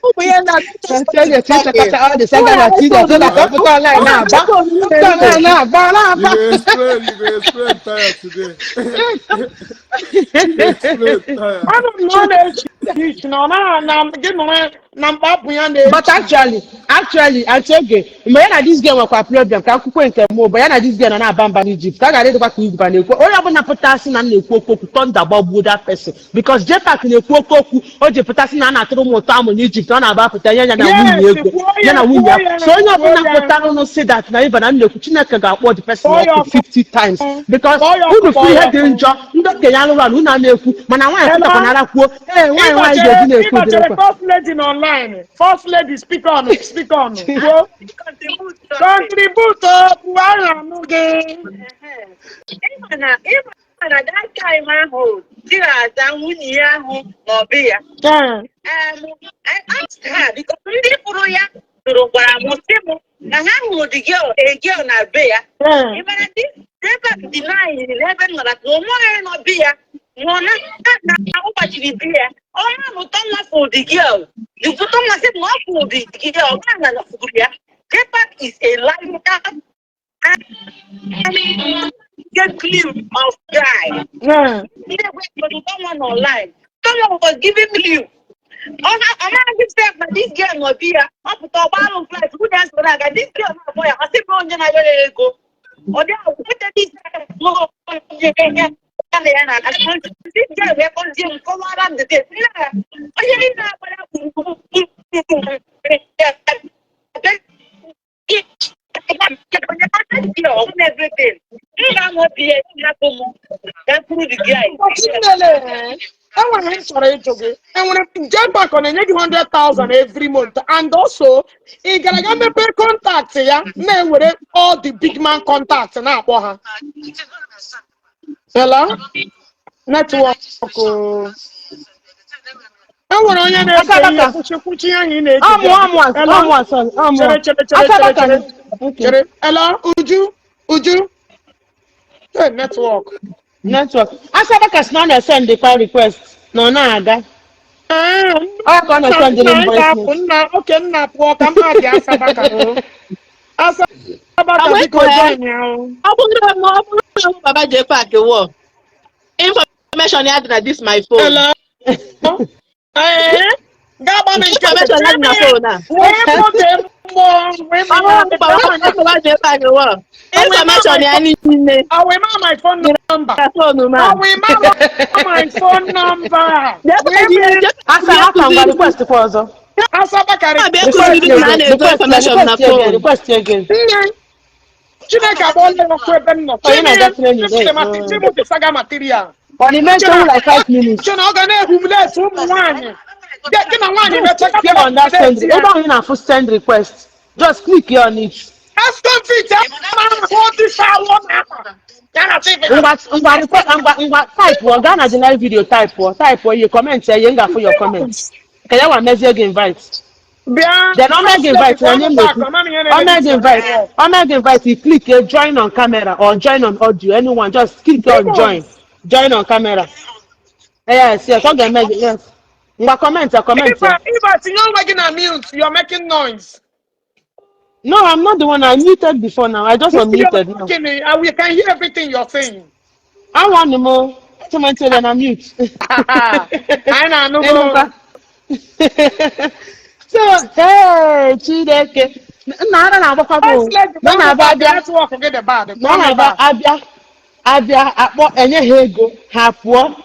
Ụmụ ihe na Auntie Oge chịchakọta all the saga na Twitter so that ọ pụta online na-agba. Pụta online na-agba You na-agba. go explain, you go explain tire today. You explain tire. Anụrụ m na ọ na-eshi ishi na ọ naghị na gị nọrọ na mkpapụ ya But na-echi. actually, Auntie Oge, mgbe ya na this girl nwekwa problem ka akwụkwọ nke m bụ ya na this girl nọ na-aba mba n'Egypt, ka a gara ịdịkwa ka igwe na-ekwu onye ọbụla pụtasị na m na-ekwu okwu okwu thunder gbagbuo that person, because JPAC na-ekwu oke okwu o ji pụtasị na a na-atụrụ m ụtọ amụ n'Egypt, ọ na-aba pụta nye ya na nwunye Yes, ego kwuo ya ya na nwunye kwuo ya. ya So onye kwuo ọbụla ya. pụtara ụnụ si that na ịba na m na-ekwu, Chineke ga-akpọ the person Kpọọ ya ọkụ ọkụ. 50 times, because Kpọọ ya ọkụ, unu fụ kpọọ ihe ya dị ọkụ. njọ, ndị okenye alụrụ ala unu a na-ekwu, mana nwaanyị Hello? pụtakwa nara kwuo ee nwaanyị nwaanyị ga-eji na-ekwu ụdịrị Ịgbachere okwu a. first lady na online. First lady, speak on, speak on. Kwuo. Contribute. Contribute okwu ahụ anụ gị. Ịma na that time ahụ di na-aza nwunye ya ahụ n'ọbị ya. I asked her because ndị fụrụ ya tụrụ gwara m sị m na ha hụrụ the girl, a girl na be ya. Ị mara this JPAC deny n'ebe m nọrọ na onwe onye nọ be ya nọ na ọ gbachiri be ya. Ọma na ụtọ nwa fụrụ the girl. The ụtọ nwa sị m na ọ fụrụ the girl, ọ bụrụ na ọ fụrụ ya. JPAC is a liar and get clue of guy. Ndị ekwe someone online. Someone was giving me clue. Ọ naghị sef na this girl nọ bi ya, ọ pụta ọgba alụ flight, nwunye ya soro aga, this girl na-akpọ ya, ọ sị m onye na-ayọ ya ego. Ọ dị ahụ, nweta this girl onye ya na ya na this girl wee kpọzie m kọwara m the thing. Nna, onye niile agbara gburugburu ya everything. M ga-anọ bi ya, hapụ m, ga kwuru the guy. But nnele, Enwere ihe m chọrọ ịjụ gị. Enwere JPAC, ọ na-enye gị 100,000 every month? And also, ị gara ga mepee contact ya, na-ewere all the big man contact na-akpọ ha? Hello? Network o. Enwere onye na-ege Aka ihe. aka. Kwụchi, kwụchi ihe ahụ ị na-ege. Ọmụ ọmụ. Hello? Ọmụ, sorry, ọmụ. Chere, chere, chere. Aka Chere. aka. Chere. Okay. Chere. Hello, Uju, Uju. Hey, network. Network. Asabaka sị na ọ na-esend kwa request na ọ na-aga. Ee. Ọ ka ọ Nna na-esendịrị nna m ị voice ga-apụ note. nna oke nna, pụọ ka m na-abịa. Asabaka o, Asabaka. Ọ Biko. bụ ya. Join ya o. Ọ bụrụ na baba JPAC wọ information ya dị na this my phone. Hello? Ee, gaa gba m nke. Information ya dị na phone a. Wee moto mmụọ wee Ọ bụrụ na baba JPAC wọ information ya niile Ọwụ ma my phone number. na phone ma. Ọwụ ma my phone number. JPAC Wee ji Asa aka, ngwa, request kwa ọzọ. Asabaka. abịa Request kụziri m na a again. na-ezo Request information na request again. phone. Request again. Nne Chineke agbaọla ya ọkụ ebe m nọ. Onye na-aga training, eh. Timothy saga material. Ọ na-eme nchewu like 5 minutes. Che na ọ ga na-ehumilate ụmụ nwaanyị. Gị na nwaanyị mechaa. Click on that send. Ebe ahụ ị na-afụ send request, just click here on it. Ascomfit ahụ dịsa awọ na-akpa ya na TV. Ngwa ngwa, request, ngwa ngwa, type ọ gaa na the live video, type ọ, type ọ ihe, comment ya ihe m ga-afụ your comment ka ya wa mezie gị invite. Bịa. Then ọ mee gị invite, onye m na-ekwu, ọ mee gị invite, ọ mee gị invite, you click here, join on camera or join on audio, anyone, just click on join, join on camera. Yes, ọ ga-eme gị, yes. Ngwa, comment ya, comment ya. Iba, tinye onwe gị na mute, you're making noise. No, I'm not the one. I muted before now. I just unmuted now. Talking, we can hear everything you're saying. I want more. Someone tell them I'm mute. Anyị na-anụgo. Ịnụkwa. So, hey, Chineke. Nna, ara na-agbakwa m o. Na ọ na-aba abịa, Network gị dị bad. na ọ na-aba abịa, abịa akpọ enye ha ego, ha pụọ.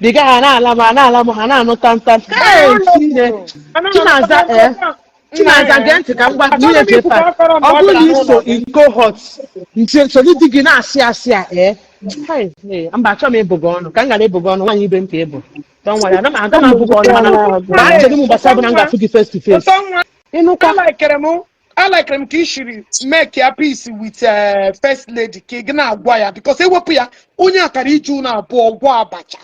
Diga ha na-ala m, ha na-ala m, ha na-anụ tantam. Hey, Chineke. Chinaza, eh. Chinaza, gee ntị ka m gwa nwunye JPAC. Ọ bụrụ na iso in cohort, nche soro di gị na-asị asị a, ee. Hey, hey, mba, achọ m ịbụ gị ọnụ ka m gara ịbụ gị ọnụ, nwaanyị ibe m ka ịbụ. Don't worry, aga m abụ gị ọnụ, mana ma chere m gbasara bụ na m ga-afụ gị face to face. Ụtọ nwa. Ịnụkwa. Alikere m ka i shiri make ya peace with first lady, ka ị gị na-agwa ya, because ewepụ ya, onye akara iji unu abụọ gwọ abacha.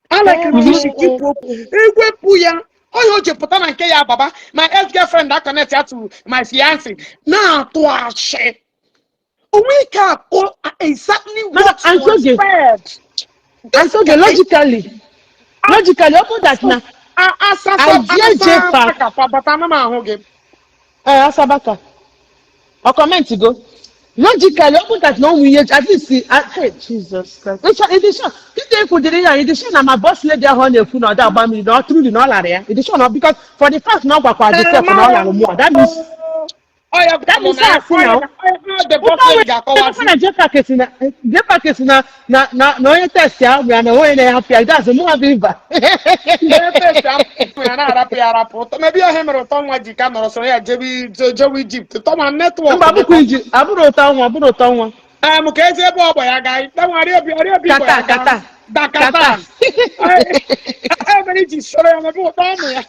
Alikere m ka isi keep okwu ewepụ ya, onye o ji pụta na nke ya, baba my ex girlfriend connect ya to my fiance, na-atụ ashị onwe ike akpọ exactly Mana, what and was so said. And so logically, ọ bụ that na Idea JPAC. Bata na m ahụ gị. Ee, Asabaka ọ comment go. Logically, ọ bụ that na ụmụ ihe at least, hey, Jesus Christ. Ịdị sure kịta ekwudiri ya? Ịdị sure na ma boss lady ahụ ọ na-ekwu na ọ dị agba mmiri na ọ truly na ọ lara ya? Ịdị sure na because for the fact na ọ gwakwa the self na ọ lara mụọ, that means Ọ ya. That means asị na the boss lady ga-akọwazi. Na JPAC si na JPAC si na onye test ya ya na onye na-ehapụ ya, that's mụ bụ ịba. Onye test ahụ ya na-arapụ ya arapụ ụtọ mebi ihe mere ụtọ nwa ji ka nọrọ soro ya jebe jewe Ijipt tọma network. Mba, abụkwa iji abụrụ ụtọ nwa, abụrụ ụtọ nwa. Ee, m ka ezi ebe ọgbọ ya gaa ikpe arịọbi arịọbi igbo ya Qatar. gaa. Qatar. Da Qatar. Qatar. E mere iji soro ya mebe ụtọ ọmụ ya.